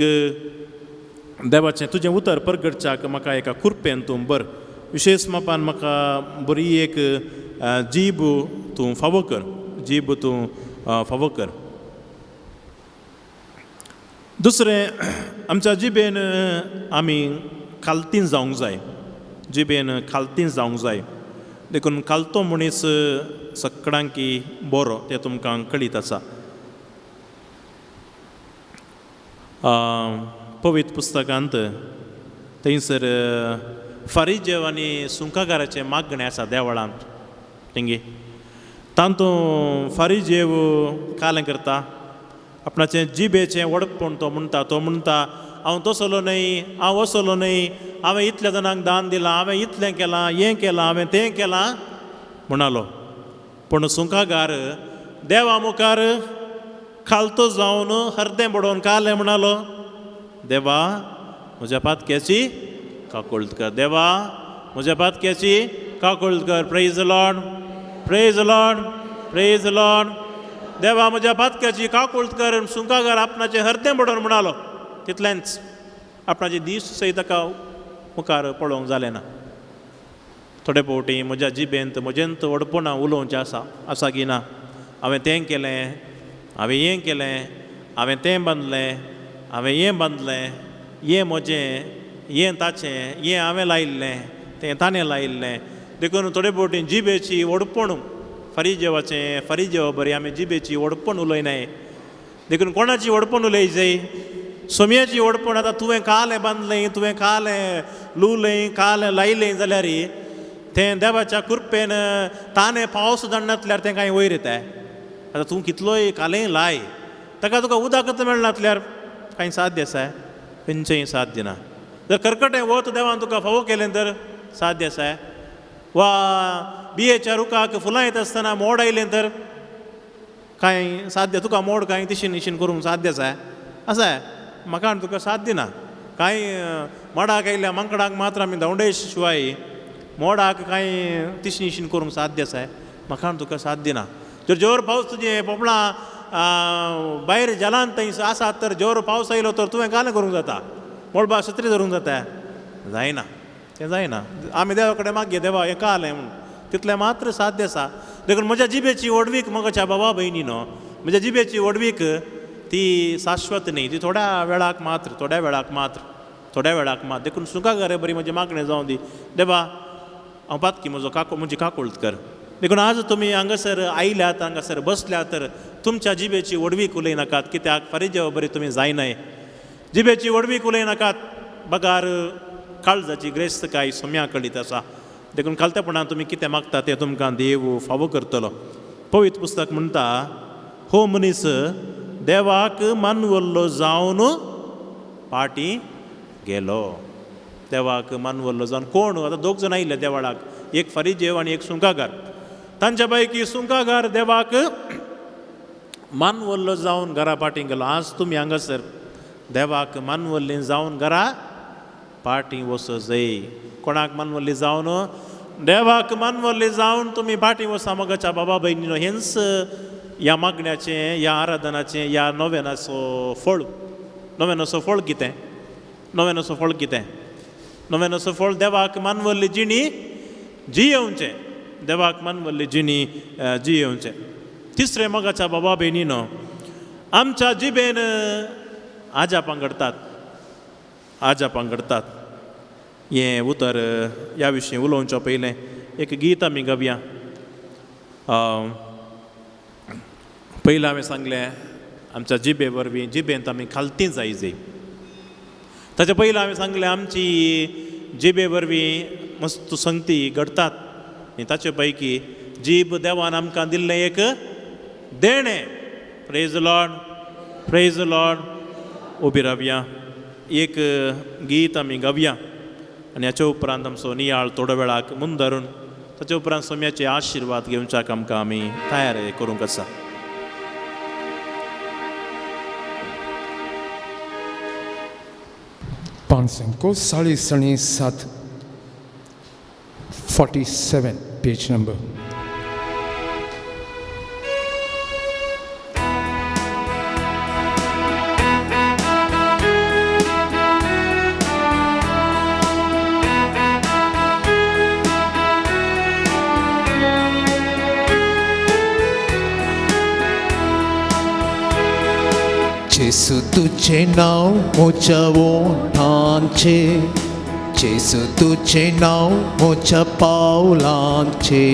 देवाचें तुजें उतर परगटच्याक म्हाका एका कुरपेन तूं भर, विशेश मापान म्हाका बरी एक जीब तूं फावो कर, जीब तूं फावो कर. दुसरें, आमच्या जिबेन आमी खालतीन जावंक जाय, जिबेन खालतीन जावंक जाय. देखून खालतो मनीस सगळ्यांकी बरो तें तुमकां कळीत आसा. पवित्र पुस्तकांत थंयसर फारीजेव आनी सुंकागाराचें मागणें आसा देवळांत. तेंगे तातूंत फारीजेव कालें करता, आपणाचें जिबेचें वडपण तो म्हणटा, तो म्हणटा हांव तसलो न्हय, हांव असलो न्हय, हांवें इतल्या जाणांक दान दिलां, हांवें इतलें केलां, हें केलां, हांवें तें केलां म्हणालो. पूण सुंकागार देवा मुखार खालतो जावन हरदें बडोवन कालें म्हणालो, देवा म्हज्या पातक्याची काकुळट कर, देवा म्हज्या पातक्याची काकुळट कर. Praise the Lord, praise the Lord, praise the Lord. देवा म्हज्या पातक्याची काकुळट कर. सुंकागार आपणाचें हरदें बडोवन म्हणालो. तितलेंच आपणाचे दीस सयत ताका मुखार पळोवंक जालें ना. थोडे फावटी म्हज्या जिबेंत म्हजेंत व्हडपणां उलोवचें आसा, आसा की ना, हांवें तें केलें, हांवें हें केलें, हांवें तें बांदलें, हांवें हें बांदलें, हें म्हजें, हें ताचें, हें हांवें लायिल्लें, तें ताणें लायिल्लें. देखून थोडे फावटी जिबेची व्हडपण फारीजेवाचें, फारीजेवा बरी आमी जिबेची व्हडपण उलयनाय. देखून कोणाची व्हडपण उलय जाय? सोम्याची व्हडपण. आतां तुवें कालें बांदलें, तुवें कालें लुवलें, कालें लायलें जाल्यार तें देवाच्या कृपेन ताणें पावस धाडनातल्यार तें कांय वयर येता. आतां तूं कितलोय कालें लाय, ताका तुका उदकच मेळनातल्यार कांय साध्य आसा? खंयचेंय साध्य ना. जर करकटें वत देवान तुका फावो केलें तर साध्य आसा? वा बियेच्या रुखाक फुलां येता आसतना मोड आयलें तर कांय साध्य तुका? मोड कांय तिशीन निशीन करूंक साध्य आसा? आसा म्हाका आनी तुका साध्य ना. कांय मोडाक आयल्या मांकडाक मात्र आमी धांवडे शिवाय मोडाक कांय तिशीन निशीन करूंक साध्य आसा? म्हाका आनी तुका साध्य ना. जर जोर पावस तुजें पोपळां भायर जलान थंय आसात तर जोर पावस आयलो तर तुवें कालें करूंक जाता? मळबा सत्री धरूंक जाता? जायना, तें जायना. आमी देवा कडेन मागया, देवा हें कालें म्हूण, तितलें मात्र साध्य आसा. देखून म्हज्या जिबेची व्हडवीक म्हज्या बाबा भयणी न्हू, म्हज्या जिबेची व्हडवीक ती शाश्वत न्ही, ती थोड्या वेळाक मात्र, थोड्या वेळाक मात्र, थोड्या वेळाक मात्र. देखून सुंकागारे बरी म्हजी मागणें जावं दी देवा, हांव पातकी म्हजो काको म्हजी काकुळट कर. देखून आज तुमी हांगासर आयल्यात, हांगासर बसल्यात तर तुमच्या जिबेची व्हडवीक उलयनाकात, कित्याक फारीजेवा बरी तुमी जायनाय. जिबेची व्हडवीक उलयनाकात बगार काळजाची ग्रेस्तकाय सोम्या कळीत आसा. देखून खालतेपणान तुमी कितें मागता तें तुमकां देव फावो करतलो. पवित्र पुस्तक म्हणटा, हो मनीस देवाक मानवल्लो जावन पाटी गेलो. देवाक मानवल्लो जावन कोण? आतां दोग जाण आयिल्ले देवळाक, एक फारीजेव आनी एक सुंकागार. तांच्या पैकी सुंकागार देवाक मानवल्लो जावन घरा पाटी गेलो. आज तुमी हांगासर देवाक मानवल्ली जावन घरा पाटी वचो जाय. कोणाक मानवल्ली जावन? देवाक मानवल्ली जावन तुमी पाटी वचा मगाच्या बाबा भयणीनो. हेंच ह्या मागण्याचें, ह्या आराधनाचें, ह्या नोवेनाचो फळ. नोवेनाचो फळ कितें? नोवेनाचो फळ कितें? नोवेनाचो फळ देवाक मानवल्ली जिणी जियेवचें, देवाक मानवल्ली जिणी जियेवचें. तिसरें मगाच्या बाबा भयणीनो, आमच्या जिबेन आजापां घडतात, आजापां घडतात. हें उतर ह्या विशीं उलोवचें पयलें एक गीत आमी गावया. पयलें हांवें सांगलें आमच्या जिबे वरवीं जिबेंत आमी खालती जाय जाय. ताच्या पयलें हांवें सांगलें आमची जिबे वरवीं मस्त संगती घडतात आनी ताचे पैकी जीब देवान आमकां दिल्लें एक देणें. Praise Lord, praise Lord. उबी रावया, एक गीत आमी गावया आनी हाचे उपरांत आमचो नियाळ थोडो वेळाक मुंदरून ताचे उपरांत सोम्याचे आशिर्वाद घेवच्याक आमकां आमी तयार करूंक आसा. पांच साडे सणी सात 47 पेज नंबर. जेसू तुझे नाव म्हज्या ओंठांचे, जेसू तुझे नाव म्हज्या पावलांचे,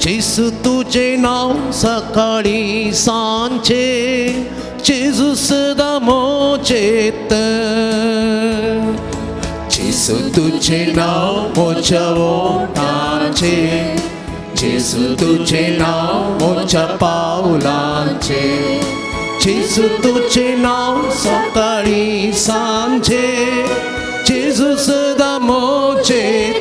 जेसू तुझे नाव सकाळी सांजे, जेजू सदां म्हजें. जेसू तुझे नाव म्हज्या ओंठांचे, जेसू तुझे नाव म्हज्या पावलांचे, जेजू तुझे नाव सकाळी सांजे, जेजू सदां म्हजें.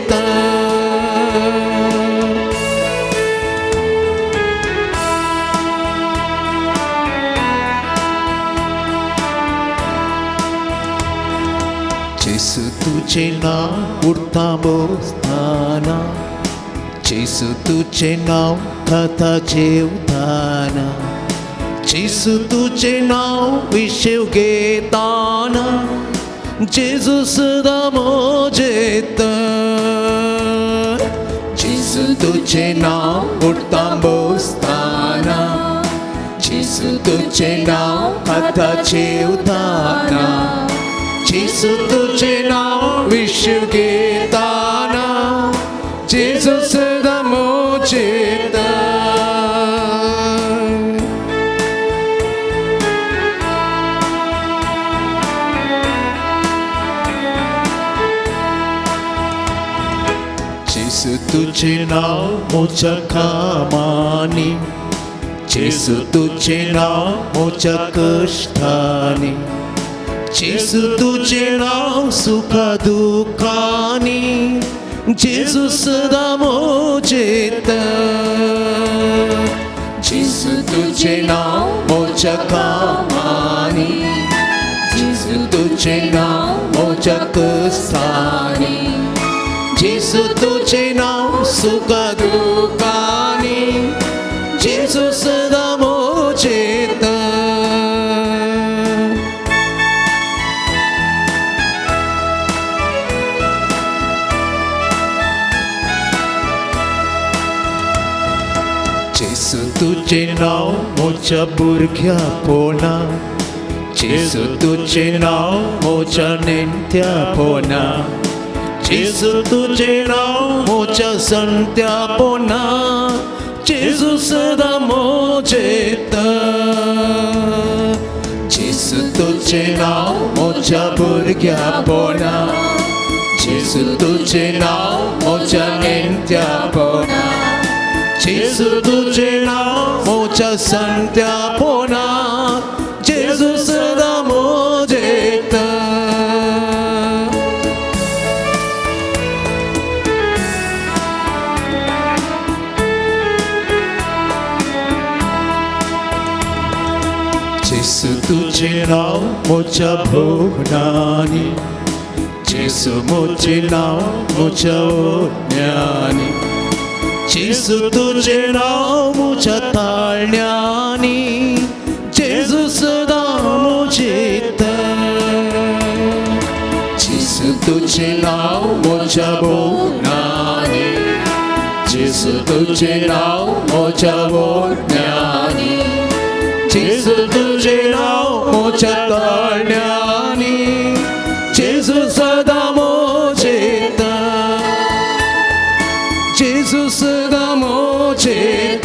जेजू तुझे नाव उठता बसताना, जेजू तुझे नाव खाता जेवताना, जेजू तुझे नाव विशेव घेताना, जेजू सदां म्हजें. जेजू तुझे नाव उठता बसताना, जेजू तुझे नाव खाता जेवताना, जेजू तुझे नाव विशेव घेताना, जेजू सदां म्हजें. जेजू तुझे नाव म्हज्या कामांनी, जेजू तुझे नाव म्हज्या कश्टांनी, जेजू तुझे नाव सुखा दुखांनी, जेजू सदां म्हजें. जेजू तुझे नाव म्हज्या कामांनी, जेजू तुझे नाव म्हज्या कश्टांनी, जेजू तुझे नाव सुखा दुखांनी, जेजू सदां म्हजें. जेजू तुझे नाव म्हज्या भुरग्यापणा, जेजू तुजें नांव म्हज्या नेणट्यापणा, जेजू तुजें नांव म्हज्या संत्यापणा, जेजू सदां म्हजें. जेजू तुजें नांव म्हज्या भुरग्यापणा, जेजू तुजें नांव म्हज्या नेणट्यापणा, जेजू तुजें नांव म्हज्या संत्यापणा, जेजू सदां म्हजें. जेजू तुजें नांव म्हज्या भोगणांनी, जेजू म्हजें नांव म्हज्या ओडण्यांनी, जेजू तुजें नांव म्हज्या ताळण्यांनी, जेजू सदां म्हजें. जेजू तुजें नांव म्हज्या भोगणांनी, जेजू तुजें नांव म्हज्या ओडण्यांनी, जेजू तुजें नांव म्हज्या ताळण्यांनी, जेजू सदां म्हजें, जेजू सदां म्हजें,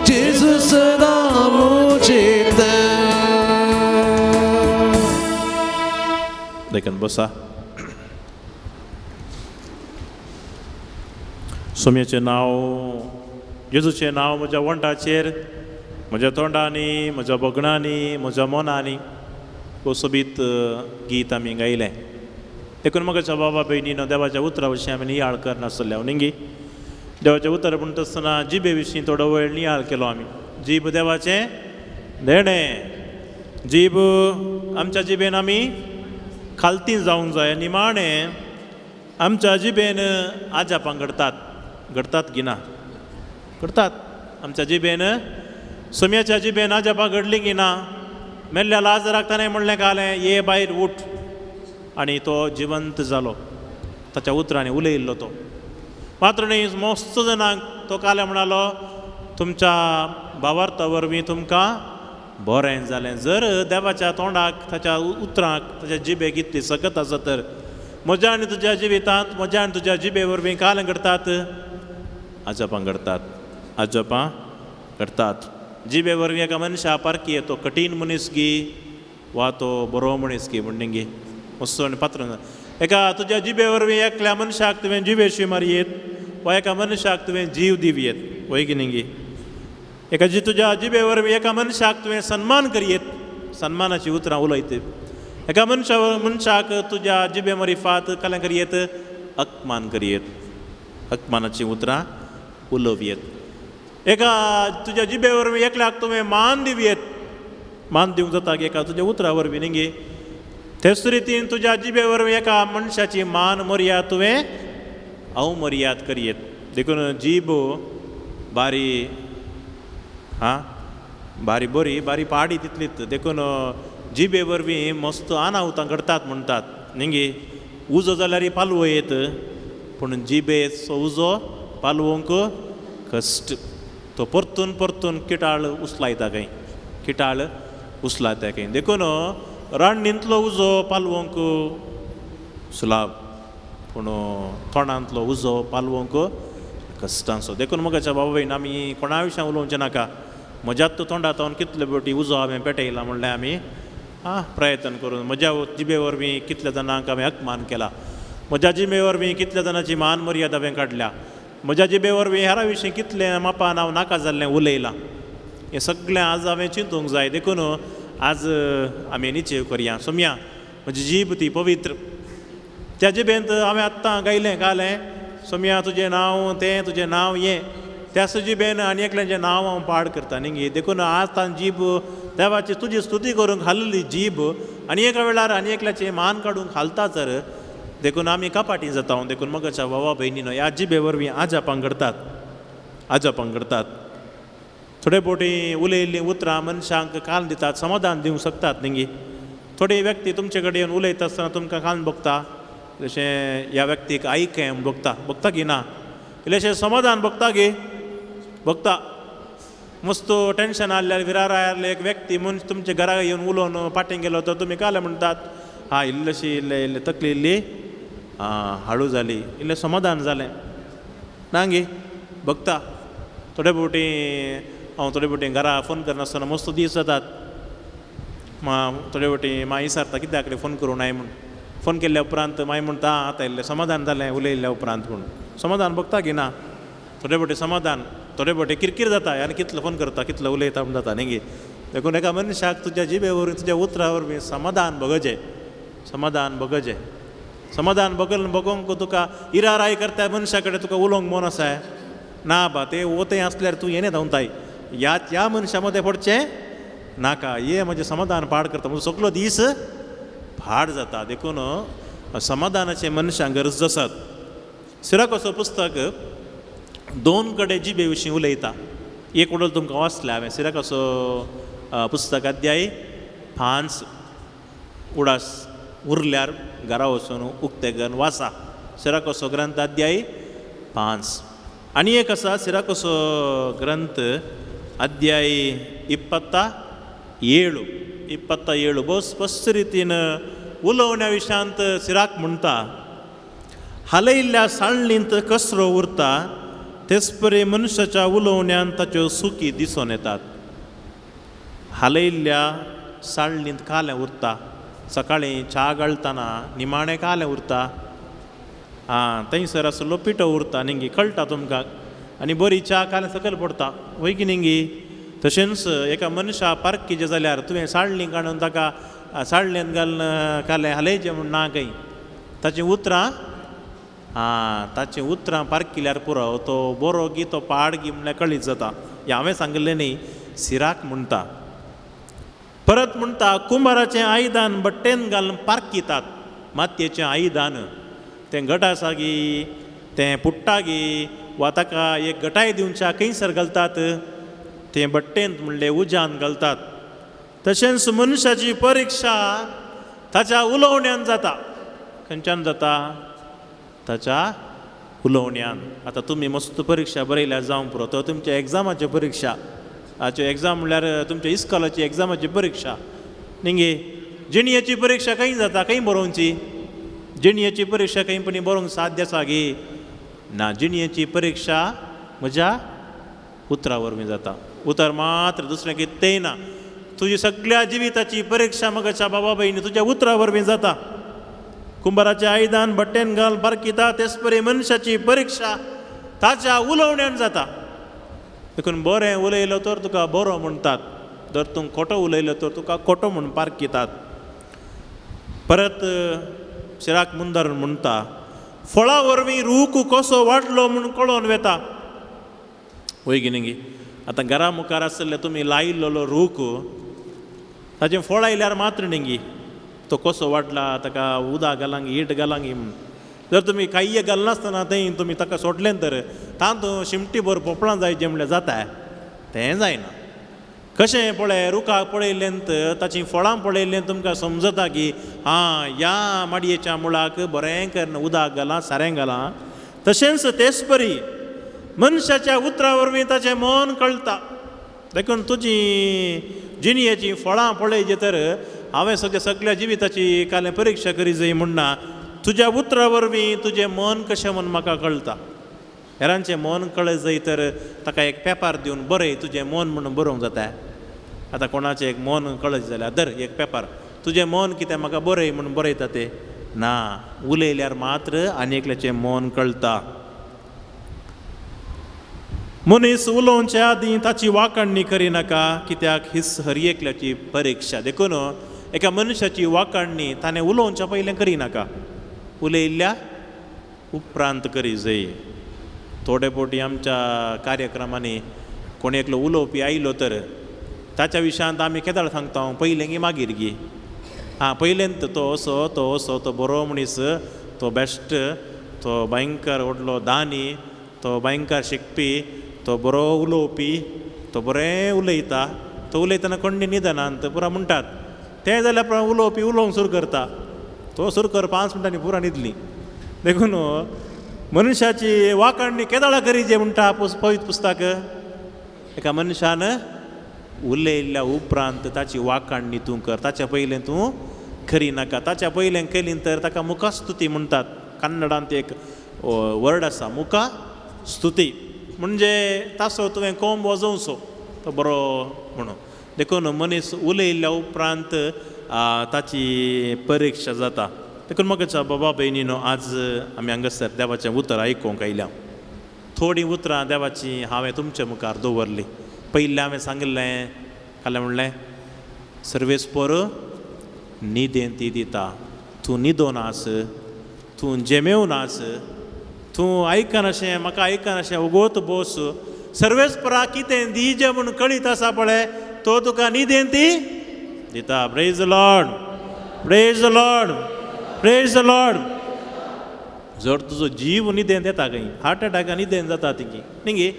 जेजू सदां म्हजें. देखून बसा. सोम्याचें नांव, जेजूचें नांव म्हज्या वंठाचेर, म्हज्या तोंडांनी, म्हज्या भगणांनी, म्हज्या मनांनी सोबीत गीत आमी गायलें. देखून म्हज्या बाबा भयणीनो, देवाच्या उतरा विशीं आमी नियाळ करनासले न्ही. देवाचें उतर म्हणटा आसतना जिबे विशीं थोडो वेळ नियाळ केलो आमी. जीब देवाचें देणें, जीब आमच्या जिबेन आमी खालती जावंक जाय. निमाणें आमच्या जिबेन आजापां घडतात, घडतात गिना घडतात. आमच्या जिबेन, सोम्याच्या जिबेन आजापां घडलीं की ना? मेल्ल्या लाजराक ताणें म्हणलें घालें, ये भायर उठ, आनी तो जिवंत जालो. ताच्या उतरांनी उलयल्लो तो. मात्र न्ही, मस्त जाणांक तो काले म्हणालो, तुमच्या भावार्था वरवीं तुमकां बरें जालें. जर देवाच्या तोंडाक, ताच्या उतरांक, ताच्या जिबेक इतली सकत आसा तर म्हज्या आनी तुज्या जिवितांत, म्हज्या आनी तुज्या जिबे वरवीं कालें घडतात, आजपां घडतात, आजपां घडतात. जिबे वरवीं एका मनशा पारखी तो कठीण मनीस गी वा तो बरो मनीस गी म्हण गी मस्त आनी पात्र. एका तुज्या जिबे वरवीं एकल्या मनशाक तुवें जिवेशी मारयेत वा एका मनशाक तुवें जीव दिवयेत, वय की न्ही गी? एका जी तुज्या जिबे वरवीं एका मनशाक तुवें सन्मान करयेत, सन्मानाची उतरां उलयत. एका मनशाक तुज्या जिबे मरिफात कालें करयेत, अपमान करयेत, अपमानाची उतरां उलोवयेत. एका तुज्या जिबे वरवीं एकल्याक तुवें मान दिवयेत, मान दिवंक जाता एका तुज्या उतरां वरवीं न्ही गी? तेच रितीन तुज्या जिबे वरवीं एका मनशाची मान मर्याद तुवें अवमर्याद करयेत. देखून जीब बारी, आं, बारी बरी, बारी पाडी तितलीच. देखून जिबे वरवीं मस्त अनाहुतां घडतात म्हणटात न्ही गी? उजो जाल्यार पालवो येत, पूण जिबेचो उजो पालवंक कश्ट. तो परतून परतून किटाळ उस्लायता खंय, किटाळ उस्लायता खंय. देखून रांडींतलो उजो पालवंक सुलाभ, पूण तोंडांतलो उजो पालवंक कश्टांचो. देखून म्हज्या बाबा भयण, आमी कोणा विशीं उलोवचें नाका. म्हज्यात तोंडांत कितले फावटी उजो हांवें पेटयला म्हणल्यार आमी प्रयत्न करून म्हज्या जिबे वरवीं कितल्या जाणांक हांवें अपमान केला, म्हज्या जिबे वरवीं कितल्या जाणांची मान मर्याद हांवें काडल्या, म्हज्या जिबे वरवीं हेरां विशीं कितलें मापान हांव नाका जाल्लें उलयलां, हें सगळें आज हांवें चिंतूंक जाय. देखून आज आमी निचेव करया, सोम्या म्हजी जीब ती पवित्र, त्या जिबेंत हांवें आत्तां गायलें गालें, सोम्या तुजें नांव तें, तुजें नांव हें, त्याच जिबेन आनी एकल्याचें नांव हांव पाड करता न्ही गी? देखून आज तां जीब देवाची तुजी स्तुती करूंक घाल्ली जीब आनी एका वेळार आनी एकल्याचें मान काडूंक घालता तर, देखून आमी कपाटी जाता. देखून मगाच्या बाबा भयणीनो, ह्या जिबे वरवीं आजापां घडतात, आजापां घडतात. थोडे फावटी उलयल्लीं उतरां मनशांक कान दितात, समाधान दिवंक शकतात न्ही गी? थोडी व्यक्ती तुमचे कडेन येवन उलयता आसतना तुमकां कान भोगता, जशें ह्या व्यक्तीक आयकें म्हूण भोगता, भोगता की ना? इल्लेशें समाधान भोगता गी? भोगता. मस्त टेन्शन आसल्यार विरार आयिल्ले एक व्यक्ती म्हूण तुमच्या घरा येवन उलोवन पाटीं गेलो तर तुमी कालें म्हणटात, हा इल्लेशी इल्ले इल्ले तकली इल्ली हाळू जाली, इल्लें समाधान जालें ना गे. बघता थोडे फावटी हांव थोडे फावटी घरा फोन करनासतना मस्त दीस जातात. थोडे फावटी मागीर विचारता कित्याक रे फोन करूं नाय म्हूण. फोन केल्ल्या उपरांत मागीर म्हणटा आतां इल्लें समाधान जालें उलयल्ल्या उपरांत म्हूण. समाधान बघता की ना, थोडे फावटी समाधान, थोडे फावटी किरकीर जाता आनी कितलो फोन करता कितलो उलयता म्हूण जाता न्ही गे. देखून एका मनशाक तुज्या जिबे वरवीं तुज्या उतरां वरवीं समाधान भोगचें, समाधान भोगचें. समाधान बगल बगोवंक तुका इराराय करता मनशा कडेन तुका उलोवंक मन आसा ना बा, तें वतें आसल्यार तूं येणे धांवताय ह्या त्या मनशा मदें पडचें नाका. हे म्हजें समाधान पाड करता, म्हजो सगलो दीस पाड जाता. देखून समाधानाचें मनशांक गरज आसात. सिराकोचो पुस्तक दोन कडेन जिबे विशीं उलयता. एक उडल तुमकां वाचलें हांवें, सिराकोचो पुस्तक अध्याय 5 उडास उरल्यार घरा वचून उक्ते घेवन वाचा. सिराकोचो ग्रंथ अध्याय 5. आनी एक आसा सिराकोचो ग्रंथ अध्याय 27 27. भोव स्पश्ट रितीन उलोवण्या विशयांत सिराक म्हणटा, हालयल्ल्या साळणींत कचरो उरता तेच परी मनशाच्या उलोवण्यान ताच्यो सुकी दिसून येतात. हालयल्ल्या साळणींत कालें उरता, सकाळीं च्या घालतना निमाणें कालें उरता, आं थंयसर आसलो पिठो उरता न्ही, कळटा तुमकां. आनी बरी च्या कालें सकयल पडटा वय की न्ही. तशेंच एका मनशा पारखीचें जाल्यार तुवें साळणी काडून ताका साळणेंत घालून कालें हालयचें म्हूण ना खंय, ताचीं उतरां आं ताचीं उतरां पारखिल्यार पुरो, तो बरो गी तो पाड गी म्हणल्यार कळीत जाता. हें हांवें सांगिल्लें न्ही, सिराक म्हणटा. परत म्हणटा, कुंभाराचें आयदन बट्टेन घालून पारखितात. मातयेचें आयदन तें घट आसा गी, तें पुट्टा गी, वा ताका एक घटाय दिवच्या खंयसर घालतात, तें बट्टेंत म्हणलें उज्यान घालतात. तशेंच मनशाची परिक्षा ताच्या उलोवण्यान जाता. खंयच्यान जाता? ताच्या उलोवण्यान. आतां तुमी मस्त परिक्षा बरयल्या जावंक पुरो, तो तुमच्या एग्जामाच्यो परिक्षा, हाच्यो एग्जाम म्हणल्यार तुमच्या इस्कॉलाची एग्जामाची परिक्षा न्ही गे. जिणयेची परिक्षा खंय जाता, खंय बरोवची? जिणयेची परिक्षा खंय पण बरोवंक साध्य आसा गे ना. जिणयेची परिक्षा म्हज्या उतरा वरवीं जाता. उतर मात्र, दुसरें कितेंय ना. तुजी सगळ्या जिविताची परिक्षा मगाच्या बाबा भयणी तुज्या उतरा वरवीं जाता. कुंभाराचें आयदन बट्टेन घाल पारखिता तेच परी मनशाची परिक्षा ताच्या उलोवण्यान जाता. देखून बरें उलयलो तर तुका बरो म्हणटात, जर तूं खोटो उलयलो तर तुका खोटो म्हूण पारखितात. परत सिराक मुंदार म्हणटा, फळां वरवीं रूख कसो वाडलो म्हूण कळोन वेता. वय गी न्ही. आतां घरा मुखार आशिल्ले तुमी लायिल्लो रूख ताचें फळ आयल्यार मात्र न्ही, तो कसो वाडला, ताका उदक घालांगी, हीट घालांगी म्हूण. जर तुमी कांय घालनासतना थंय तुमी ताका सोडलें तर तातूंत शिमटी भर पोपळां जाय जें म्हणल्यार जाता, तें जायना. कशें पळय रुखाक पळयलें ताचीं फळां पळयलें तुमकां समजता की आं ह्या माडयेच्या मुळाक बरें करून उदक घालां, सारें घालां. तशेंच तेच परी मनशाच्या उतरा वरवीं ताचें मन कळटा. देखून तुजी जिणयेचीं फळां पळयची तर हांवें सगळ्या सगळ्या जिविताची कालें परिक्षा करी जाय म्हणना, तुज्या उतरा वरवीं तुजें मन कशें म्हूण म्हाका कळटा. हेरांचें मन कळत जाय तर ताका एक पेपर दिवन बरय तुजें मन म्हणून बरोवंक जाता. आतां कोणाचें एक मन कळत जाल्यार दर एक पेपर तुजें मन कितें म्हाका बरय म्हणून बरयता तें ना, उलयल्यार मात्र आनी एकल्याचें मन कळटा. मनीस उलोवचे आदीं ताची वाखाणणी करिनाका, कित्याक हीच हर एकल्याची परिक्षा. देखून एका मनशाची वाखाणणी ताणें उलोवच्या पयलें करिनाका, उलयल्ल्या उपरांत करी जाय. थोडे फावटी आमच्या कार्यक्रमांनी कोण एकलो उलोवपी आयलो तर ताच्या विशयांत आमी केदाळ सांगता, पयलें गी मागीर गी, आं पयलेंत तो असो, तो असो, तो बरो मनीस, तो बेस्ट, तो भयंकर व्हडलो दानी, तो भयंकर शिकपी, तो बरो उलोवपी, तो बरें उलयता, तो उलयतना कोण न्हिदना पुरा म्हणटात. तें जाल्यार उलोवपी उलोवंक सुरू करता, तो सुरू कर 5 मिनटांनी पुरा न्हिदली. देखून मनशाची वाखाणणी केदाळा करी जे म्हणटा पवित्र पुस्तक, एका मनशान उलयल्ल्या उपरांत ताची वाखाणणी तूं कर, ताच्या पयलें तूं करी नाका. ताच्या पयलें केली तर ताका मुखास्तुती म्हणटात. कन्नडांत एक वर्ड आसा मुखा स्तुती, म्हणजे तासो तुवें कोंब वाजोवचो तो बरो म्हणून. देखून मनीस उलयल्ल्या उपरांत ताची परिक्षा जाता. देखून म्हाका बाबा भयणीनो आज आमी हांगासर देवाचें उतर आयकूंक आयल्या. थोडीं उतरां देवाचीं हांवें तुमचे मुखार दवरलीं. पयलें हांवें सांगिल्लें, कालें म्हणलें सर्वेस्पोर न्हिदेंत ती दिता, तूं न्हिदोन आस, तूं जेमेवन आस, तूं आयकनाशें म्हाका आयकनाशें उगोत बोस, सर्वेस्परा कितें दिजें म्हूण कळीत आसा पळय तो तुका न्हिदेंत ती दिता. Praise the Lord, praise the Lord, praise the Lord. जर तुजो जीव न्हिदेंत येता खंय, हार्ट एटॅक न्हिदेंत जाता तिगी न्ही,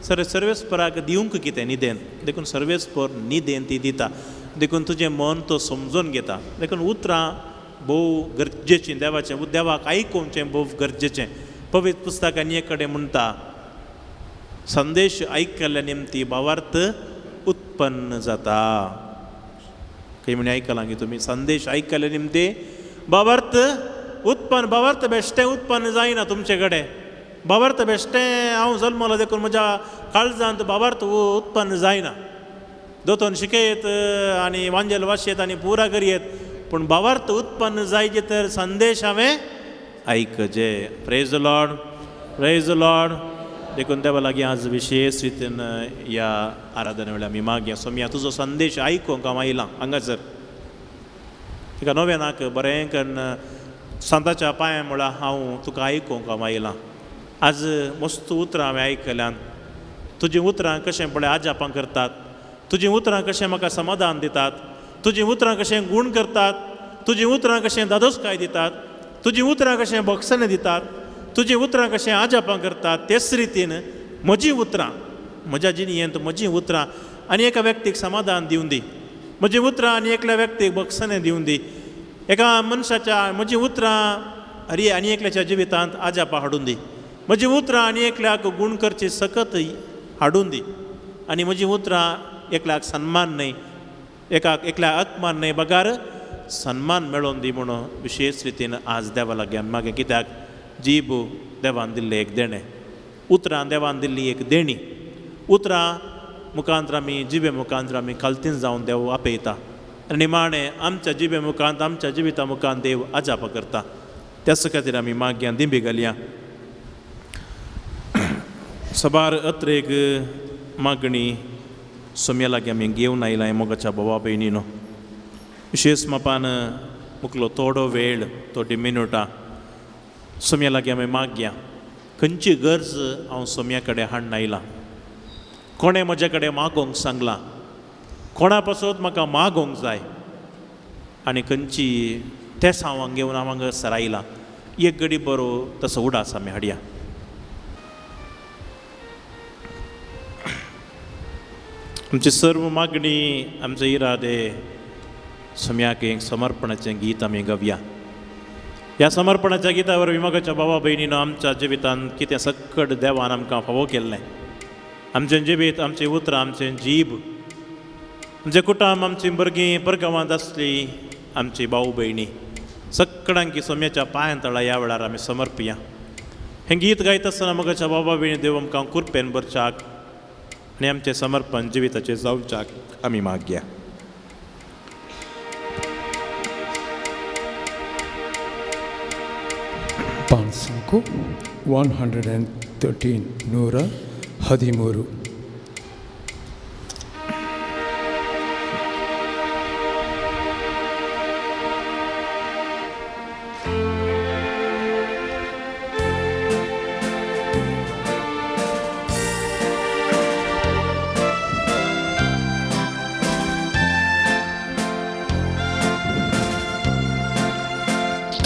सर सर्वेस्पराक दिवंक कितें न्हिदेंत. देखून सर्वेस्पर न्हिदेंत ती दिता. देखून तुजें मन तो समजून घेता. देखून उतरां भोव गरजेचीं, देवाचें देवाक आयकुचें भोव गरजेचें. पवित्र पुस्तक आनी एक कडेन म्हणटा संदेश आयकल्ल्या निमती भावार्थ उत्पन्न जाता. खंय म्हणी आयकलां गे तुमी? संदेश आयकल्ल्या निमती भावार्थ उत्पन्न. भावार्थ बेश्टें उत्पन्न जायना तुमचे कडेन. भावार्थ बेश्टें हांव जल्मलो देखून म्हज्या काळजांत भावार्थ उत्पन्न जायना. दोतोन शिकयत आनी वांजेल वाशयत आनी पुरा करयत, पूण भावार्थ उत्पन्न जायचे तर संदेश हांवें आयकचे. Praise the Lord, praise the Lord. देखून देवा लागीं आज विशेश रितीन ह्या आराधने वेळार आमी मागया, सोमया तुजो संदेश आयकूंक हांव आयलां हांगासर. तुका नव्यानाक बरें कन्न सांताच्या पांया मुळा हांव तुका आयकूंक हांव आयलां. आज मस्त उतरां हांवें आयकल्यान, तुजीं उतरां कशें पळय आजापां करतात, तुजीं उतरां कशें म्हाका समाधान दितात, तुजीं उतरां कशें गूण करतात, तुजीं उतरां कशें दादोसकाय दितात, तुजीं उतरां कशें भोगसणें दितात, तुजीं उतरां कशें आजापां करतात, तेच रितीन म्हजीं उतरां म्हज्या जिणेंत म्हजीं उतरां आनी एका व्यक्तीक समाधान दिवन दी, म्हजीं उतरां आनी एकल्या व्यक्तीक भोगसणें दिवन दी, एका मनशाच्या म्हजीं उतरां अरे आनी एकल्याच्या जिवितांत आजापां हाडून दी, म्हजीं उतरां आनी एकल्याक गूण करची सकत हाडून दी, आनी म्हजीं उतरां एकल्याक सन्मान न्हय, एकाक एकल्याक अपमान न्हय बगार सन्मान मेळोवन दी म्हणून विशेश रितीन आज देवा लागीं आमी मागीर. कित्याक जीब देवान दिल्लें एक देणें, उतरां देवान दिल्ली एक देणी, उतरां मुखांत आमी जिबे मुखांत आमी खालतीन जावन देव आपयता आनी निमाणें आमच्या जिबे मुखांत आमच्या जिविता मुखांत देव अजाप करता. त्याच खातीर आमी मागया दिंबी घालया. सबार अत्रेक मागणी सोम्या लागीं आमी घेवन आयलां मोगाच्या भावा भयणीनो. विशेश मापान मुकलो थोडो वेळ थोडी मिनुटां सोम्या लागीं आमी मागया. खंयची गरज हांव सोम्या कडेन हाडून आयलां, कोणें म्हज्या कडेन मागोवंक सांगलां, कोणा पासत म्हाका मागोवंक जाय आनी खंयची तें हांव घेवन हांव हांगासर आयलां. एक गडी बरो तसो उडास आमी हाडया. आमची सर्व मागणी आमचे इरादे सोम्याक एक समर्पणाचें गीत आमी गावया. ह्या समर्पणाच्या गिता वरवीं मोगाच्या बाबा भयणीनो आमच्या जिवितांत कितें सक्कड देवान आमकां फावो केल्लें, आमचें जिवीत, आमचीं उतरां, आमचें जीब, आमचें कुटुंब, आमचीं भुरगीं परगांवांत आसली आमची भाव भयणी सक्कडांकी सोम्याच्या पांयां तळा ह्या वेळार आमी समर्पया. हें गीत गायता आसतना मोगाच्या बाबा भयणी देव आमकां कुरपेन भरच्याक आनी आमचें समर्पण जिविताचें जावच्याक आमी मागया. पांच 113 113.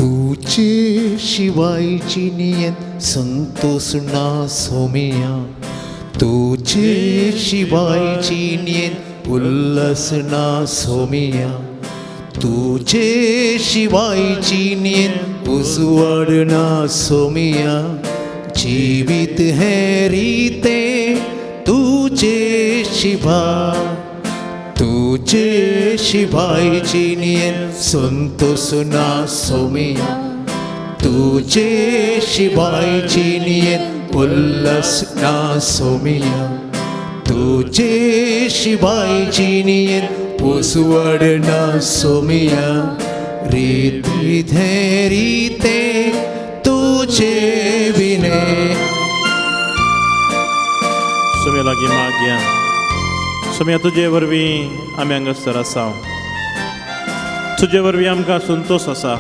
तुझे शिवायची नियत संतोष ना सोमिया, तुझे शिवायची नियत उल्लास ना सोमिया, तुझे शिवायची नियत उजवाड ना सोमिया, जीवित है रीते तुझे तुझे शिवाय तुझे शिवाय जिणेन संतोष ना सोमिया तुझे शिवाय जिणेन उल्हास ना सोमिया तुझे शिवाय जिणेन उजवाड ना सोमिया रीती रीते तुझे विने। सोम्या लागीं मागया। सोम्या तुजे वरवीं आमी हांगासर आसा, तुजे वरवीं आमकां संतोश आसा,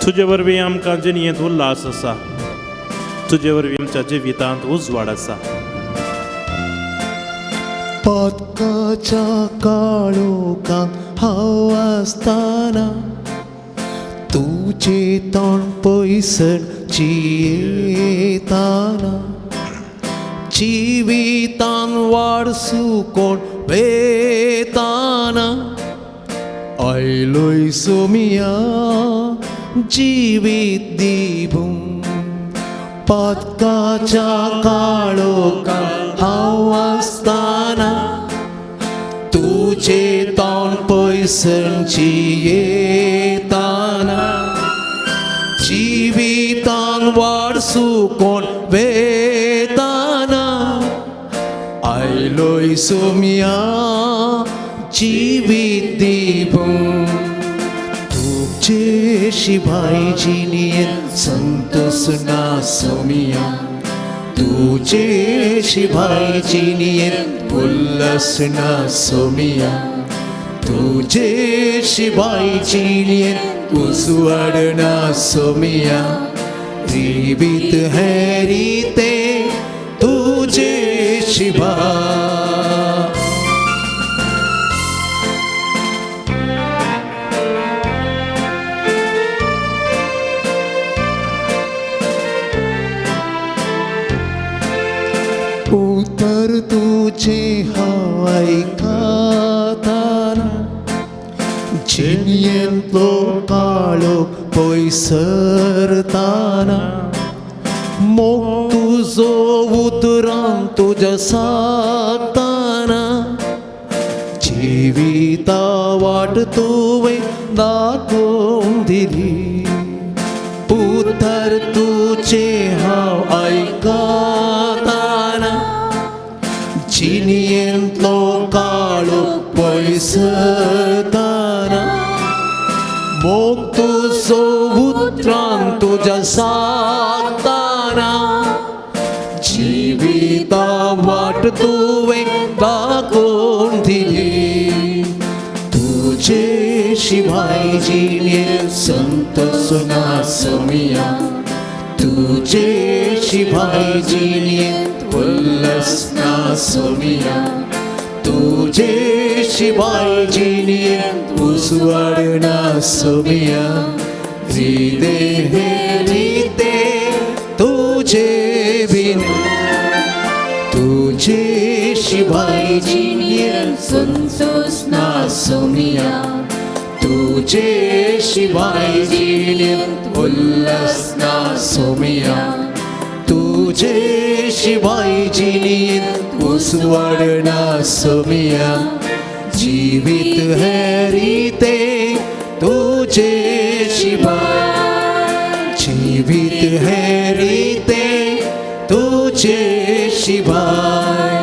तुजे वरवीं आमकां जिणेंत उल्हास आसा, तुजे वरवीं आमच्या जिवितांत उजवाड आसा। पातकाच्या काळोखांत हांव आसतना तुजें तोंड पयसर जियेतना जिवितान वाड सुकोण वेताना आयलोय सोमिया जिवीत दिवूं पातकाच्या काळोखांत हांव आसतना तुजें तोंड पयसर जियेतना जिवितान वाड सुकोण वेताना आयलोय सोमिया जिवीत दिवूं तुजे शिवाय जिणेन संतोष ना सोमिया तुजे शिवाय जिणेन उल्हास ना सोमिया तुजे शिवाय जिणेन उजवाड ना सोमिया जीवित है रीते तुझे शिवाय। उतर तुझे हांव आयकतना जिणेंतलो काळोख पयसरतना मोग तुजो उतरान तुज्या सागतना जिविता वाट तुवें दाखोवन दिली उतर तुजें हांव आयकतना जिणेंतलो काळोख पयसरतना मोग तुजो उतरान तुज्या सागतना जिविता वाट तुवें दाखोवन दिली तुजे शिवाय जिणेन संतोष ना सोमिया तुजे शिवाय जिणेन उल्हास ना सोमिया तुजे शिवाय जिणेन उजवाड ना सोमिया रीते रीते तुझे बिन तुझे शिवाय जिणेन संतोष ना सोमिया तुझे शिवाय जिणेन उल्हास ना सोमिया तुझे शिवाय जिणेन उजवाड ना सोमिया जीवित है रीते तुझे शिवाय जीवित है रीते तुझे शिवाय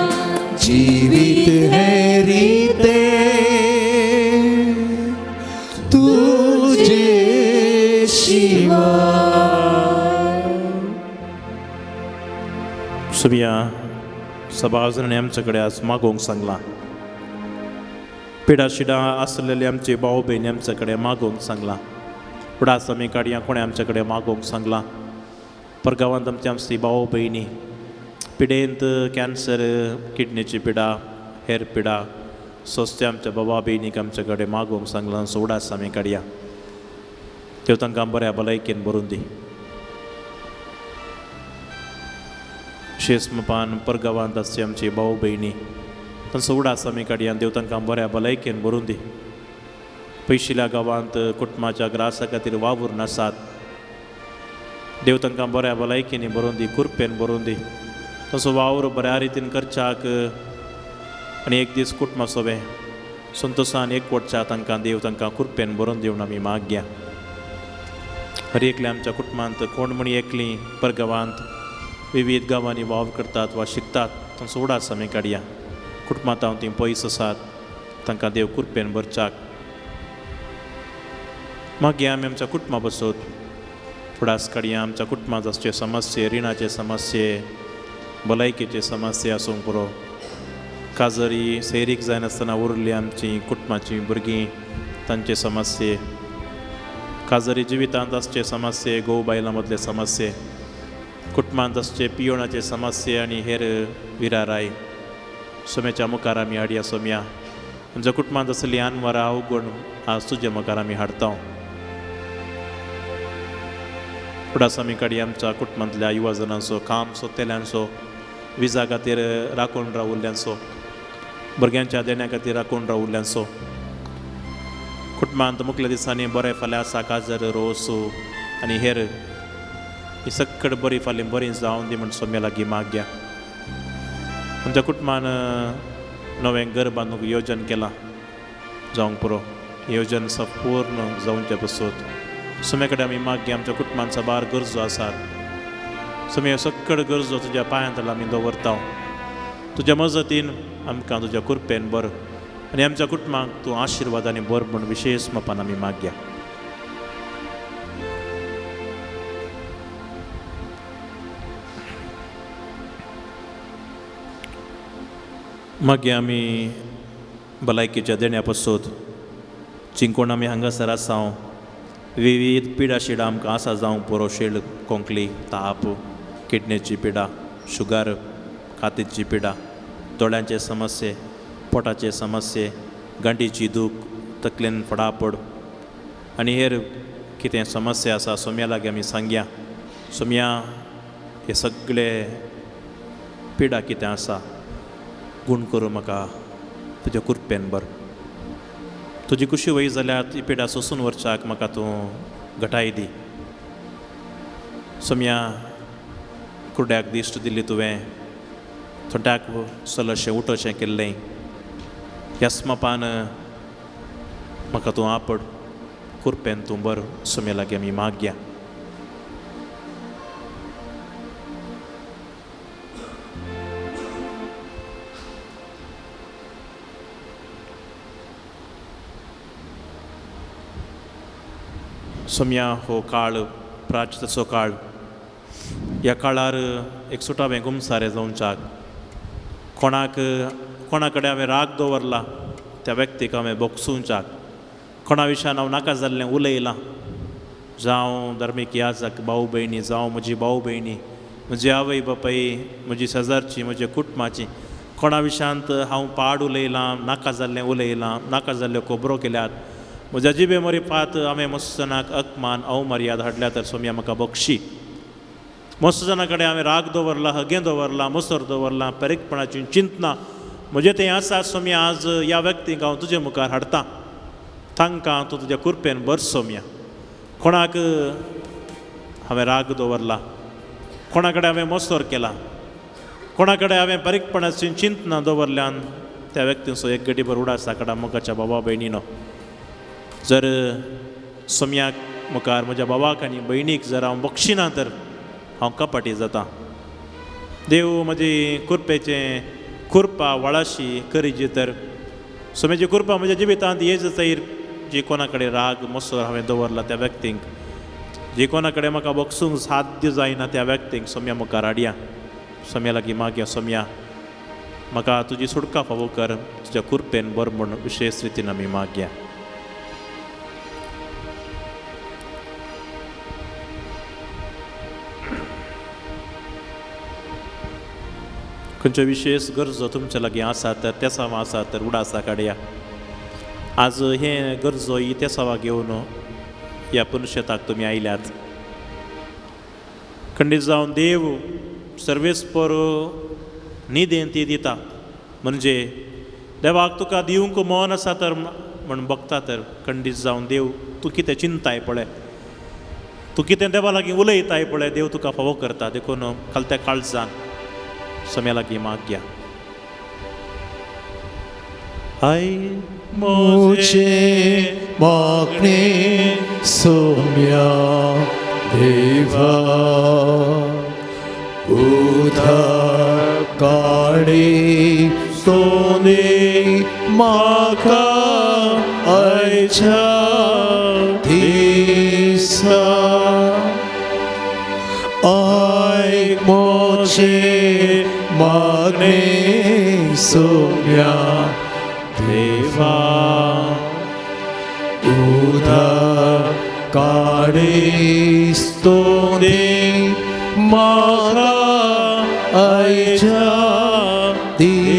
जीवित है रीते तुझे शिवाय। सोमिया सभाजनांनी आमचे कडेन आज मागोवंक सांगलां, पिडा शिडां आसलेले आमचे भाव भयणी आमचे कडेन मागोवंक सांगलां, उडास आमी काडया कोणें आमचे कडेन मागोवंक सांगलां। परगांवांत आमचे आमची भाव भयणी पिडेंत कॅन्सर, किडनीची पिडा, हेर पिडा सोंसते आमच्या बाबा भयणीक आमचे कडेन मागोवंक सांगलां। सो उडास आमी काडया, त्यो तांकां बऱ्या भलायकेन भरून दी। शेसमपान परगांवांत आसचे आमचे भाव भयणी तांचो उडास आमी काडया, देव तांकां बऱ्या भलायकेन भरून दी। पयशिल्या गांवांत कुटुंबाच्या ग्रासा खातीर वावूर नासात, देव तांकां बऱ्या भलायकेनी भरून दी, कुरपेन भरून दी, तांचो वावर बऱ्या रितीन करच्याक आनी एक दीस कुटुंबा सोबें संतोशान एकवटच्या तांकां देव तांकां कृपेन बरोवन दिवन आमी मागया. हर एकल्या आमच्या कुटुंबांत कोण म्हण एकलीं परगांवांत विविध गांवांनी वावर करतात वा शिकतात तांचो उडास आमी काडया. कुटुंबांत हांव तीं पयस आसात तांकां देव कृपेन भरच्याक मागीर आमी आमच्या कुटुंबा बसत फुडास काडया. आमच्या कुटुंबांत आसचे समस्ये, रिणाचे समस्ये, भलायकेचे समस्ये आसूंक पुरो, काजरी सैरीक जायनासतना उरली आमची कुटुंबाची भुरगीं तांचे समस्ये, काजरी जिवितांत आसचे समस्ये, घोव बायलां मदले समस्ये, कुटुंबांत आसचे पियोणाचे समस्ये आनी हेर विराराय सोम्याच्या मुखार आमी हाडया. सोम्या आमच्या कुटुंबांत आसली आनवरां अवगुण आज तुज्या मुखार आमी हाडता. फुडास आमी काडया आमच्या कुटुंबांतल्या युवा जणांचो, काम सोदतल्यांचो, विजा खातीर राखून रावल्ल्यांचो, भुरग्यांच्या देण्या खातीर राखून रावल्ल्यांचो. कुटुंबांत मुखल्या दिसांनी बरें फाल्यां आसा काजर, रोस आनी हेर ही सक्कड बरी फाल्यां बरी जावन दी म्हण सोम्या लागीं मागया. आमच्या कुटुंबान नवें घर बांदूंक योजन केलां जावंक पुरो, योजन संपूर्ण जावचे पसून सोम्या कडेन आमी मागया. आमच्या कुटुंबान साबार गरजो आसात, सोम्या सक्कड गरजो तुज्या पांयांत आमी दवरता. तुज्या मजतीन आमकां तुज्या कृपेन बर आनी आमच्या कुटुंबाक तूं आशिर्वाद आनी बर म्हूण विशेश मपान आमी मागया. मागीर आमी भलायकेच्या देण्या पसून चिंकोण आमी हांगासर आसा विविध पिडा शिडा आमकां आसा जावंक पुरो, शेळ, खोंकली, ताप, किडनेची पिडा, शुगर, कातीची पिडा, दोळ्यांचे समस्ये, पोटाचे समस्ये, गांठीची दूख, तकलेन फडाफड आनी हेर कितें समस्या आसा सोम्या लागीं आमी सांगया. सोम्या हे सगळे पिडा कितें आसा गूण करूं म्हाका तुज्या कृपेन बर. तुजी कुशी वय जाल्यार ती पिडा सोसून वरच्याक म्हाका तूं घटाय दी. सोम्या कुड्याक दिश्ट दिल्ली तुवें, थोड्याक सलशें उठोशें केल्लें, ह्या स्मपान म्हाका तूं आपड, कृपेन तूं बर. सोम्या लागीं आमी मागया. सोम्या हो काळ प्राचताचो काळ, ह्या काळार एक सुटावें गुमसारें जावच्याक कोणाक कोणा कडेन हांवें राग दवरला त्या व्यक्तीक हांवें बोगसूंच्याक, कोणा विशयान हांव नाका जाल्लें उलयलां, जावं धर्मीक याजक भाव भयणी, जावं म्हजी भाव भयणी, म्हजी आवय बापाय, म्हजी शेजारची, म्हज्या कुटुंबाची, कोणा विशयांत हांव पाड उलयलां, नाका जाल्लें उलयलां, नाका जाल्ल्यो खबरो केल्यात, म्हज्या जिबे मरी पात हांवें मस्त जाणाक अपमान अवमर्याद हाडल्या तर सोम्या म्हाका बक्षी. मस्त जाणा कडेन हांवें राग दवरला, हगें दवरलां, मसर दवरलां, पेरेकपणाची चिंतना म्हजें तें आसा सोम्या आज ह्या व्यक्तींक हांव तुजे मुखार हाडटा, तांकां तूं तुज्या कृपेन बर. सोम्या कोणाक हांवें राग दवरला, कोणा कडेन हांवें मसर केला, कोणा कडेन हांवें बारीकपणाची चिंतना दवरल्यान त्या व्यक्तींचो एक गडीभर उडास आकडा मोगाच्या बाबा भयणीनो. जर सोम्याक मुखार म्हज्या बाबाक आनी भयणीक जर हांव बक्षिना तर हांव कपाटी जाता. देव म्हजी कृपेचें कृपा वळाशी करीजी तर सोम्याची कृपा म्हज्या जिवितांत ये जाता. जी कोणा कडेन राग मसर हांवें दवरला त्या व्यक्तींक, जी कोणा कडेन म्हाका बक्षूंक साध्य जायना त्या व्यक्तींक सोम्या मुखार हाडया. सोम्या लागीं मागया, सोम्या म्हाका तुजी सुटका फावो कर, तुज्या कृपेन बर म्हूण विशेश रितीन आमी मागया. खंयच्यो विशेश गरजो तुमच्या लागीं आसा तर तेसांव आसा तर उडासा काडया. आज हे गरजो ही तेसांवा घेवन ह्या पुनशेताक तुमी आयल्यात. खंडीत जावन देव सर्वेस्पर निदेन ती दिता, म्हणजे देवाक तुका दिवंक मन आसा तर म्हण बगता तर खंडीत जावन देव तूं कितें चिंताय पळय, तूं कितें देवा लागीं उलयताय पळय, देव तुका फावो करता. देखून खालत्या काळजान सोम्या लागीं मागया. आई मुझे मागणे सोम्या देवा उदक काडे सोने म्हाका आयच्या दिसा आयक म्हजें मागणें सोम्या देवा उदक काडे स्तोने म्हाका आयच्या दिसा.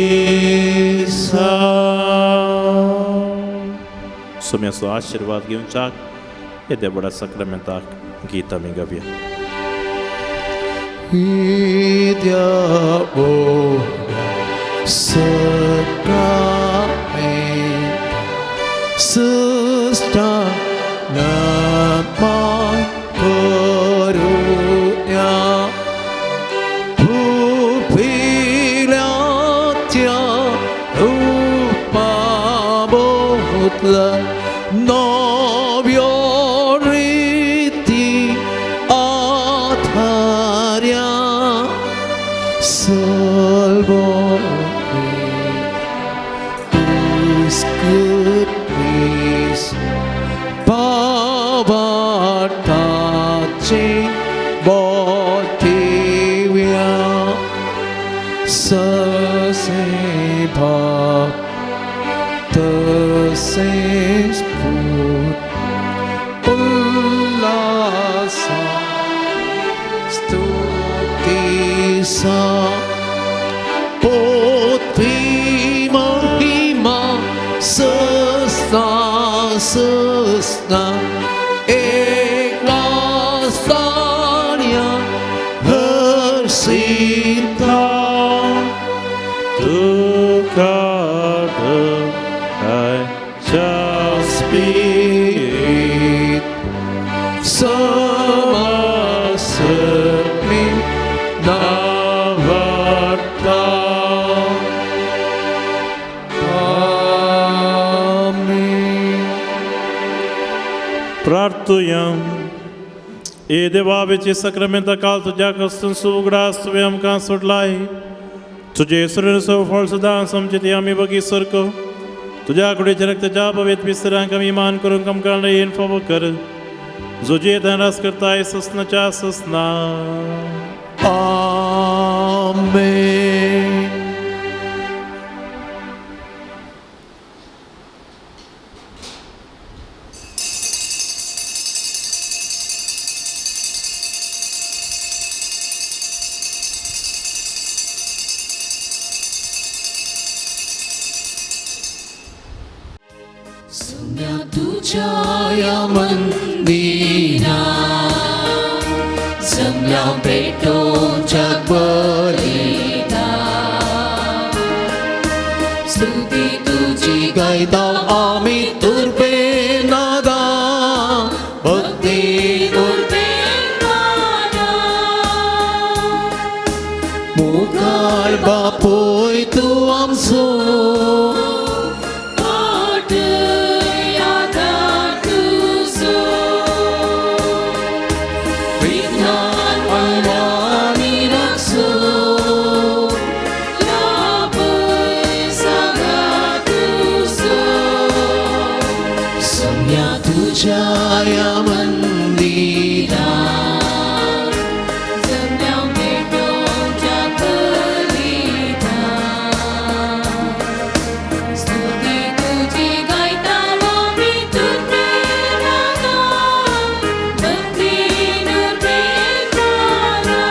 सोम्याचो आशिर्वाद घेवच्याक येद्या व्हडा साक्रामेंताक गीत आमी गावया. येद्या व्हडा साक्रामेंत सुस्ता नमान करुया भुपिल्याच्या रुपा बोतला नव्यो रिती आधार्या सल्वोनी पुस्कृतीस पावाटाचे बोथिव्या ससे भाप तसेच पूत उल्लासा स्तुतीसा पोथी महिमा सस्ता सस्ता एकला साण्या हर्षिता तुका आयच्या स्पिरीत समसमी नावार्ता. आमेन. प्रार्थुया. ए देवा वेचे साक्रामेंता काल तुज्या कस्तून सुउगडास तुवें आमकां सोडलाय. तुजे सुरेसो फळ सदां समजे ते आमी बगी सरको तुज्या कुडीच्या रक्ताच्या पवित्र विस्तरांक आमी मान करूंक आमकां येन फावो कर जो जियेतान रास करताय ससनाच्या ससना. आमेन. सुम्या तुझ्या या मंदिरा जमल्या पेटोच्या बलिदा स्तुती तुझी गायता आमी तुर्बे नादा भक्ती उर्बे माना मुखार बापूय तूं आमचो पाट आधार तुजो विज्ञान आनी राखसो लाभय सांगात तुजो सुम्या तुझ्या या मंदिरा जमल्या पेटोवच्या बलिदा स्तुती तुझी गायता आमी तुर्बे नादा भक्ती नुर्बे माना.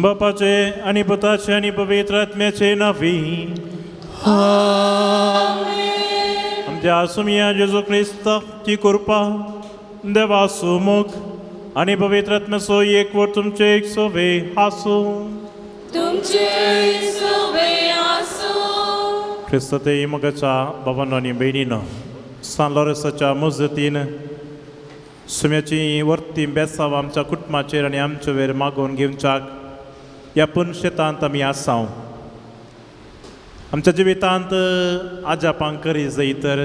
बापाचे आनी पुताचे आनी पवित्र आत्म्याचे नावी आमच्या सुमिया जेजू क्रिस्ताची कृपा देवा सुमुख आनी पवित्र आत्म्याचो एकवट तुमचे एक सोवे आसूं. तुमचे सोवे आसूं. क्रिस्त ते मोगाच्या बाबांनो आनी भयणीनो सान लॉरेसाच्या मजतीन सुम्याची वर्ती बेसांव आमच्या कुटुंबाचेर आनी आमचे वेर मागोवन घेवच्याक ह्या पुनशेतांत आमी आसाव. आमच्या जिवितांत आजापांक करी जाय तर,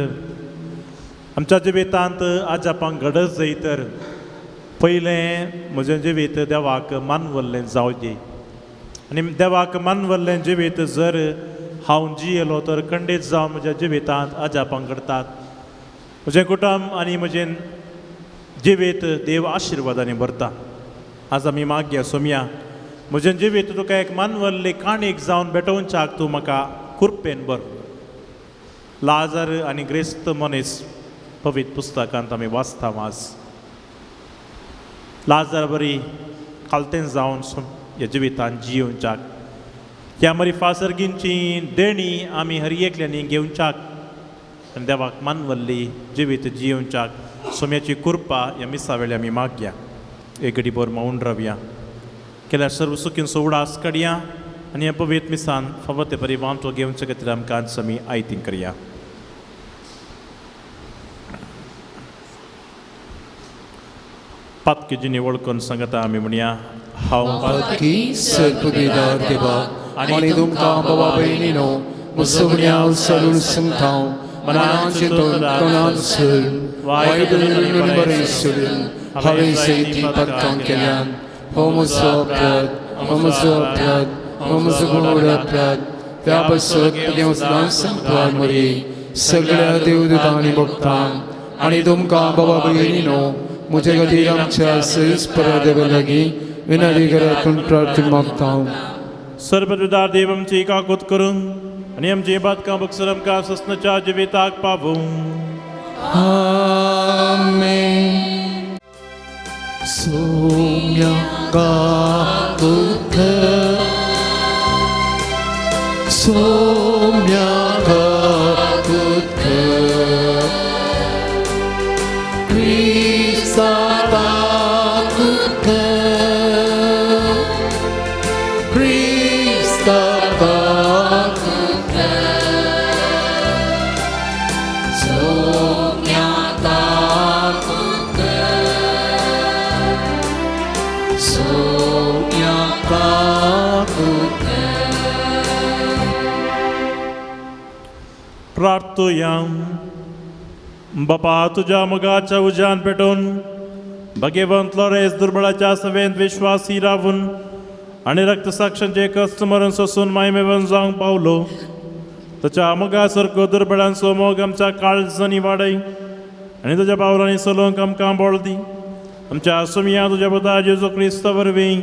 आमच्या जिवितांत आजापांक घडत जाय तर पयलें म्हजें जिवीत देवाक मानवल्लें जावचें आनी देवाक मानवल्लें जिवीत जर हांव जियेलो तर खंडीत जावन म्हज्या जिवितांत आजापांक घडतात. म्हजें कुटुंब आनी म्हजें जिवीत देव आशिर्वादांनी भरता. आज आमी मागया सोमया म्हजें जिवीत तुका एक मानवल्ली काणीक जावन भेटोवच्याक तूं म्हाका कृपेन भर. लाजर आनी ग्रेस्त मनीस पवित्र पुस्तकांत आमी वाचता. आज लाजर बरी खालतें जावन ह्या जिवितांत जियोवच्याक ह्या मरी फासर्गींची देणी आमी हर एकल्यांनी घेवच्याक आनी देवाक मानवल्ली जिवीत जियोवच्याक सोम्याची कृपा ह्या मिसा वेळी आमी मागया. एक घडी भर मौन रावया. केल्यार सर्व सुखींचो उडास काडया आनी ह्या पवित्र मिसान फावो ते परी वांटो घेवचे खातीर आमकां आमी आयतीं करया. पातकी वळखून सांगता आमी म्हणया, हांव पातकी सर्पगेदार देवा आनी तुमकां बाबा भयणीनो मुसुगण्या सलून सांगता मनान चिंतून तोंडान सोडून वायट उलोवन बरें सोडून हांवें सयती पातकां केल्यान. हो म्हजो अपराध, हो म्हजो अपराध, हो म्हजो व्हड अपराध. त्या पासत देव सदांच सांगता मरी सगळ्या देवदूतांनी भक्तांक आनी तुमकां बाबा भयणीनो म्हजे खातीर आमच्या सयस्परा देवा लागीं विनंती करात म्हूण प्रार्थना मागता. सर्वदुदार देव आमची काकूत करून आनी आमची बातकां बक्षर आमकां सस्नाच्या जिविताक पावूं. आमेन. सोम्या काकूत सोम्या काकूत क्रिस्ता काकूत क्रिस्ता काकूत सोम्या काकूत सोम्या काकूत. प्रार्थुया. बापा तुज्या मोगाच्या उज्यान पेटोवन भगेवंत लोरेस दुर्बळाच्या सवेंत विश्वासी रावून आनी रक्तसाक्षांचे कश्ट मरण सोसून मायमेवन जावंक पावलो ताच्या मोगा सारको दुर्बळांचो मोग आमच्या काळजांनी वाडय आनी तुज्या पावलांनी चलोवंक आमकां बळ दी. आमच्या सुमया तुज्या पुता जेजू क्रिस्ता वरवीं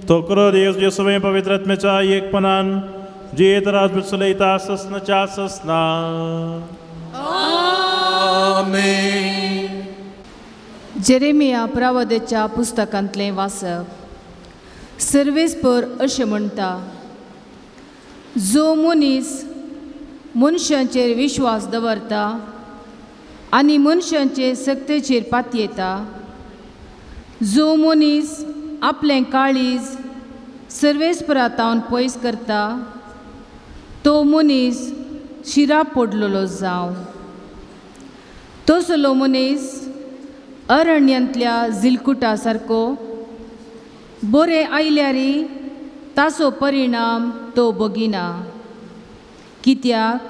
तो करो देव तुजे सवें पवित्र आत्म्याच्या एकपणान जियेत राज चलयता ससनाच्या ससना. आमेन. जेरेमिया प्रवादेच्या पुस्तकांतलें वाचप. सर्वेस्पर अशें म्हणटा, जो मनीस मनशांचेर विश्वास दवरता आनी मनशांचे सक्तेचेर पातयेता, जो मनीस आपलें काळीज सर्वेस्परातावन पयस करता तो मनीस शिरा पडलेलो जावं. तसलो मनीस अरण्यांतल्या झिलकुटा सारको बरें आयल्यारी ताचो परिणाम तो बगिना, कित्याक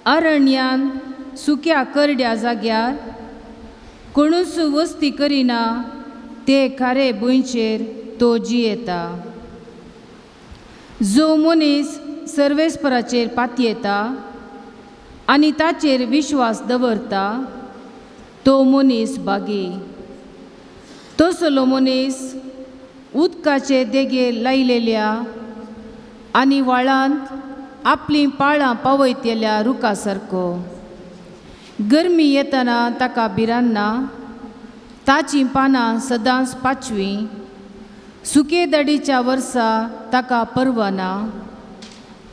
अरण्यांत सुक्या करड्या जाग्यार कोणूच वस्ती करिना ते खारे भुंयचेर तो जियेता. जो मनीस सर्वेस्पराचेर पातयेता आनी ताचेर विश्वास दवरता तो मनीस बागी. तसलो मनीस उदकाचे देगेर लायलेल्या आनी व्हाळांत आपलीं पाळां पावयतल्या रुखा सारको. गरमी येतना ताका भिरांना, ताचीं पानां सदांच पाचवीं. सुके दाडीच्या वर्सा ताका परवाना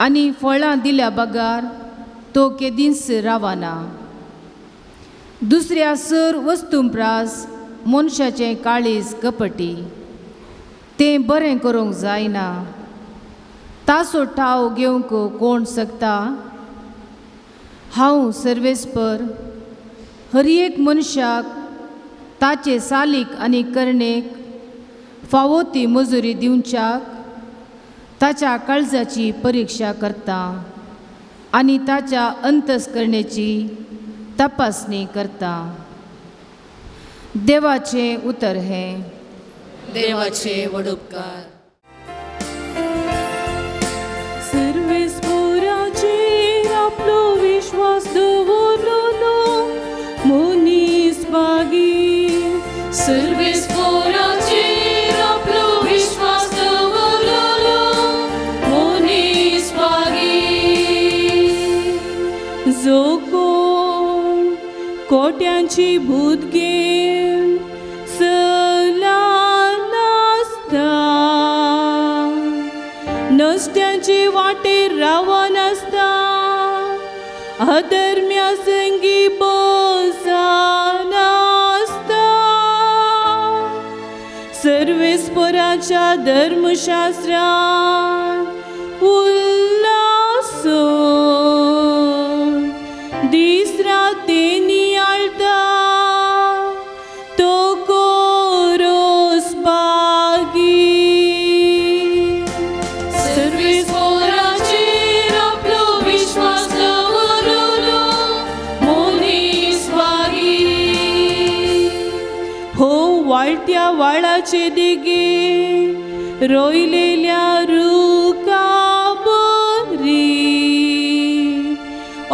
आनी फळां दिल्या बगार तो केदींच रावना. दुसऱ्या सर वस्तूं प्रास मनशाचें काळीज कपटी, तें बरें करूंक जायना. ताचो ठाव घेवंक कोण शकता? हांव सर्वेस्पर हर एक मनशाक ताचे सालीक आनी करणेक फावो ती मजुरी दिवच्याक ताच्या काळजाची परिक्षा करता आनी ताच्या अंतस्करणेची तपासणी करता. देवाचें उतर हें. देवाचे वडुपकार. सर्वेस्पोराचेर आपलो विश्वास दवरलो मनीस भागी. सर्वेस्पोराचेर आपलो विश्वास दवरलो मनीस भागी. जो कोण कोट्यांची भूत घेवन सला नासता, नसत्यांचे वाटेर रावनासता, अधर्म्या संगी बसनासता, सर्वेस्पराच्या धर्मशास्त्रान उल्लास दीस रात ते नियाळता तो कोरोस बागी. सर्वेस्पोराचेर आपलो विश्वास दवरलो मनीस भागी. हो वाळत्या वाळाचे देगे रोयलेल्या रुका बरी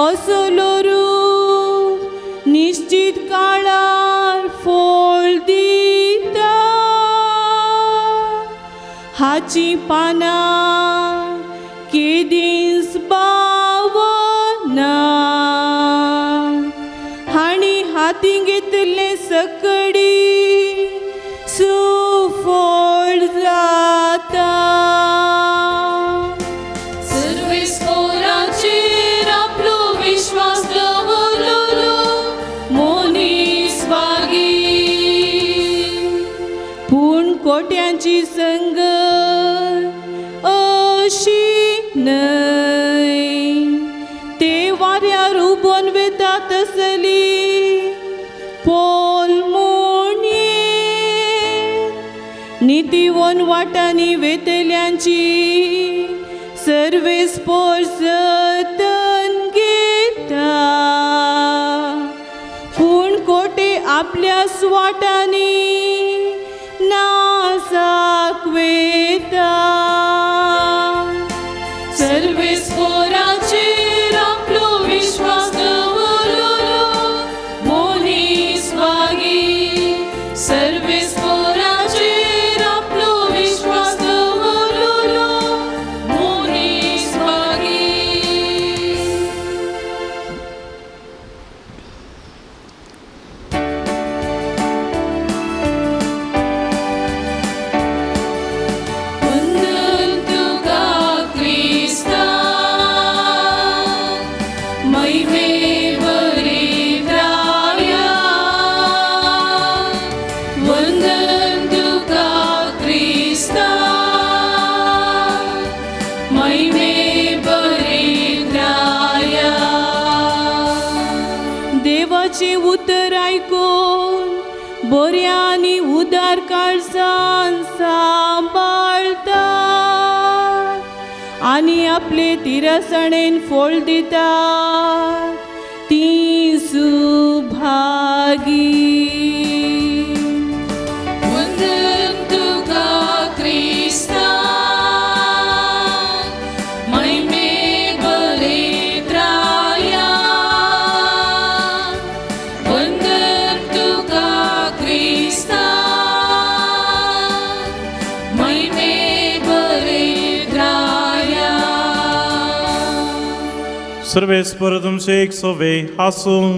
असलो रूख निश्चित काळार फळ दिता. हाची पानां केदींच बावना हाणी हाती घेतले सकडी सुफळ जाता. सर्वेस्पोराचेर आपलो विश्वास दवरलो मनीस भागी. पूण कोट्यांची संगत अशी न्हय, ते वाऱ्यार उबोन वेता तसली पोल मुणये. नितीवन वाटांनी वेतल्यांची सर्वेस्पोर जतन घेता, पूण कोटे आपल्या स्वाटांनी नासाक वेता. सर्वेस्पोराचेर आपलो विश्वास दवरलो मनीस भागी. सर्वेस्पोराचेर आपलो विश्वास दवरलो मनीस भागी. वंदन तुका क्रिस्ता महिमे बरित्राया. वंदन तुका क्रिस्ता महिमे बरित्राया. देवाचें उतर आयकून बऱ्या आनी उदार काळजान सांबाळता आनी आपले तिरसणेन फळ दिता ती सुभागी. वंदन तुका क्रिस्ता महिमे बरित्राया. वंदन तुका क्रिस्ता महिमे बरित्राया. सर्वेस्पर तुमचे एक सोवे आसूं.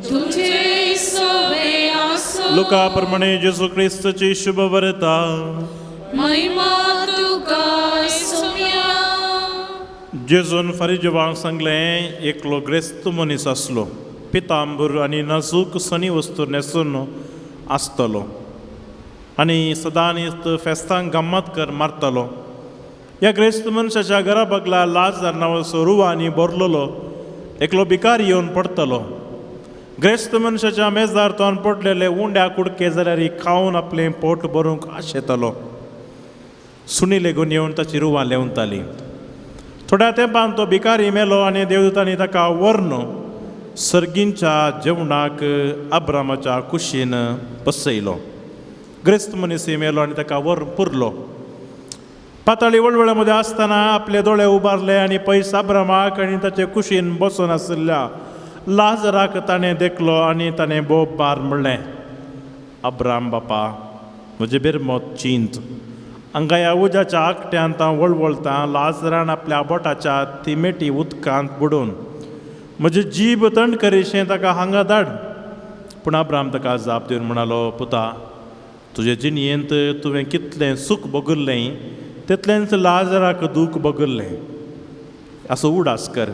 तुमचे सोवे आसूं. लुका प्रमाणे जेजू क्रिस्तची शुभ वरता. महिमा तुका सोम्या. जेजून फारीजवांक सांगलें, एकलो ग्रेस्त मनीस आसलो, पितांबूर आनी नाजूक सनी वस्तू न्हेसून आसतलो आनी सदांच फेस्तांक गम्मत कर मारतालो. ह्या ग्रेस्त मनशाच्या घरा बगला लाजार नांवाचो रुवांनी भरलेलो एकलो भिकारी येवन पडटलो. ग्रेस्त मनशाच्या मेजार तोंड पडलेले उंड्या कुडके जाल्यार खावन आपलें पोट भरूंक आशेतालो. सुणी लेगून येवन ताची रुवां लेवताली. थोड्या तेंपान तो भिकारी मेलो आनी देवदूतांनी ताका व्हरून सर्गींच्या जेवणाक अब्रामाच्या कुशीन बसयलो. ग्रेस्त मनीस मेलो आनी ताका व्हरून पुरलो. पाताळी वळवळ्या मदें आसतना आपले दोळे उबारले आनी पयस अब्रामाक आनी ताचे कुशीन बसून आशिल्ल्या लाजराक ताणें देखलो आनी ताणें बोब मार म्हणलें, अब्राम बापा, म्हजें बिरमत चिंत, हांगा ह्या उज्याच्या आकट्यांत हांव वळवळटां. लाजरान आपल्या बोटाच्या तिमेटी उदकांत बुडोवन म्हजी जीब तण करीशें ताका हांगा धाड. पूण अब्राम ताका जाप दिवन म्हणालो, पुता, तुजे जिणयेंत तुवें कितलें सूख भोगल्लें तितलेंच लाजराक दूख भोगल्लें, असो उडास कर.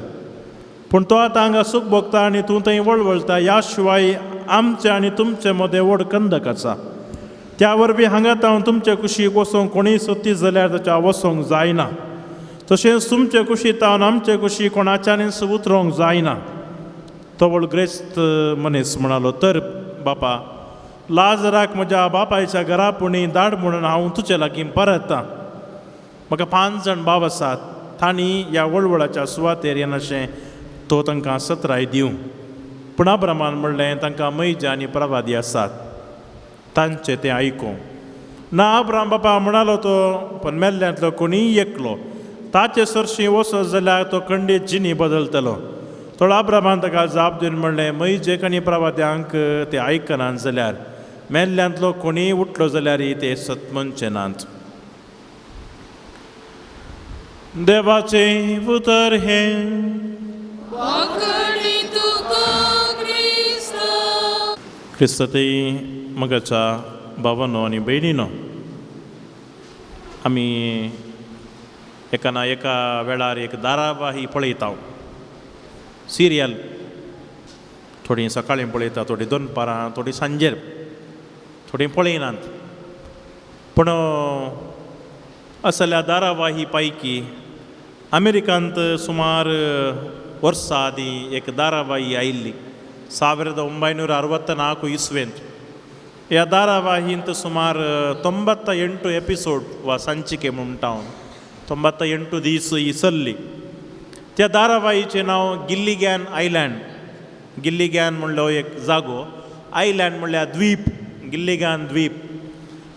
पूण तो आतां हांगा सूख भोगता आनी तूं थंय वळवळटा. ह्या शिवाय आमचे आनी तुमचे मदें व्हड कंदक आसा. त्या वरवीं हांगा तावन तुमचे कुशीक वचोंक कोणूय सोदती जाल्यार ताच्या वचोंक जायना, तशेंच तुमचे कुशी तावन आमचे कुशी कोणाच्यानूच उतरोंक जायना. तो व्हड ग्रेस्त मनीस म्हणालो, तर बापा, लाजराक म्हज्या बापायच्या घरा पुणी धाड म्हणून हांव तुजे लागीं परतां. म्हाका 5 जाण बाब आसात, तांणी ह्या वळवळाच्या सुवातेर येनाशें तो तांकां सत्राय दिवं. पूण अब्रामान म्हणलें, तांकां मैजा आनी प्रवादी आसात, तांचें तें आयकूं ना. अब्राम बापा म्हणालो तो, पण मेल्ल्यांतलो कोणीय एकलो ताचे सरशीं वचत जाल्यार तो खंडीत जिणी बदलतलो. थोडो अब्रामान ताका जाप दिवन म्हणलें, मैजेक आनी प्रवाद्यांक ते आयकनात जाल्यार मेल्ल्यांतलो कोणीय उठलो जाल्यार ते सतमनचे नात. देवाचें उतर हें. क्रिस्तांतय मगाच्या भावानो आनी भयणीनो, आमी एका ना एका वेळार एक धारावाही पळयता, सिरियल. थोडीं सकाळीं पळयता, थोडीं दनपारां, थोडीं सांजेर, थोडीं पळयनात. पूण असल्या धारावाही पैकी अमेरिकांत सुमार वर्सां आदीं एक धारावाही आयिल्ली 1964 इस्वेंत. ह्या धारावाहींत सुमार 98 एपिसोड वा संचिके म्हणटा हांव, 98 दीस ही चल्ली. त्या धारावाहीचें नांव गिल्लिगॅन आयलँड. गिल्लिगॅन म्हणलो एक जागो, आयलँड म्हणल्यार द्वीप, गिल्लिगॅन द्वीप.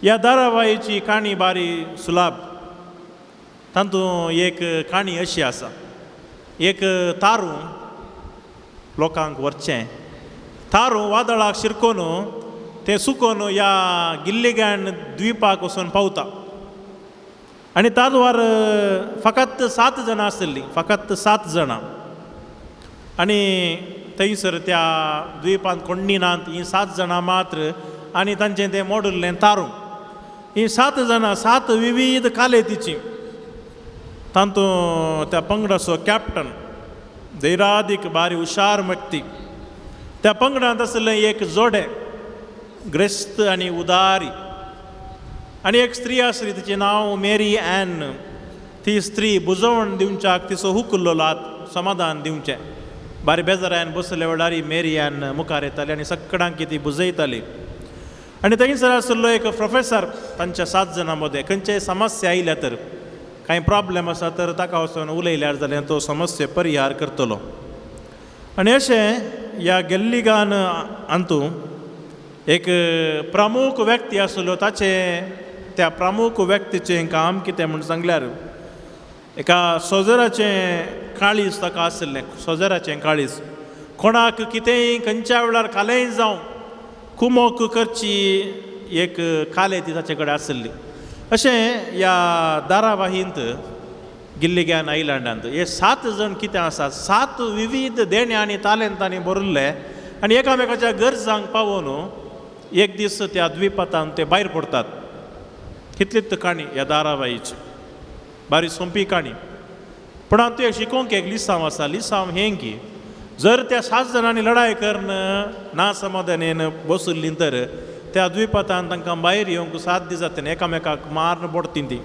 ह्या धारावाहीची काणी बारी सुलाभ. तातूंत एक काणी अशी आसा, एक तारू लोकांक व्हरचें, तारू वादळाक शिरकोन तें सुकोन ह्या गिल्लिगॅन द्वीपाक वचून पावता. आनी ताजवार फकत 7 जाणां आशिल्लीं, फकत 7 जाणां. आनी थंयसर त्या द्वीपांत कोण्णी नात, हीं 7 जाणां मात्र आनी तांचें तें मोडिल्लें तारू. हीं 7 जाणां 7 विविध कालेतीचीं. तातूंत त्या पंगडाचो कॅप्टन धैरादीक बारी हुशार व्यक्ती. त्या पंगडांत आशिल्लें एक जोडे ग्रेस्त आनी उदारी, आनी एक स्त्री आसली तिचें नांव मेरी एन. ती स्त्री बुजवण दिवच्याक तिचो हुकल्लो लात समाधान दिवचें. बारी बेजारायन बसले वेळार मेरी एन मुखार येताली आनी सगळ्यांक ती बुजयताली. आनी थंयसर आशिल्लो एक प्रोफेसर तांच्या 7 जाणां मदें खंयचेय समस्या आयल्या तर कांय प्रॉब्लेम आसा तर ताका वचून उलयल्यार जाल्यार तो समस्या परिहार करतलो. आनी अशें ह्या गेल्लिगान हातूंत एक प्रमुख व्यक्ती आसलो. ताचें त्या प्रमुख व्यक्तीचें काम कितें म्हूण सांगल्यार एका सोजराचें काळीज ताका आशिल्लें. सोजराचें काळीज, कोणाक कितेंय खंयच्या वेळार कालेंय जावं कुमोक करची एक काले ती ताचे कडेन आशिल्ली. अशें ह्या धारावाहींत गिल्लिगॅन आयलँडांत हे 7 जाण कितें आसा, 7 विविध देणे आनी तालेंतांनी भरिल्ले आनी एकामेकाच्या गरजांक पावोवन एक दीस त्या द्विपातान ते भायर पडटात. कितलीच काणी ह्या धारावाहीची, बारी सोंपी काणी. पूण हांव तुवें शिकोवंक एक लिसांव आसा. लिसांव हें की जर त्या 7 जाणांनी लडाय करून ना समाधानेन बसुल्ली तर त्या द्विपातान तांकां भायर येवंक साथ जाता, एकामेकाक मारून पडटी ती.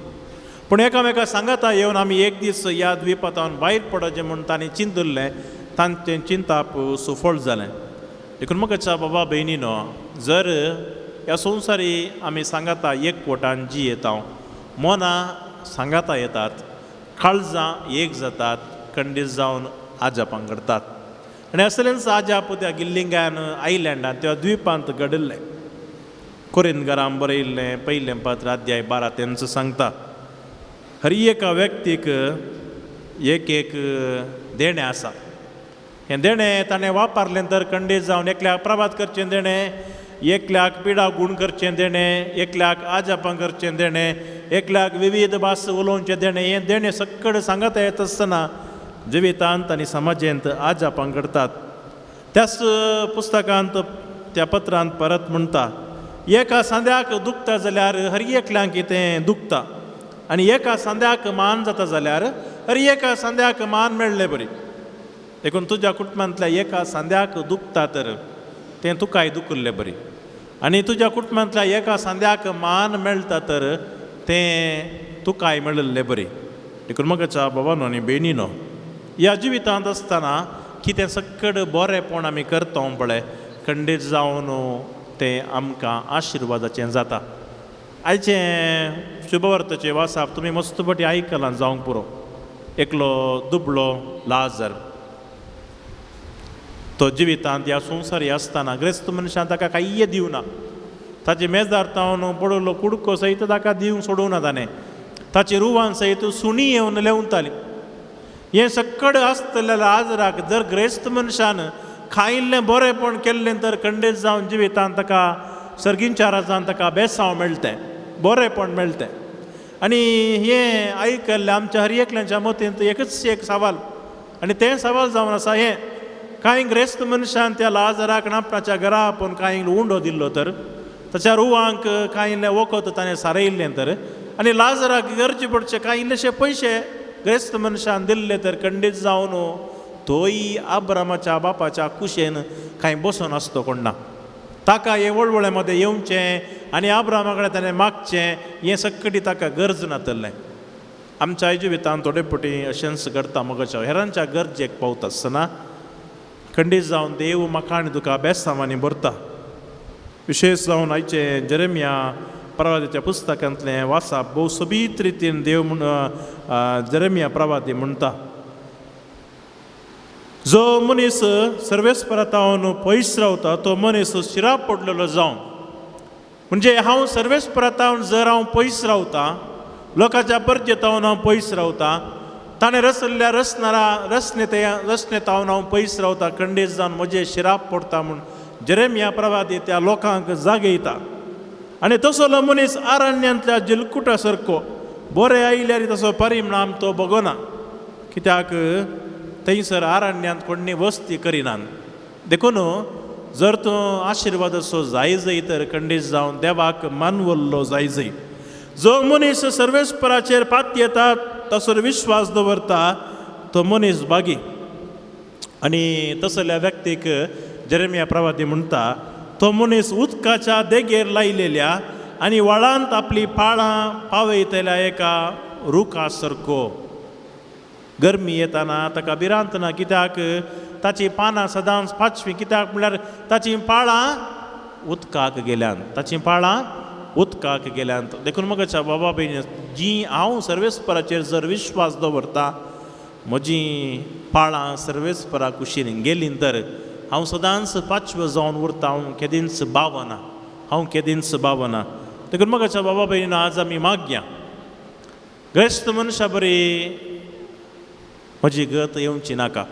पूण एकामेका सांगाता येवन आमी एक दीस ह्या द्विपातान भायर पडचें म्हूण तांणी चिंतुल्लें, तांचें चिंताप सुफळ जालें. देखून म्हज्या बाबा भयणीनो, जर ह्या संवसारी आमी सांगाता एकवटान जियेता, मनां सांगाता येतात, काळजां एक जातात, खंडीत जावन आजापां घडतात. आनी असलेंच आजाप त्या गिल्लिंगान आयलँडान त्या द्विपांत घडिल्लें. कोरिंदगरान बरयिल्लें पयलें पत्र अध्याय 12 तेंच सांगता, हर एका व्यक्तीक एक एक देणें आसा. हें देणें ताणें वापरलें तर खंडीत जावन एकल्याक प्रभात करचें देणें, एकल्याक पिडा गूण करचें देणें, एकल्याक आजापां करचें देणें, एकल्याक विविध भास उलोवचें देणें. हें देणें सक्कड सांगाता येत आसतना जिवितांत आनी समाजेंत आजापां घडतात. त्याच पुस्तकांत त्या पत्रांत परत म्हणटा, एका सांद्याक दुखता जाल्यार हर एकल्यांक तें दुखता, आनी एका सांद्याक मान जाता जाल्यार हर एका सांद्याक मान मेळ्ळें बरी. देखून तुज्या कुटुंबांतल्या एका सांद्याक दुखता तर तें तुकाय दुखिल्लें बरी, आनी तुज्या कुटुंबांतल्या एका सांद्याक मान मेळटा तर तें तुकाय मेळिल्लें बरी. देखून म्हज्या बाबानो आनी भयणीनो, ह्या जिवितांत आसतना कितें सक्कड बरेंपण आमी करता पळय, खंडीत जावन तें आमकां आशिर्वादाचें जाता. आयचें शुभवर्ताचें वासाप तुमी मस्त पटी आयकलां जावंक पुरो. एकलो दुबळो लाजर, तो जिवितांत ह्या संवसारी आसतना ग्रेस्त मनशान ताका कांय दिवना. ताचे मेजार तावन पडलो कुडको सयत ताका दिवंक सोडूंक ना ताणें. ताचे रुवान सयत सुणी येवन लेवताली. हें सक्कड आसतल्या लाजराक जर ग्रेस्त मनशान खायिल्लें बरेंपण केल्लें तर खंडीत जावन जिवितांत ताका सर्गींच्या राजान ताका बेसांव मेळटें, बरेंपण मेळटें. आनी हें आयकल्लें आमच्या हर एकल्यांच्या मतींत एकच एक सवाल, आनी तें सवाल जावन आसा हें, कांय ग्रेस्त मनशान त्या लाजराक आपणाच्या घरा आपोवन कांय उंडो दिल्लो तर, ताच्या रुवांक कांय इल्लें वखद ताणें सारयिल्लें तर, आनी लाजराक गरजे पडचे कांय इल्लेशे पयशे ग्रेस्त मनशान दिल्ले तर खंडीत जावन तोय आब्रामाच्या बापाच्या कुशेन कांय बसून आसतो कोण ना. ताका हें वळवळे मदें येवचें आनी आब्रामा कडेन ताणें मागचें हें सक्कटी ताका गरज नातलें. आमच्या जिवितांत थोडे फावटी अशेंच घडता मगच्या हेरांच्या गरजेक पावता आसतना खंडीत जावन देव म्हाका आनी तुका बेसांवांनी भरता. विशेश जावन आयचे जेरेमिया प्रवादीच्या पुस्तकांतलें वासाप भोव सोबीत रितीन देव म्हण जेरेमिया प्रवादी म्हणटा, जो मनीस सर्वेस्परातावन पयस रावता तो मनीस शिराप पडलेलो जावन. म्हणजे हांव सर्वेस्परातावन जर हांव पयस रावता, लोकांच्या परजेतावन हांव पयस रावता, ताणें रसल्ल्या रसनारा रसनेतावन हांव पयस रावता, खंडीत जावन म्हजें शिराप पडटा म्हूण जेरेमिया प्रवादी त्या लोकांक जागयता. आनी तसलो मनीस आरण्यांतल्या जिलकुटा सारको बरें आयल्यार तसो परिणाम तो बगोना, कित्याक थंयसर आरण्यांत कोणी वस्ती करिनात. देखून जर तूं आशिर्वादाचो जाय जाय तर खंडीत जावन देवाक मानवल्लो जाय जाय. जो मनीस सर्वेस्पराचेर पातयेता तसो विश्वास दवरता तो मनीस बागी. आनी तसल्या व्यक्तीक जेरेमिया प्रवादी म्हणटा, तो मनीस उदकाच्या देगेर लायलेल्या आनी व्हाळांत आपली पाळां पावयतल्या एका रुखा सारको. गरमी येताना ताका भिरांत ना, कित्याक ताची पानां सदांच पाचवी, कित्याक म्हणल्यार ताची पाळां उदकाक गेल्यांत, ताची पाळां उदकाक गेल्यांत. देखून म्हज्या बाबा भयणी, जी हांव सर्वेस्पराचेर जर विश्वास दवरता, म्हजी पाळां सर्वेस्परा कुशीन गेलीं तर हांव सदांच पाचवो जावन उरता, हांव केदींच बावना, हांव केदींच बावना. देखून म्हज्या बाबा भयणीन आज आमी मागया, ग्रेस्त मनशा बरी म्हजी गत येवची नाका,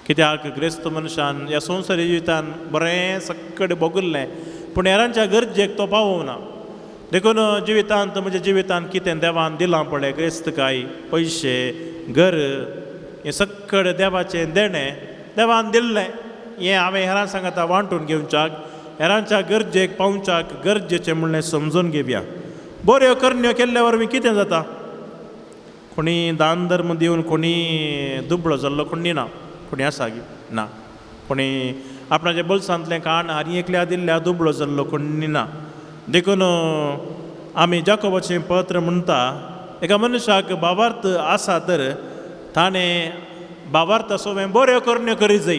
कित्याक ग्रेस्त मनशान ह्या संवसारी जिवितान बरें सक्कड भोगल्लें पूण हेरांच्या गरजेक तो पावोना. देखून जिवितांत म्हज्या जिवितांत कितें देवान दिलां पळय, ग्रेस्तकाय, पयशे, घर, हें सक्कड देवाचें देणें देवान दिल्लें, हें हांवें हेरां सांगाता वांटून घेवच्याक, हेरांच्या गरजेक पावच्याक गरजेचें म्हणलें समजून घेवया. बऱ्यो करण्यो केल्ल्या वरवीं कितें जाता, कोणी दान धर्म दिवन कोणी दुबळो जाल्लो कोणी ना, कोणी आसा ना, कोणी आपणाच्या बोल्सांतलें काण आनी एकल्या दिल्ल्या दुबळो जाल्लो कोणी ना. देखून आमी जाकोबाचें पत्र म्हणटा, एका मनशाक भावार्थ आसा तर ताणें भावार्थ सो बऱ्यो करण्यो करी जाय.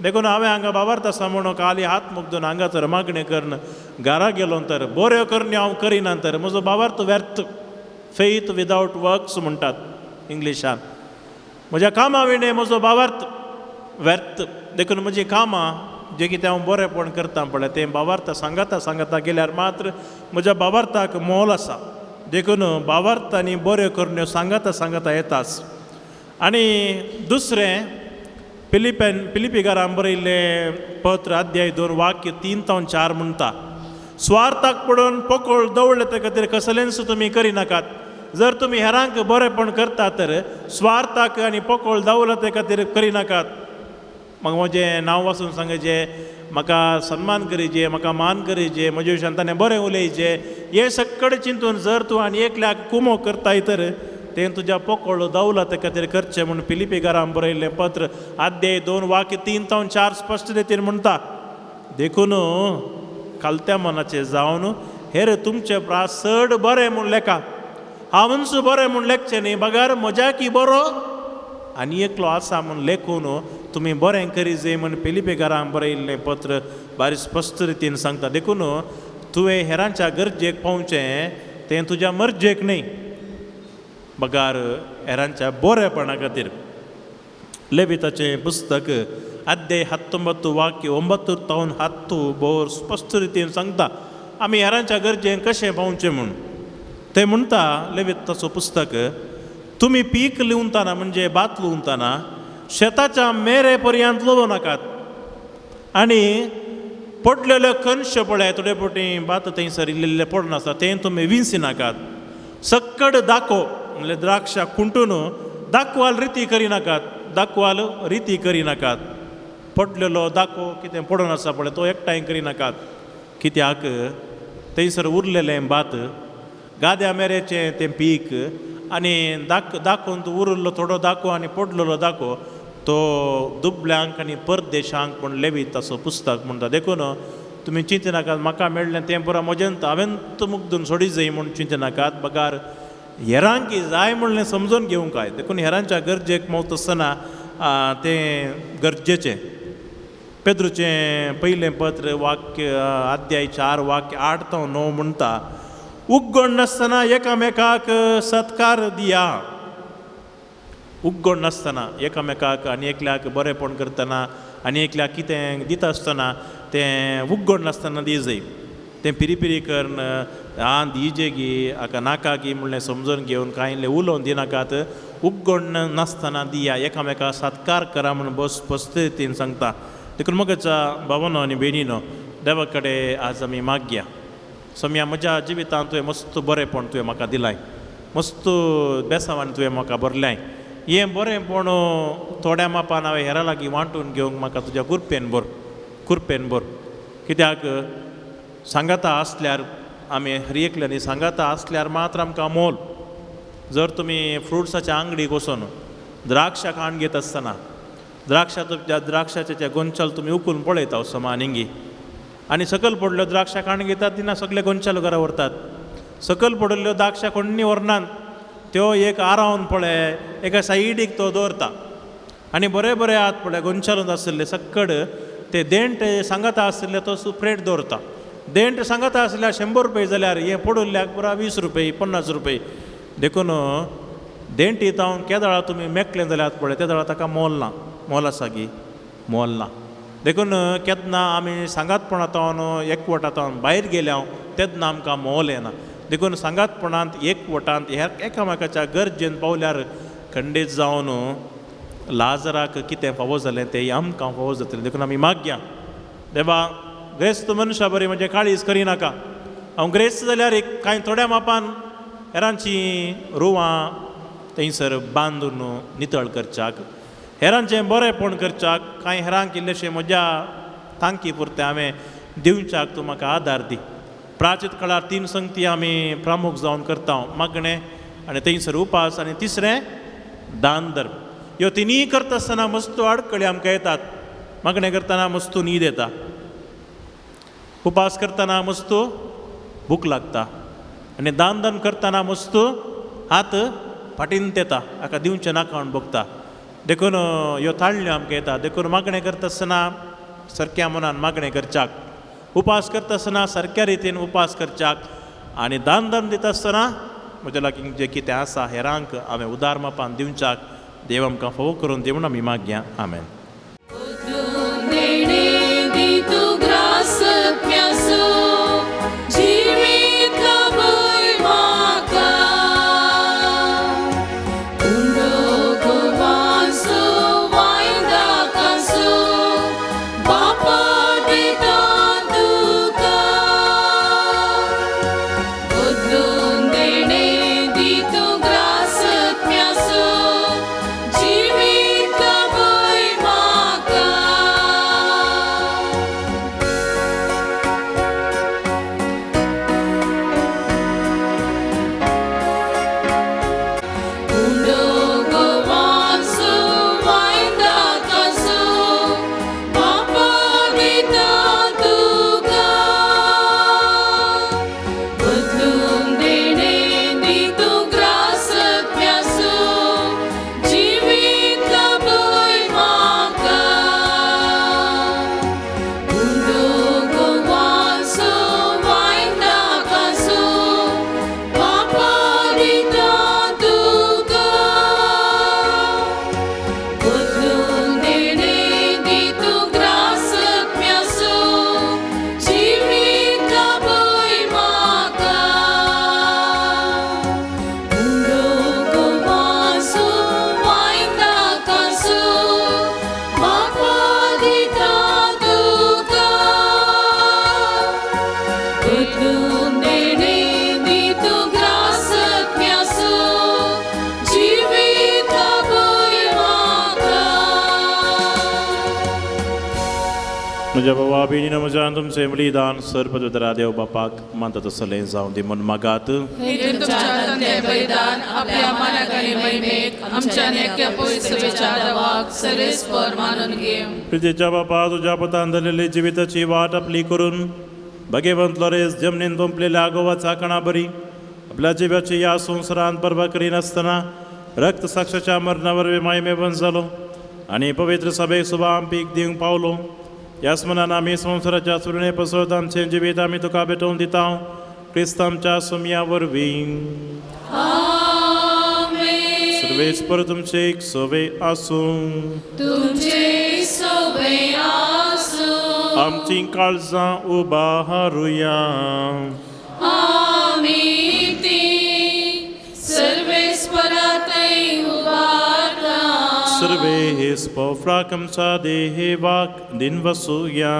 देखून हांवें हांगा बाबार्थ आसा म्हणून खाली हात मुगदून हांगा तर मागणें करून घरा गेलो तर बऱ्यो करण्यो हांव करिना तर म्हजो बाबार्थ व्यर्थ. फेथ विदावट वर्क्स म्हणटात इंग्लिशान. म्हज्या कामां विणें म्हजो बाबार्थ व्यर्थ. देखून म्हजीं कामां जें कितें हांव बरेंपण करता पळय तें बाबार्थ सांगाता सांगाता गेल्यार मात्र म्हज्या बाबार्थाक मोल आसा. देखून बाबार्थ आनी बऱ्यो करण्यो सांगाता सांगाता येताच. आनी दुसरें फिलिपीकारां बरयल्लें पत्र अध्याय 2 वाक्य 3 ते 4 म्हणटा, स्वार्थाक पडून पोकळ दवळ्ळे ते खातीर कसलेंच तुमी करिनाकात. जर तुमी हेरांक बरेंपण करता तर स्वार्थाक आनी पोकळ दवळ्ळे ते खातीर करिनाकात. म्हाका म्हजें नांव वाचून सांगचें, म्हाका सन्मान करीचे, म्हाका मान करीचे, म्हजे विशयान ताणें बरें उलयचें, हें सगळें चिंतून जर तूं आनी एकल्याक कुमो करताय तर तें तुज्या पोकळ दवला ते खातीर करचें म्हूण फिलिपीकारां बरयल्लें पत्र अध्याय 2 वाक्य 3 ते 4 स्पश्ट रितीन म्हणटा. देखून खालत्या मनाचें जावन हेर तुमचे प्रास चड बरें म्हूण लेखा. हांवूच बरें म्हूण लेखचें न्ही, बगर म्हज्याकी बरो आनी एकलो आसा म्हूण लेखून तुमी बरें करी जाय म्हूण फिलिपीकारां बरयल्लें पत्र बारी स्पश्ट रितीन सांगता. देखून तुवें हेरांच्या गरजेक पावचें तें तुज्या मर्जेक न्ही, बगार हेरांच्या बरेपणा खातीर. लेविताचें पुस्तक अध्याय 19 वाक्य 9 ते 10 भोव स्पश्ट रितीन सांगता आमी हेरांच्या गरजेक कशें पावचें म्हूण. तें म्हणटा लेविताचो पुस्तक, तुमी पीक लिवताना म्हणजे भात लुवताना शेताच्या मेरे पर्यंत लुवो नाकात आनी पडलेल्यो कणशे पळय थोडे फावटी भात थंयसर इल्लें पडून आसा तें तुमी विंसी नाकात. सक्कड दाखो म्हणल्यार द्राक्षा खुंटून दाखवाल रिती करिनाकात, दाखवाल रिती करिनाकात. पडलेलो दाखो कितें पडून आसा पळय तो एकठांय करिनाकात, कित्याक थंयसर उरलेलें भात गाद्या मेरेचें तें पीक आनी दाखोवन तूं उरिल्लो थोडो दाखो आनी पडलेलो दाखो तो दुबल्यांक आनी परदेशांक म्हूण लेविताचो पुस्तक म्हणटा. देखून तुमी चिंतनाकात म्हाका मेळ्ळें तें पुरो म्हजें हांवें मुगदून सोडी जाय म्हूण चिंतनाकात, बगार हेरांक जाय म्हणलें समजून घेवंक काय. देखून हेरांच्या गरजेक मोवता आसतना तें गरजेचें. पेद्रूचें पयलें पत्र वाक्य अध्याय 4 वाक्य 8 ते 9 म्हणटा, उग्गण नासतना एकामेकाक सत्कार दिया. उग्गण नासतना एकामेकाक आनी एकल्याक बरेंपण करतना आनी एकल्याक कितें दिता आसतना तें उग्गण नासतना दी जाय. तें पिरी पिरी करून आं दिजे गी हाका नाका गी म्हणलें समजून घेवन कांय इल्लें उलोवन दिनाकात. उग्गण नासतना दिया, एकामेका सत्कार करा म्हूण बस स्पश्ट रितीन सांगता. देखून म्हज्या भावानो आनी भयणीनो देवा कडेन आज आमी मागया, सोम्या म्हज्या जिवितांत तुवें मस्त बरेंपण तुवें म्हाका दिलाय, मस्त बेसांवान तुवें म्हाका भरल्याय. हें बरेंपण थोड्या मापान हांवें हेरां लागीं वांटून घेवंक म्हाका तुज्या कुरपेन भर, कुरपेन भर. कित्याक सांगाता आसल्यार आमी हर एकल्यांनी सांगाता आसल्यार मात्र आमकां मोल. जर तुमी फ्रुट्साच्या आंगडीक वचून द्राक्षा खाण घेत आसतना द्राक्षाच्या त्या गोंचाल तुमी उकलून पळयता समा आनीगी आनी सकयल पडल्यो द्राक्षा खाण घेतात तेन्ना सगळे गोंचाल घरा व्हरतात. सकयल पडिल्ल्यो द्राक्षा कोण्णी व्हरनात, त्यो एक आरावन पळय एका सायडीक तो दवरता आनी बरें बरें आत पळय गोंचालून आशिल्ले सक्कड ते देंट सांगाता आशिल्ले तो सुप्रेट दवरता. देंट सांगाता आसल्यार 100 रुपये जाल्यार हें पडुल्ल्याक पुरा 20 रुपये 50 रुपये. देखून देंटी जावन केदळा तुमी मेकलें जाल्यार पळय ते दळा ताका मोल ना, मोल आसा गी मोल ना. देखून केन्ना आमी सांगातपणांत एकवटांत भायर गेल्या तेन्ना आमकां मोल येना. देखून सांगातपणांत एकवटांत एकामेकाच्या गरजेन पावल्यार खंडीत जावन लाजराक कितें फावो जालें तें आमकां फावो जातलें. देखून आमी मागया, देवा ग्रेस्त मनशा बरी म्हणजे काळीज करिनाका. हांव ग्रेस्त जाल्यार एक कांय थोड्या मापान हेरांची रुवां थंयसर बांदून नितळ करच्याक, हेरांचें बरेंपण करच्याक, कांय हेरांक इल्लेशें म्हज्या तांकी पुरतें हांवें दिवच्याक तूं म्हाका आदार दी. प्राचीत काळार 3 संगती आमी प्रामुख जावन करता, मागणें आनी थंयसर उपास आनी तिसरें दान धर्म. ह्यो तिनूय करता आसतना मस्त आडखळी आमकां येतात. मागणें करतना मस्तू न्हीद येता, उपास करतना मस्त भूक लागता आनी दान दान करतना मस्त हात फाटीन येता, हाका दिवचें नाका म्हूण भोगता. देखून ह्यो ताळ्यो आमकां येता. देखून मागणें करता आसतना सारक्या मनान मागणें करच्याक, उपास करता आसतना सारक्या रितीन उपास करच्याक आनी दान धर्म दिता आसतना म्हज्या लागीं जें कितें आसा हेरांक हांवें उदार मापान दिवच्याक देव आमकां फोव करून दिवन आमी मागया. आमेन. म्हज्या बाबा भयणीनो म्हज्यान तुमचें बलिदान सर्वपवित्र देव बापाक मानता तसलें जावं दी म्हूण मागात. तुमच्या हातांतलें बलिदान आपल्या मानाक आनी महिमेक आमच्या नेक्या पवित्र सभेच्या देवाक सरेस्पर मानून घेवं. प्रितीच्या बापा तुज्या पतान धरलेली जिविताची वाट आपली करून भगेवंत लोरेस जमनीन तोंपलेल्या गोवाचा कणा बरी आपल्या जिवाची ह्या संवसारांत पर्वा करिनासतना रक्त साक्षाच्या मरणा वरवीं मायमेवन जालो आनी पवित्र सभेक सुबा पीक दिवंक पावलो. ह्याच मनान आमी संवसाराच्या सुरणे पसत आमचें जिवीत आमी तुका भेटोवन दिता क्रिस्त आमच्या सुमया वरवीं. सर्वेस्पर तुमचे एक सवे आसूं. तुमचे सवे आसूं. आमची काळजां उबारुया. आमी ती सर्वेस्परा थंय उबारता. सर्वेस्पर आमच्या देवाक दिन वसुया.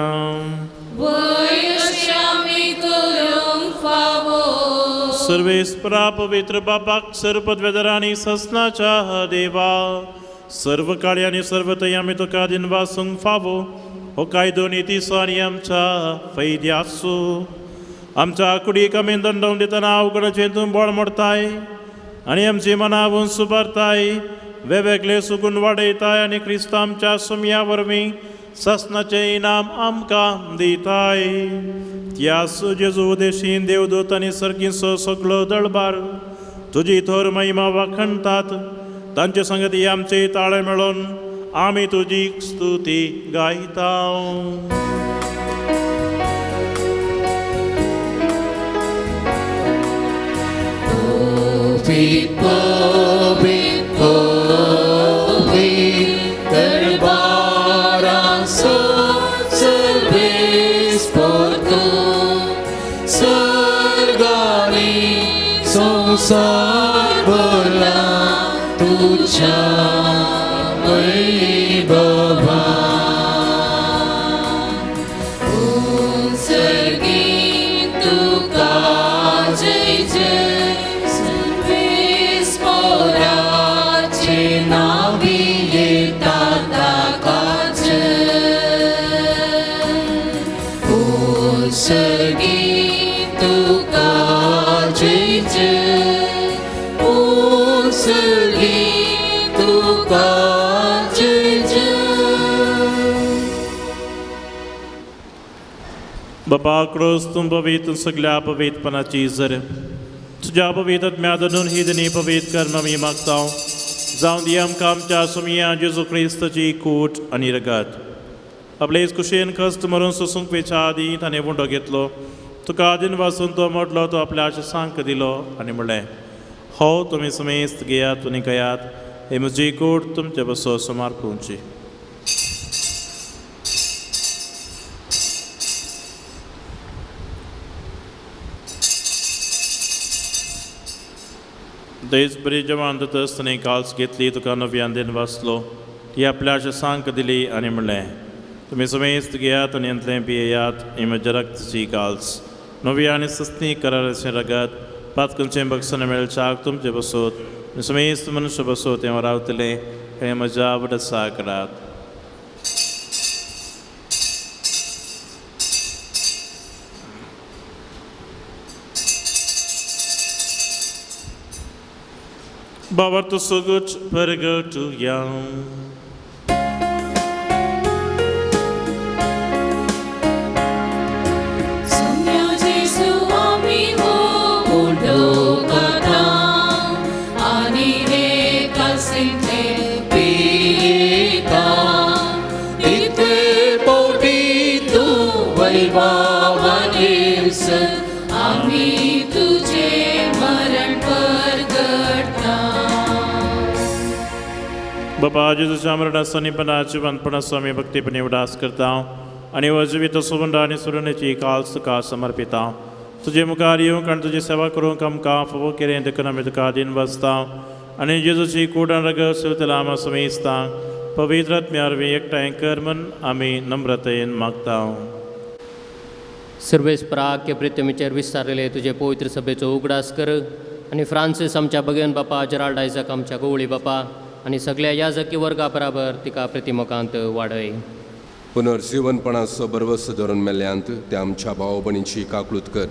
वय अशें आमी करूंक फावो. सर्वेस्परा पवित्र बापाक सर्वपदवेदरांनी ससनाच्या देवा सर्व काळी आनी सर्व थंय आमी तुका दिन वासूंक फावो हो कायदो नितीचो आनी आमच्या फैद्याचो. आमच्या कुडीक आमी दंडोवन दितना अवघडाचें तूं बळ मोडताय आनी आमची मनां सुबारताय वेगवेगळे सुगून वाडयताय आनी क्रिस्त आमच्या सुमया वरवीं ससनाचें इनाम आमकां दिताय. त्यास जेजू देशीन देवदूत आनी सर्गींचो सगळो दळबार तुजी थोर महिमा वाखणटात. तांचे संगती आमचे ताळे मेळोवन आमी तुजी स्तुती गायता. संवसार भरला तुझ्या वैभवान. सर्गी तुका जय जय सर्वेस्पराचे नांवी येता ताका जय. सर्गी तुका जय जय सर्गी तुका जय जय. बाबा क्रोस तूं पवित्र सगळ्या पवित्रपणाची जर तुज्या पवित्र आत्म्या धरून ही दिनी पवित्र कर्म आमी मागता. जावं दी आमकां आमच्या सोमया जेजू क्रिस्ताची कूट आनी रगत. आपले कुशेन कश्ट मरून सोसूंक वेच्या आदीं ताणें उंडो घेतलो, तुका आदीन वासून तो मोडलो, तो आपल्या आशेसांक दिलो आनी म्हणलें, हो तुमी समेस्त घेयात आनी खायात, हे म्हजी कूट तुमचे बसो सुमार पळोवची. तेच बरी जेवण जातच ताणें काल्स घेतली, तुका नव्यान दिन वाचलो, ती आपल्या आशेसांक दिली आनी म्हणलें, तुमी समेस्त घेयात आनी हांतलें पियेयात, ही म्हज्या रक्ताची काल्स, नवी आनी सस्नी कराराचें रगत, पातकनचें बक्षण मेळच्याक तुमचें बसोत आनी समेस्त मनुष्य बसोत हें रावतलें, हें म्हज्या आवडसा करात. Babarto sugut pergatu yam. Soumya Jesu आमी हो उडो करता आनी हे कालसिंतले पियेता, तितले पोटी तूं वैभावान येवसर आमी तुजें मरण परगटता. बाबा जेजूच्या मरणाचो निपणाची वानपणाचो आमी भक्तीपणी उडास करता आनी वजवीत सुवंड आनी सुरणेची काल्स तुका समर्पिता. तुजे मुखार येवंक आनी तुजी सेवा करूंक आमकां फावो केलें देखून आमी तुका दिन बसता आनी जेजूची कूड आनी रगत सेवतला आमा समेस्ता पवित्र आत्म्या वरवीं एकठांय कर म्हूण आमी नम्रतेन मागता. सर्वेस्पराक प्रितमीचेर विस्तारलेले तुजे पवित्र सभेचो उगडास कर आनी फ्रांसीस आमच्या भगेन बापा, जेराल्ड आयजक आमच्या गवळी बापा आनी सगळ्या याजकी वर्गा बराबर तिका प्रतिमोकांत वाडय. पुनर्जीवनपणाचो बरवस धरून मेल्यांत त्या आमच्या भाव भयणींची काकळूत कर,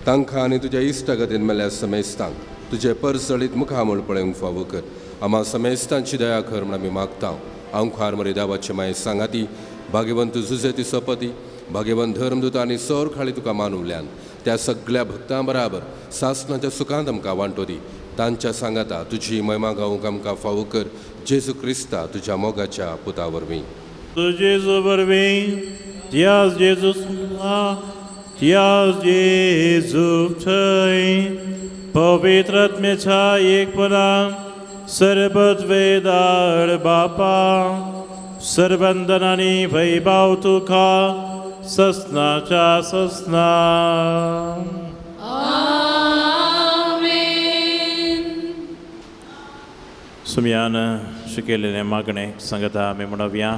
तांकां आनी तुज्या इश्टागतीन मेल्ल्या समेस्तांक तुजें परजळीत मुखामळ पळोवंक फावो कर. आमा समेस्तांची दया कर म्हूण आमी मागता. आंखार मरे देवाचे माये सांगाती भाग्यवंत जुजेती सपती भाग्यवंत धर्मदूत आनी सौर खाळी तुका मानवल्यान त्या सगळ्या भक्तां बराबर सासणाच्या सुखांत आमकां वांटो दी. तांच्या सांगाता तुजी महिमा गावंक आमकां फावो कर, जेजू क्रिस्ता तुज्या मोगाच्या पुता वरवीं. जेजू वरवीं त्यास जेजू त्यास जेजू थंय पवित्र आत्म्याच्या एकपणा सरबत वेदाळ बापा सर्वंदन आनी वैभाव तुका ससनाच्या ससना. सुमयान शिकयलेलें मागणें सांगता आमी म्हणोवया.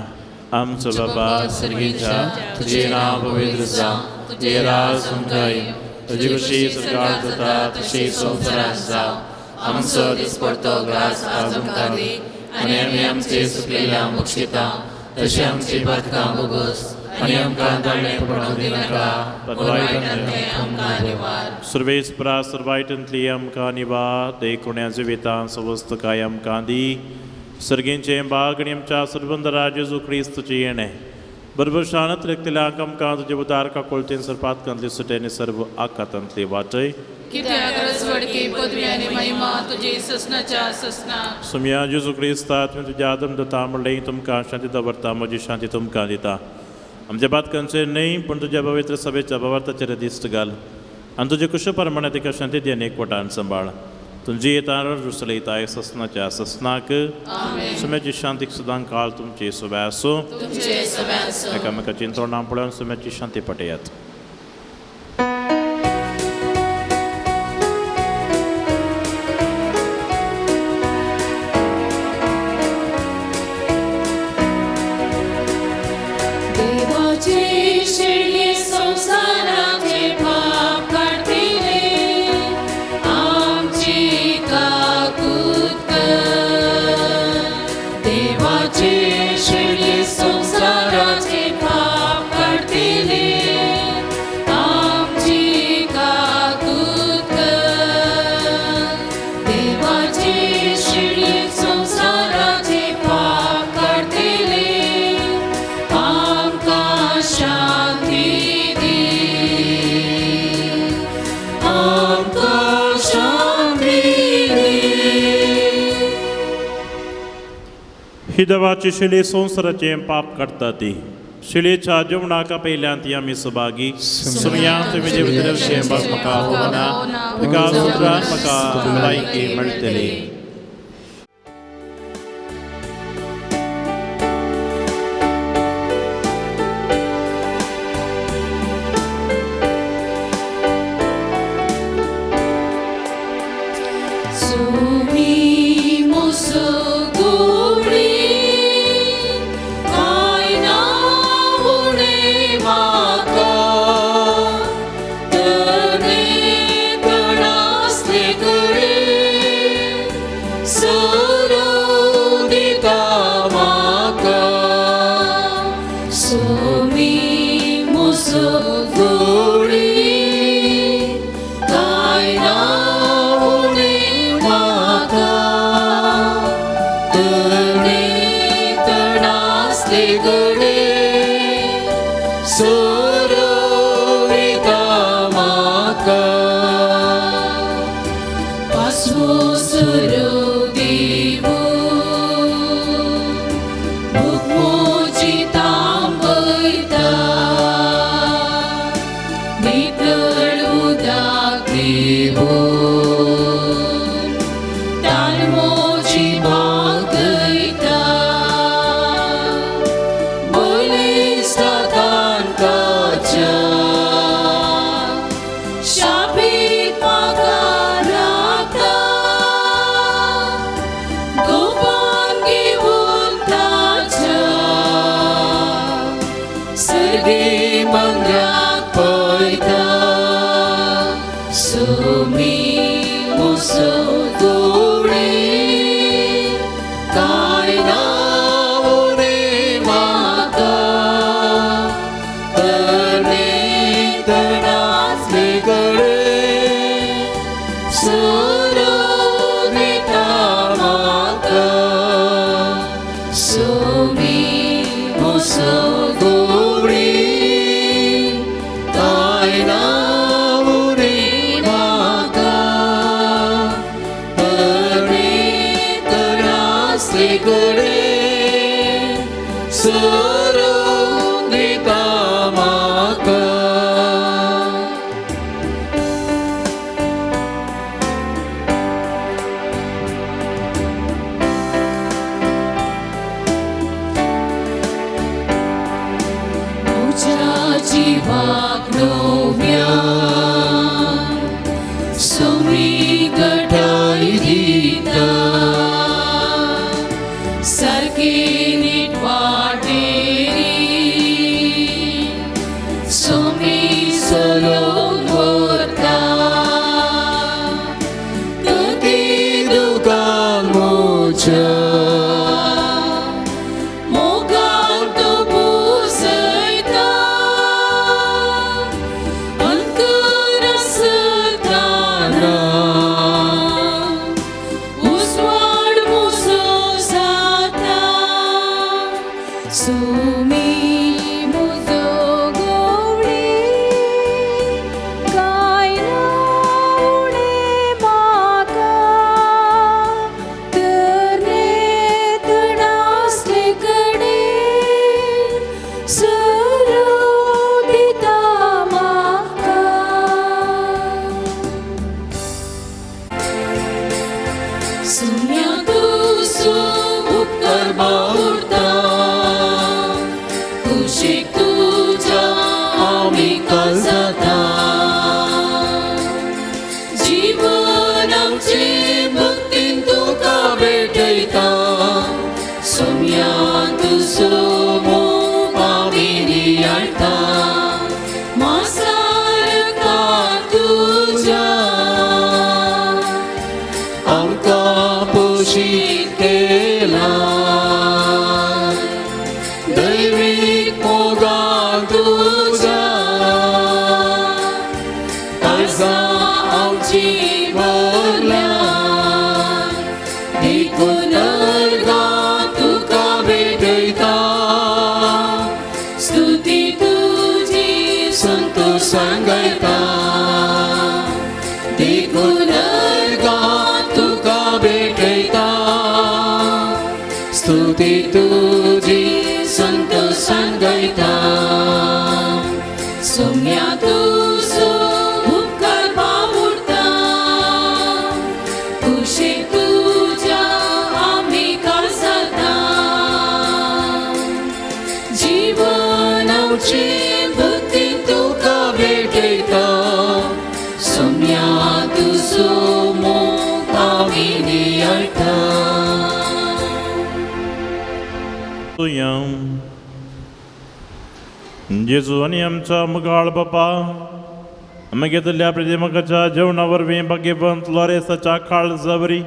आमचो बाबा सर्गीच्या, तुजें नांव पवित्र जावं, तुजें राज आमकां येवं, तुजी खुशी स्वर्गांत जाता तशी संवसारांत जावं. आमचो दिसपडतो ग्रास आज आमकां दी आनी आमी आमचे सुकलेल्या बक्षिता तशें आमची पातकां भोगोस आनी आमकां ताळें पडोवंक दिनाका, पूण वायटांतलें आमकां निवार. सर्वेस्परा सर्वायटांतली आमकां निवार, देखुण्या जिवितां सवस्तकाय आमकां दी. सर्गींचें बाग आनी आमच्या सर्वंदरा जेजू क्रिस्तूचें येणें बरोबर शानत रिकतल्यांक आमकां तुजे उदार काकुळतेन सर्पातकांतली सुटे आनी सर्व आकातांतली वाटय. कित्याक रजवडकी पदवी आनी महिमा तुजी ससनाच्या ससना. सुमया जेजू क्रिस्ता तुवें तुज्या आदम दिता म्हणलें तुमकां शांती दवरता, म्हजी शांती तुमकां दिता. आमच्या बातकांचेर न्हय पूण तुज्या पवित्र सभेच्या भावार्थाचेर दिश्ट घाल आनी तुजे कुश प्रमाणे तिका शांती दी आनी एकवटान सांबाळ. तुमची येतार रुसलयताय ससनाच्या ससनाक. सुम्याची शांतीक सुदां काळ तुमची सुब्या आसूं. एकामेकाची तोंडां पळोवन सुम्याची शांती पटयात. देवाचे शिळगे संसाराचे पाप काडटिले, ही देवाची शिळी संवसाराचें पाप काडटा ती शिळेच्या जेवणाक आपयल्यान ती आमी सभागी सुमया तुमी जेवतले बाग म्हाका होवना एका सुत्रान म्हाका भलायकी मेळटली. स्तुती तुजी संतोषान गायता. सोम्या तुजो उपकार बावुडता, कुशीक तुज्या आमी कासाता. जीवन आमची बुद्धी तुका भेटयता, सोम्या तुजो मोग आमी नियाळटा. जेजू आनी आमच्या मुगाळ बापा, आमी घेतल्या प्रतिमकाच्या जेवणा वरवीं भाग्यवंत लॉरेसाच्या काळजा वरी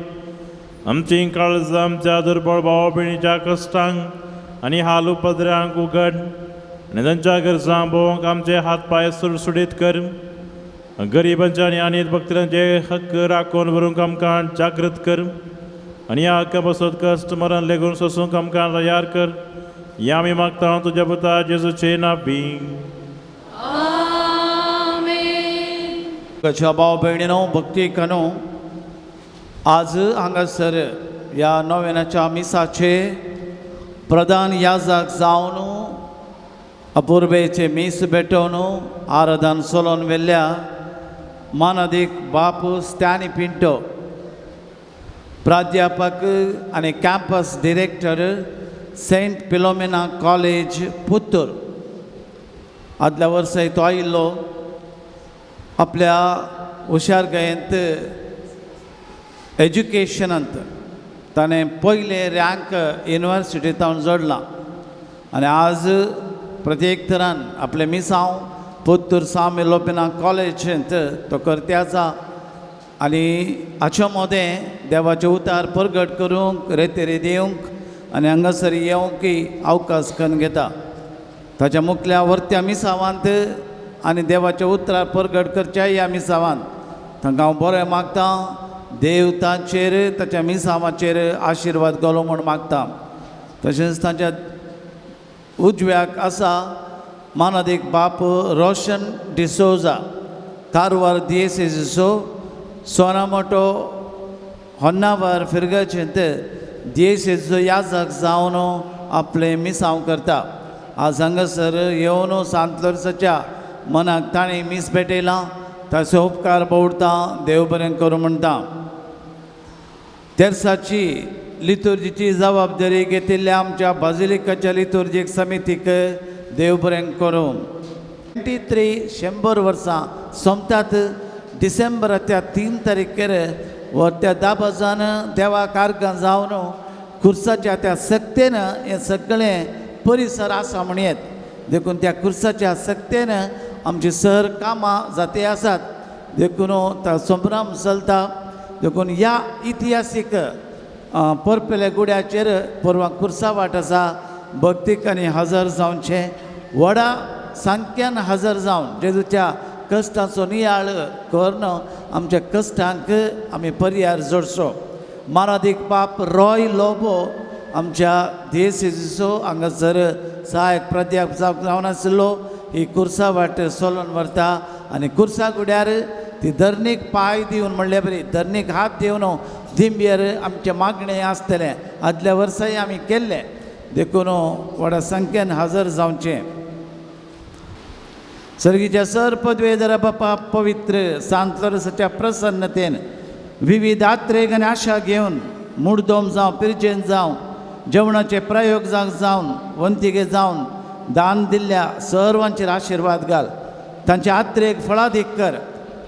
आमची काळजां आमच्या दुर्बळ भाव भयणीच्या कश्टांक आनी हाल उपद्र्यांक उगड आनी तांच्या गरजां भोवंक आमचे हात पांय सुडसुडीत कर. गरिबांच्या आनी अनीत भक्तांचे हक्क राखून व्हरूंक आमकां जागृत कर आनी ह्या हक्का पासत कश्ट मरण लेगून सोसूंक आमकां तयार कर. ह्या आमी मागता तुज्या पुता जेजूचे नांवी. कच्या भाव भयणीनो, भक्तिकानो, आज हांगासर ह्या नोवेनाच्या मिसाचे प्रधान याजक जावन अपुर्बेचे मीस भेटोवन आराधन सोलोन व्हेल्ल्या मानादीक बाप स्टॅनी पिंटो, प्राध्यापक आनी campus director Saint Philomena college Puttur. आदल्या वर्साय तो आयिल्लो आपल्या हुशारकायेंत एज्युकेशनांत ताणें पयलें रँक युनिवर्सिटींत जोडलां आनी आज प्रत्येक तरान आपलें मिसांव पुत्तूर साम फिलोमिना कॉलेजींत तो करते आसा आनी हाच्या मदें देवाचें उतार परगट करूंक रेतेरी दिवंक आनी हांगासर येवंक अवकाश करून घेता. ताच्या मुखल्या वर्त्या मिसावांत आनी देवाच्या उतरार परगट करच्या ह्या मिसावांत तांकां हांव बरें मागता. देव तांचेर ताच्या मिसावाचेर आशिर्वाद घालो म्हूण मागता. तशेंच तांच्या उजव्याक आसा मानादीक बाप रोशन डिसोजा, कारवार दियेसेजीचो सोनामोटो होन्नावर फिरगचेंत दियेसेजीचो याजक जावन आपलें मिसांव करता. आज हांगासर येवन सांत लोरसाच्या मनाक ताणें मीस भेटयलां, ताचो उपकार बवडता, देव बरें करूं म्हणटा. तेर्साची लितुर्जीची जबाबदारी घेतिल्ल्या आमच्या बाजिलिकाच्या लितुर्जीक समितीक देव बरें करूं. 23 100 वर्सां सोमतात डिसेंबराच्या 3 तारखेर व त्या दाबाजान देवा कारगां जावन खुर्साच्या त्या सक्तेन हें सगळें परिसर आसा म्हणयेत. देखून त्या खुर्साच्या सक्तेन आमची सर कामां जाते आसात, देखून तो संभ्रम चलता. देखून ह्या इतिहासीक परपेल्या गुड्याचेर परवां खुर्सा वाट आसा, भक्तीक आनी हजर जावचें, व्हडा संख्यान हजर जावन जेजूच्या कश्टांचो नियाळ करून आमच्या कश्टांक आमी पर्यार जोडचो. मारादीक बाप रॉय लोबो आमच्या दियेसेजीचो हांगासर सहायक प्राध्यापक जावन आशिल्लो ही कुर्सा वाट सोलोन व्हरता आनी कुर्सा गुड्यार ती धरणीक पांय दिवन म्हणल्यार बरी धरणीक हात दिवन दिंबेर आमचें मागणें आसतलें. आदल्या वर्साय आमी केल्लें, देखून व्हडा संख्येन हजर जावचें. सर्गीच्या सर पदवेधर बापा पवित्र सांत लोरसाच्या प्रसन्नतेन विविध आत्रेक आनी आशा घेवन मुडदोम जावं पिरजेन जावं जेवणाचे प्रयोग जावन वंतिगे जावन दान दिल्ल्या सर्वांचेर आशिर्वाद घाल. तांच्या आत्रेक फळादीक कर.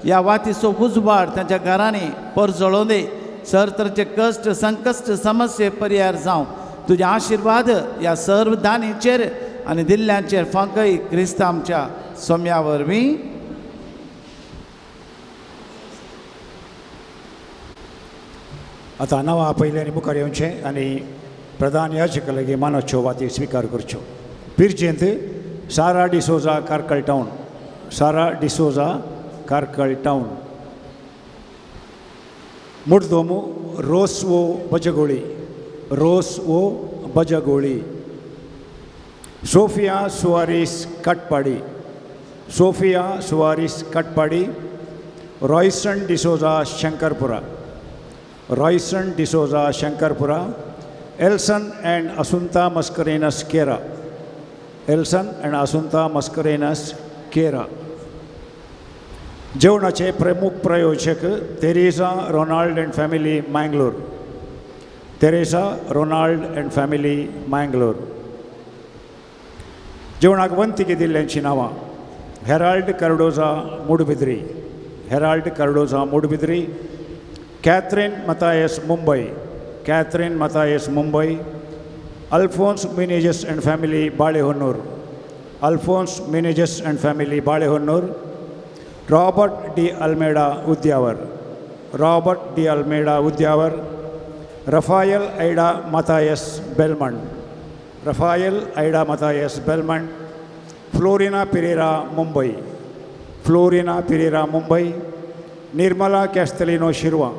ह्या वातीचो उजवाड तांच्या घरांनी परजळोवं दी. सर तरेचे कश्ट संकश्ट समस्ये परिहार जावं. तुजे आशिर्वाद ह्या सर्व दानीचेर आनी दिल्ल्यांचेर फांकय क्रिस्त आमच्या सोम्या वरवीं. आतां नांवां पयलीं आनी मुखार येवचें आनी प्रधान याजका लागीं मानाच्यो वाती स्विकार करच्यो. पिरजेंत Sara D'Souza Karkala town, Sara D'Souza Karkala town. Murdomo Rose O Bajagoli, Rose O Bajagoli. Sophia Soares Katpadi, Sophia Soares Katpadi. Royson D'Souza Shankarpura, Royson D'Souza Shankarpura. Elson and Asunta Mascarenhas Kera, Elson and Asunta Mascarenhas Kera. जेवणाचे प्रमुख प्रायोजक Teresa Ronald and family Mangalore, Teresa Ronald and family Mangalore. जेवणाक वंतिके दिल्ल्यांची नांवां Harold Cardoza Moodbidri, Harold Cardoza Moodbidri, Catherine Mathias Mumbai, Catherine Mathias Mumbai, Alphonse Menezes and family Balehonnur, Alphonse Menezes and family Balehonnur, Robert D Almeida Udyavar, Robert D Almeida Udyavar, Raphael Ida Mathias Belmond, Raphael Ida Mathias Belmond, Florina Pereira Mumbai, Florina Pereira Mumbai, Nirmala Castelino Shirva,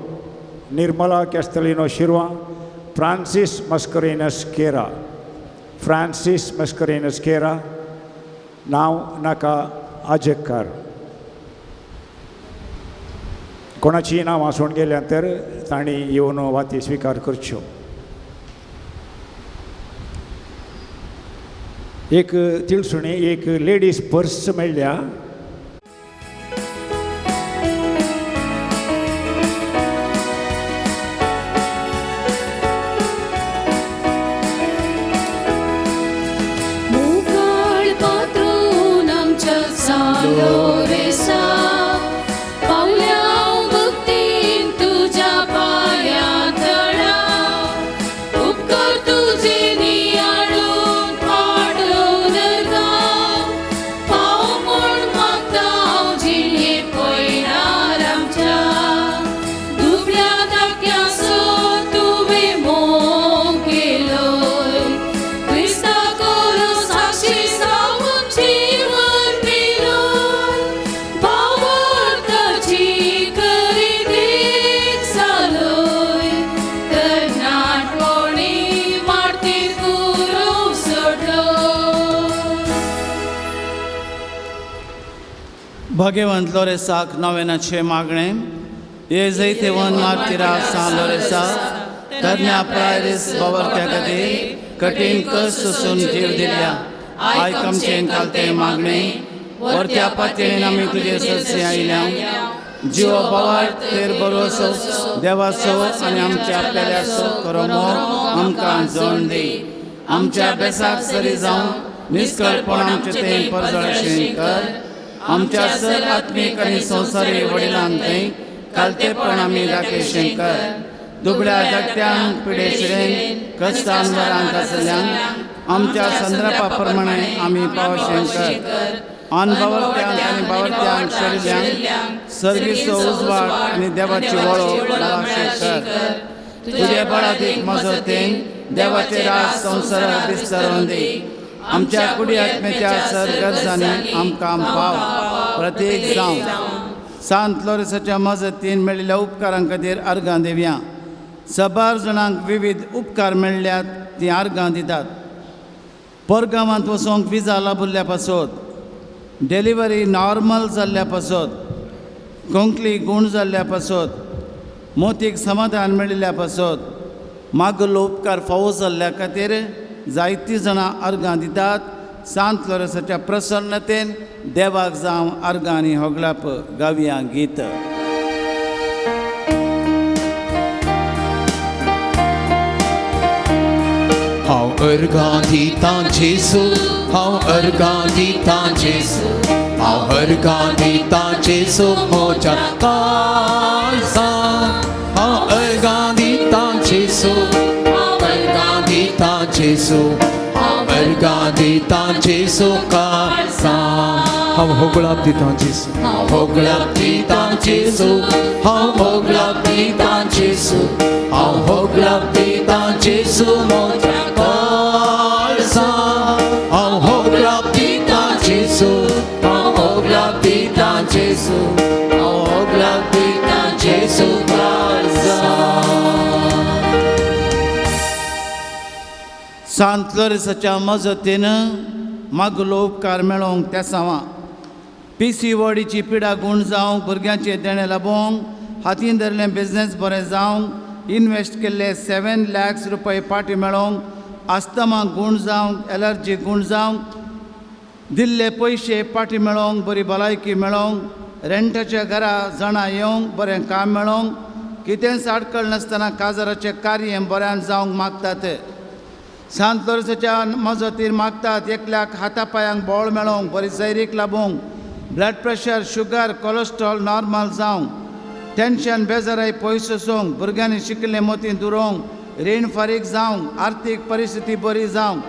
Nirmala Castelino Shirva, Francis Mascarenhas Kera, Francis Mascarenhas Kera, नांव नाका आजेकार. कोणाची नांवां सोडून गेल्यां तर तांणी येवन वाती स्विकार करच्यो. एक तिळसुणी एक लेडीज पर्स मेळ्ळ्या. भाग्यवंत लोरेसाक नवेनाचे मागणें हे जैतेवन मार्तिरा सान लोरेसा तरण्या प्रायरीस बावरत्या खातीर कठीण कश्ट सोसून जीव दिल्या आयक आमचें घालतें मागणें वरत्या पातयेन आमी तुजे सरसे आयल्या जिवो बावार तेर बरोसो देवाचो आनी आमच्या पेल्याचो करो मोग आमकां जण दी आमच्या बेसाक सरी जावन निस्कळपण आमचें तें परजळशें कर आमच्या सर आत्मीक आनी संवसारी वडिलांक थंय कालतेपण आमी दाखयशें कर दुबळ्या धाकट्यांक पिडेशिरेन कश्टान वरांक आसल्यांक आमच्या संद्रपा प्रमाणे आमी पावशें कर अनबावरत्यांक आनी बावरत्यांक शरिल्यांक सर्गीचो उजवाड आनी देवाची वळख लावशें कर तुजे बळादीक मजतीन देवाचे राज संवसाराक विस्तारून दी आमच्या कुडी आत्म्याच्या सर गरजांनी आमकां पाव प्रत्येक जावं सांत लोरेसाच्या मजतीन मेळिल्ल्या उपकारां खातीर अर्गां दिवया. सबार जाणांक विविध उपकार मेळ्ळ्यात तीं अर्गां दितात. परगांवांत वचोंक विजा लाभुल्ल्या पासत, डिलिव्हरी नॉर्मल जाल्ल्या पासत, कोंकली गूण जाल्ल्या पासत, मोतीक समाधान मेळिल्ल्या पासत, मागलो उपकार फावो जाल्ल्या खातीर जायतीं जाणां अर्गां दितात. सांत लोरेसाच्या प्रसन्नतेन देवाक जावं अर्गां आनी होगळाप गावया गीत. हांव अर्गां दितां जेजू, हांव अर्गां दितां जेजू, हांव अर्गां दितां जेजू म्हज्या काळजान. हांव अर्गां दितां जेजू, हांव अर्गां दितां जेजू, हांव अर्गां दितां जेजू काळजान. हांव होगळाप दितां जेजू, हांव होगळाप दितां जेजू, हांव होगळाप दितां जेजू, हांव होगळाप दितां जेजू म्हज्या काळजान. हांव होगळाप दितां जेजू, हांव होगळाप दितां जेजू, हांव होगळाप दितां जेजू काळजान. सांत लोरेसाच्या मजतीन मागलो उपकार मेळोवंक तेसांवां पी सी वडीची पिडा गूण जावंक, भुरग्यांचें देणें लाबोवंक, हातीन धरलें बिजनेस बरें जावंक, इन्वेस्ट केल्ले 7 लॅक्स रुपये फाटीं मेळोवंक, आस्तमा गूण जावंक, एलर्जी गूण जावंक, दिल्ले पयशे फाटीं मेळोवंक, बरी भलायकी मेळोवंक, रेंटाच्या घरा जाणां येवंक, बरें काम मेळोवंक, कितेंच आडखळ नासतना काजाराचें कार्य बऱ्यान जावंक मागतात. सांत लोरसाच्या मजतीर मागतात एकल्याक हाता पांयांक बळ मेळोवंक, बरी सैरीक लाबोवंक, blood pressure, sugar, cholesterol normal जावंक, टेंशन बेजाराय पयस वचोंक, भुरग्यांनी शिकिल्लें मोती दुरोवंक, रीण फारीक जावंक, आर्थीक परिस्थिती बरी जावंक,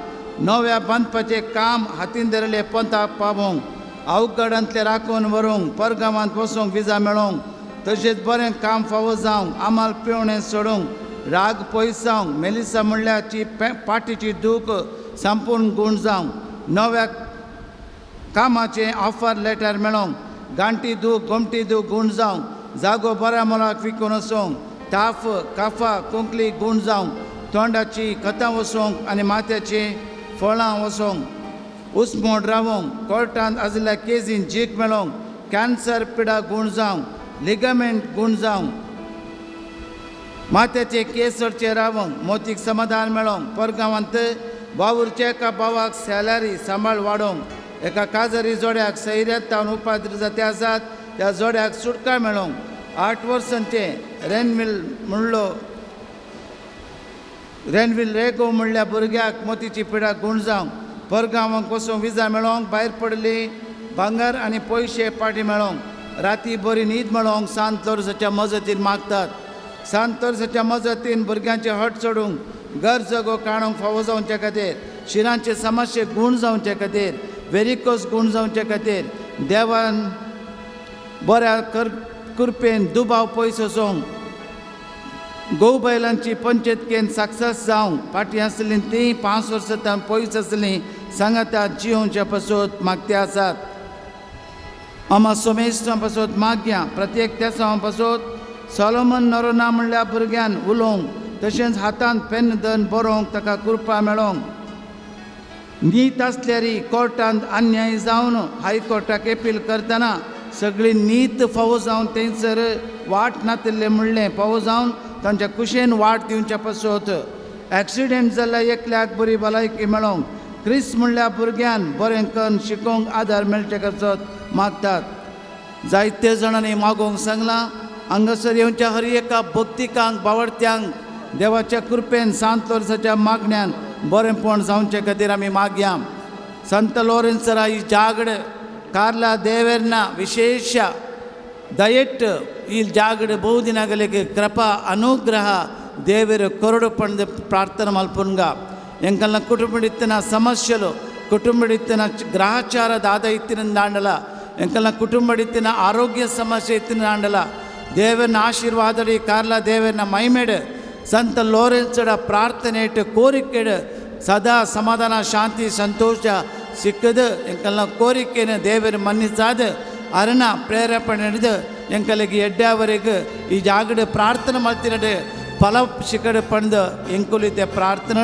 नव्या बांदपाचें काम हातीन धरिल्लें पंथाक पावोवंक, अवघडांतलें राखून व्हरूंक, परगांवांत वचूंक विजा मेळोवंक, तशेंच बरें काम फावो जावंक, आमाल पिवणें सोडूंक, राग पयस जावंक, मेलिसा म्हणल्याची पाटीची दूख संपूर्ण गूण जावंक, नव्या कामाचें ऑफर लेटर मेळोवंक, गांठी दूख, गोमटी दूख गूण जावंक, जागो बऱ्या मोलाक विकून वचोंक, ताफ काफा कोंकली गूण जावंक, तोंडाची कथां वचोंक आनी माथ्याची फळां वचोंक, उस्मोड रावोंक, कोर्टांत आशिल्ल्या केजीन जीक मेळोवंक, कॅन्सर पिडा गूण जावंक, लिगमेंट गूण जावंक, माथ्याचे केस चडचे रावोंक, मोतीक समाधान मेळोवंक, परगांवांत वावुरच्या एका भावाक सॅलरी सांबाळ वाडोवंक, एका काजरी जोड्याक सैऱ्यात तावन उपाद्र जाते आसात त्या जोड्याक सुटका मेळोवंक, 8 वर्सांचे रेनवील म्हणलो रेनवील रेगो म्हणल्या भुरग्याक मोतीची पिडा गूण जावंक, परगांवांक वचूंक विजा मेळोवंक, भायर पडली भांगर आनी पयशे फाटीं मेळोवंक, राती बरी न्हीद मेळोवंक सांत लोरसाच्या मजतीन मागतात. सांत लोरसाच्या मजतीन भुरग्यांचे हट चडूंक, घर जगो काडूंक फावो जावचे खातीर, शिरांचे समस्ये गूण जावचे खातीर, वेरिकोस गूण जावचे खातीर, देवान बऱ्या कृपेन दुबाव पयस वचोंक, गोव बैलांची पंचायतकेन सक्सेस जावंक, फाटीं आसलीं तीं 5 वर्सां पयस आसलीं सांगाता जियोवच्या पासत मागते आसात. आमा सोमेस्तां पासत मागया प्रत्येक तेसांव पासत सोलोमन नरोना म्हणल्या भुरग्यान उलोवंक तशेंच हातान पेन धन बरोवंक ताका कृपा मेळोवंक, नीत आसल्यारी कोर्टांत अन्याय जावन हायकोर्टाक एपील करतना सगळी नीत फावो जावन थंयसर वाट नातिल्लें म्हणलें फावो जावन तांच्या कुशेन वाट दिवच्या पासत, एक्सिडेंट जाल्ल्या एकल्याक बरी भलायकी मेळोवंक, क्रिस्त म्हणल्या भुरग्यान बरें करून शिकोवंक आदार मेळचे पासत मागतात. जायते जाणांनी मागोवंक सांगलां हांगासर येवच्या हर एका भक्तिकांक बावडत्यांक देवाच्या कृपेन सांत लोरसाच्या मागण्यान बरेंपण जावचे खातीर आमी मागया. संत लोरेन्सरा ही जागड कार्ला देवेर्ना विशेष ದಯೆಟ್ಟು ಈ ಜಾಗಡ್ ಬಹುದಿನಗಳಿಗೆ ಕೃಪಾ ಅನುಗ್ರಹ ದೇವರು ಕೊರಡು ಪಂದು ಪ್ರಾರ್ಥನೆ ಮಲ್ಪುನ್ಗ. ಎಂಕಲ್ನ ಕುಟುಂಬಡಿತ್ತಿನ ಸಮಸ್ಯೆಲು, ಕುಟುಂಬಡಿತ್ತಿನ ಗ್ರಹಚಾರ ದಾದ ಇತ್ತಿನ ದಾಂಡಲ, ಎಂಕಲ್ನ ಕುಟುಂಬಡಿತ್ತಿನ ಆರೋಗ್ಯ ಸಮಸ್ಯೆ ಇತ್ತಿನ ದಾಂಡಲ, ದೇವರನ್ನ ಆಶೀರ್ವಾದಡಿ ಕಾರ್ಲ ದೇವರನ್ನ ಮೈಮೇಡು ಸಂತ ಲೋರೆನ್ಸಡ ಪ್ರಾರ್ಥನೆ ಇಟ್ಟು ಕೋರಿಕೆಡು ಸದಾ ಸಮಾಧಾನ ಶಾಂತಿ ಸಂತೋಷ ಸಿಕ್ಕದು. ಎಂಕಲ್ನ ಕೋರಿಕೆನ ದೇವರು ಮನ್ನಿಸಾದ ಅರಣ ಪ್ರೇರೇಪಣೆ ಹಿಡಿದು ಎಂಕಲಿಗೆ ಎಡ್ಡಾವರೆಗೆ ಈ ಜಾಗಡೆ ಪ್ರಾರ್ಥನೆ ಮಲ್ತಿನಡು ಫಲ ಸಿಕ್ಕಡೆ ಪಂದು ಎಂಕುಲಿತೆ ಪ್ರಾರ್ಥನೆ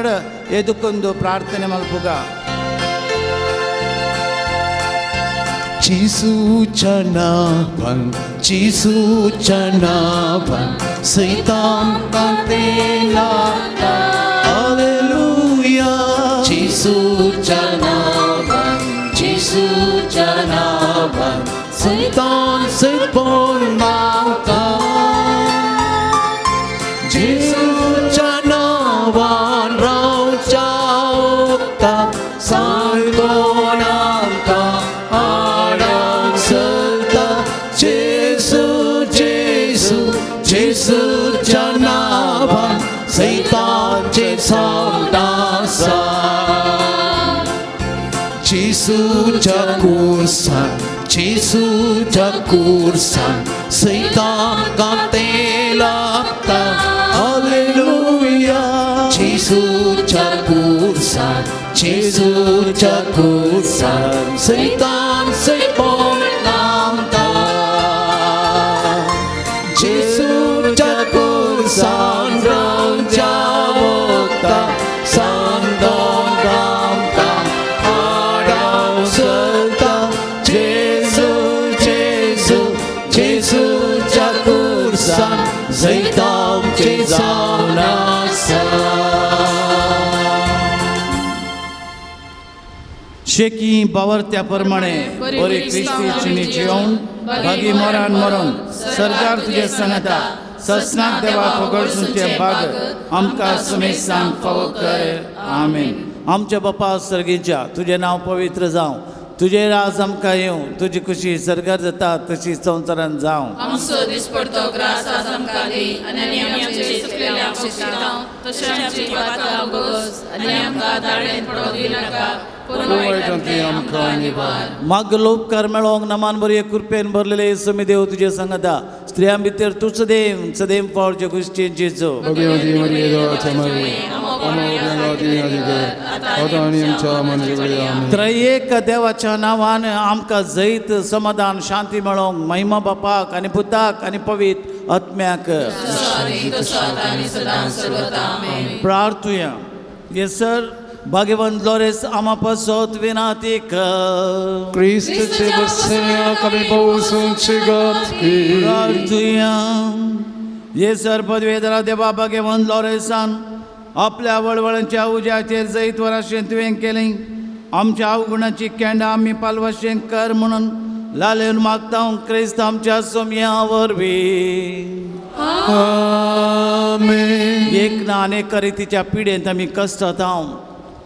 ಎದುಕೊಂದು ಪ್ರಾರ್ಥನೆ ಮಲ್ಪುಗ. Jisuchanavan, Jisuchanavan, Satan Pantelata, Hallelujah. Jisuchanavan, Jisuchanavan, Satan Satan Mata. Jisuchanavan, Rao Chauta, Sangonanta. Jesu Janavan, Satan Jesodasa. Jesu Jakursan, Jesu Jakursan, Satan Kantelata. Hallelujah. Jesu Jakursan, Jesu Jakursan, Satan Satan Namta. Jesu Jakursan, Ram Javokta, Sandon Ramta, Adam Sulta. Jesu, Jesu, Jesu Jakursan, जैत आमचें जावन आसा. शेकी बावरत्या प्रमाणे बरी क्रिस्तीची जिवन भागी मरण मरण सरकार तुजे सांगता ससनाक देवा फगळसूनचे भाग आमकां समेस्तांक फावो कर. आमेन. आमच्या बापा सर्गीच्या तुजें नांव पवित्र जावं, तुजें राज आमकां येवं, तुजी खुशी सर्गार जाता तशी संवसारान जावं. आमचो दिसपडतो ग्रास आज आमकां दी आनी आमी आमचे चुकलेल्यांक शिक्षिता तशें आमची पातकां भोगस आनी आमकां दाळेंत पडोवंक दिनाका पूण वायटांतली आमकां निवार. मागलो उपकार मेळोंक नमान बरी कृपेन भरलेले समी देव तुजे सांगता, स्त्रियां भितर तूं सदैव सदैव फावचे खुश्टीन जेजू. त्रयेक देवाच्या नांवान आमकां जैत समाधान शांती मेळोंक महिमा बापाक आनी पुताक आनी पवित्र आत्म्याक प्रार्थुया. येसर भाग्यवंत लोरेस आमा पासत विनाती कर. क्रिस्तचे बसण्या कमी पावसूंची गाती. प्रार्थुया. येसर पदवेधरा देवा भाग्यवंत लोरेसान आपल्या वळवळांच्या उज्याचेर जैत वराशें तुवें केलें, आमच्या अवगुणाची केंडां आमी पालवाशें कर म्हणून लालेवन मागता क्रिस्त आमच्या सोम्या वरवीं. आमेन. एक ना अनेक रितीच्या पिडेंत आमी कश्टात.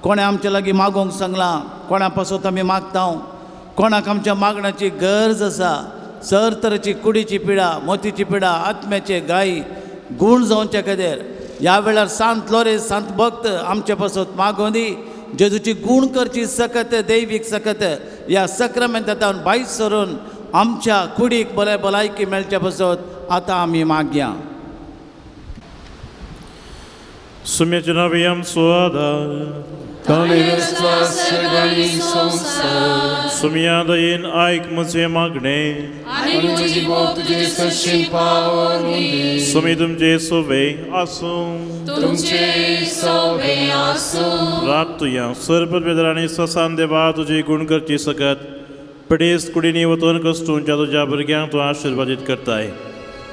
कोणें आमच्या लागीं मागोवंक सांगलां, कोणा पासत आमी मागता, कोणाक आमच्या मागण्याची गरज आसा. सर तरेची कुडीची पिडा, मोतीची पिडा, आत्म्याचे गाय गूण जावच्या खातीर ह्या वेळार सांत लोरेस सांत भक्त आमचे पासत मागोवं दी. जेजूची गूण करची सकत दैवीक सकत ह्या सक्रामेंतान भायर सरून आमच्या कुडीक बरें भलायकी मेळच्या पासत आतां आमी मागया. सुम्याचे नांव आमचो आदार, सुम्या दयेन आयक म्हजें मागणें, सुमी तुमचे सोवे आसूं, रातुया सर्व आनी ससान देवा तुजी गुण करची सकत पिडेस्त कुडींनी वतून कश्टूंच्या तुज्या भुरग्यांक तूं आशिर्वादीत करताय,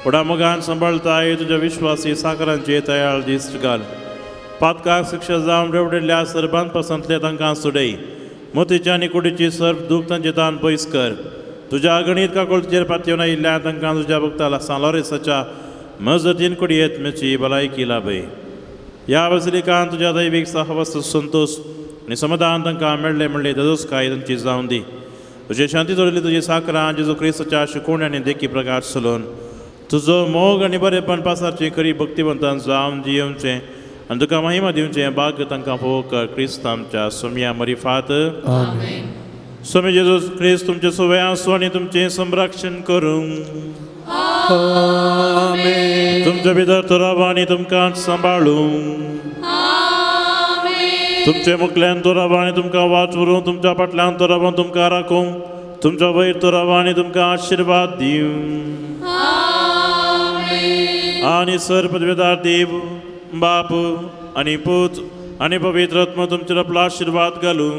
व्हडा मोगान सांबाळताय तुज्या विश्वासी साकरांचे तयार दिश्ट घाल. पातकाक शिक्षा जावन रेवडिल्ल्या सर्बांत पसंतले तांकां सुडय, मोतीची आनी कुडीची सर्व दूख तांचे तान पयस कर. तुज्या गणीत काकुळचेर पातयेवन आयिल्ल्या तांकां तुज्या भक्ताला सांत लोरेसाच्या मजतीन कुडयेत मेची भलायकी लाभय. ह्या बसलिकान तुज्या दैवीक सहवास संतोश आनी समाधान तांकां मेळ्ळें म्हणलें ददोसकाय तांची जावन दी. तुजे शांती जोडली तुजी साकरां जेजू क्रिस्ताच्या शिकवणी आनी देखी प्रकार चलोवन तुजो मोग आनी बरेपण पासारची खरी भक्तिवंतान जावन जियेवचें आनी तुका महिमा दिवचें भाग्य तांकां फावो कर. क्रिस्त आमच्या सोम्या मरिफात. सोमी जेजू क्रिस्त तुमचें सोवे आसूं आनी तुमचें संरक्षण करूं. तुमचे भितर तो राव आनी तुमकां सांबाळूं. तुमचे मुखल्यान तो राव आनी तुमकां वाट व्हरूं. तुमच्या फाटल्यान तो राव तुमकां राखूं. तुमच्या वयर तो राव आनी तुमकां आशिर्वाद दिवं. आनी सर पदवेदार देव बाप आनी पूत आनी पवित्र आत्मा तुमचेर आपलो आशिर्वाद घालूं.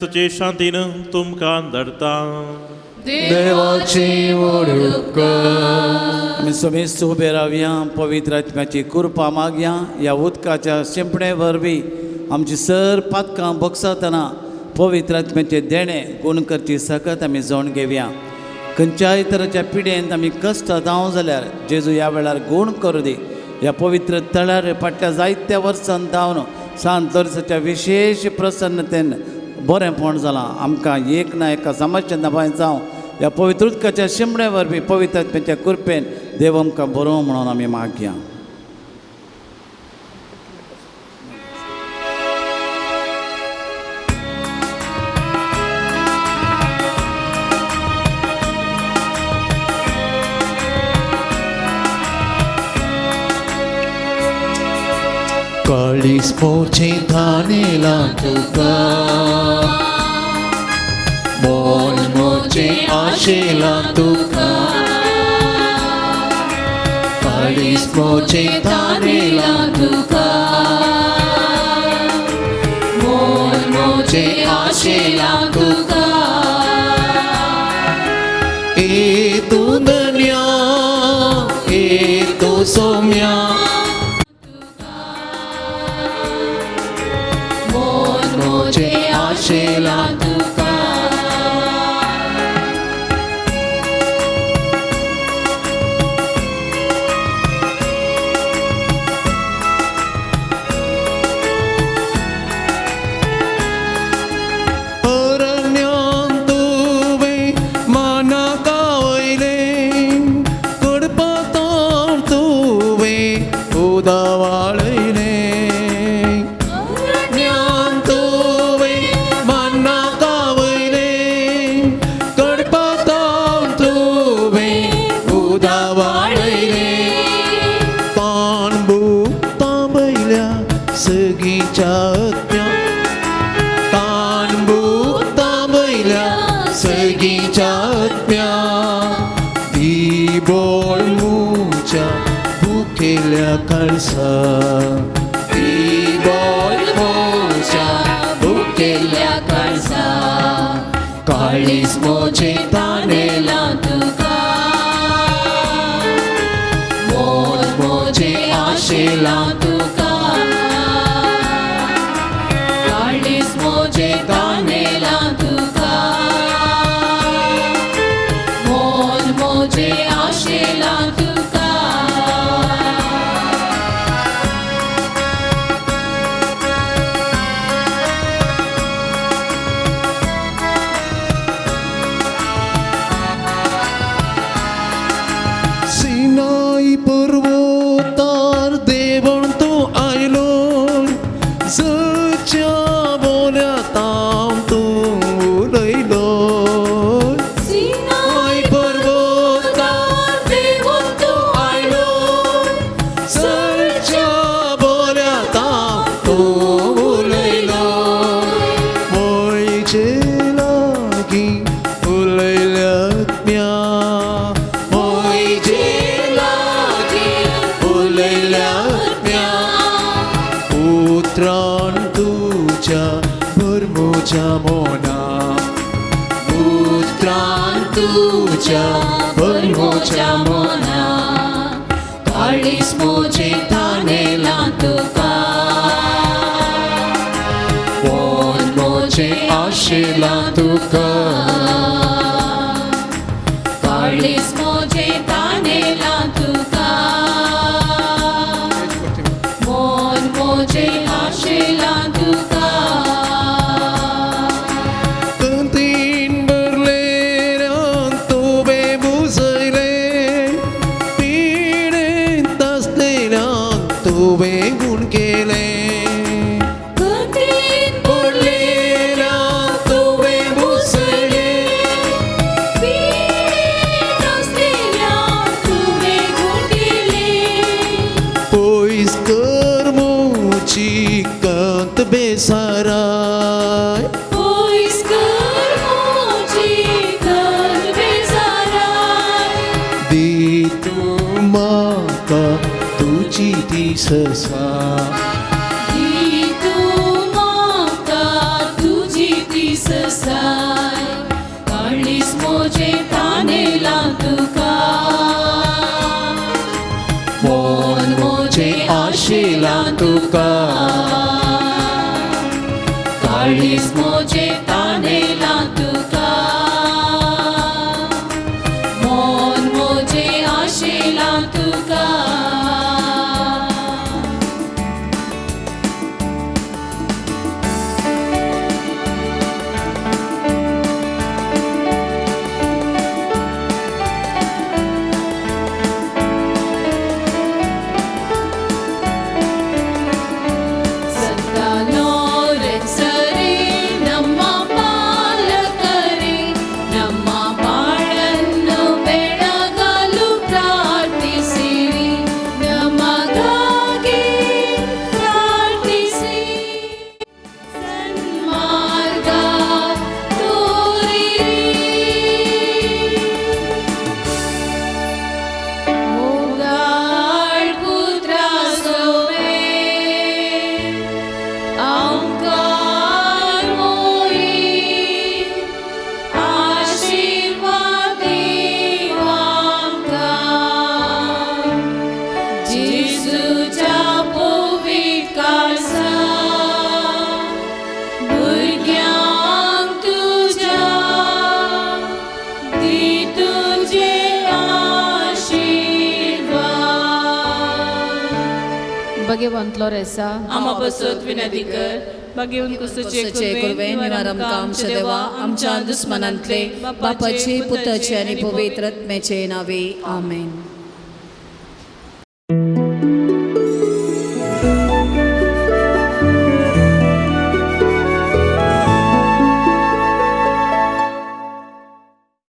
तुजे शांतीन तुमकां धाडटा. देवाची आमी समेस्त उबे रावया, पवित्र आत्म्याची कृपा मागया. ह्या उदकाच्या शिंपणे वरवीं आमची सर पातकां भोगसतना पवित्र आत्म्याचें देणें गुण करची सकत आमी जाण घेवया. खंयच्याय तरेच्या पिडेंत आमी कश्ट जावं जाल्यार जेजू ह्या वेळार गुण करूं दी. ह्या पवित्र तळार फाटल्या जायत्या वर्सान धांवन सांत लोरेसाच्या विशेश प्रसन्नतेन बरेंपण जालां. आमकां एक ना एका समाजच्या नांवान जावं ह्या पवित्र उदकाच्या शिंपणे वरवीं पवित्र आत्म्याच्या कृपेन देव आमकां बरो म्हणून आमी मागया. काळीज मोचे धानेला तुका, मोन मोचे आशेला तुका, काळीज मोचे धानेला तुका, मोन मोचे आशेलां तुका ए तूं धन्या ए तूं सोम्या मोन मोजें आशेलां तुका अरण्यान तुवें माना गावयलें कडपातार तुवें उदवाळयलें अरण्यान तुवें माना गावयलें कडपातार तुवें उदवाळयलें ताणबूक तांबयल्या सगीच्या आत्म्या ताणबूक तांबयल्या सगीच्या आत्म्या दी बोळ मुच्या भुकेल्या काळसा दी बोळ मुच्या भुकेल्या काळसा काळीज मोजें तानेलां तानेलां तुका मोन मोजें आशेलां तुका काळीज मोजें तानेलां तुका मोन मोजें आशेलां तुका सिनाई पर्वतार देवण तूं आयलो जच्या बोल्या ताम तूं उलयलो सिनाय पर्वतार देवून तूं आयलो सरच्या बोल्या ताम तूं उलयलो मोयचे लागीं उलयल्या आत्म्या मोयचे लागीं उलयल्या आत्म्या उतरान तुज्या भरमुच्या मोना उतरान तुज्या भरमुच्या मोना काळीज मोजें तानेलां तुका मोन मोजें आशेलां तुका काळीज मोजें तानेलां तुका मोन मोजें आशेलां तुका कंतीन भरलेल्यान तुवें बुजयलें पिडेंत आसलेल्यान तुवें गूण केलें कंतीन भरलेल्यान तुवें बुजयलें पीडित आसलेल्यान तुवें गूण केलें पयस कर म्हजी कंत बेसाराय पयस कर म्हजी कंत बेजाराय दी तूं म्हाका तुजी ती ससा दी तूं म्हाका तुजी ती ससाय काळीज मोजें तानेलां तुका मोन मोजें आशेलां तुका काळीज मोजें तानेलां तुका मोन मोजें आशेलां तुका Santa Lorenzo, भगवंत लोरेसा आमा पासत विनंती कर. भाग्यवंत कुसूचे कुर्वे निवार आमकां आमच्या देवा आमच्या दुस्मनांतले बापाचे पुताचे आनी पवित्र आत्म्याचे नावे आमेन.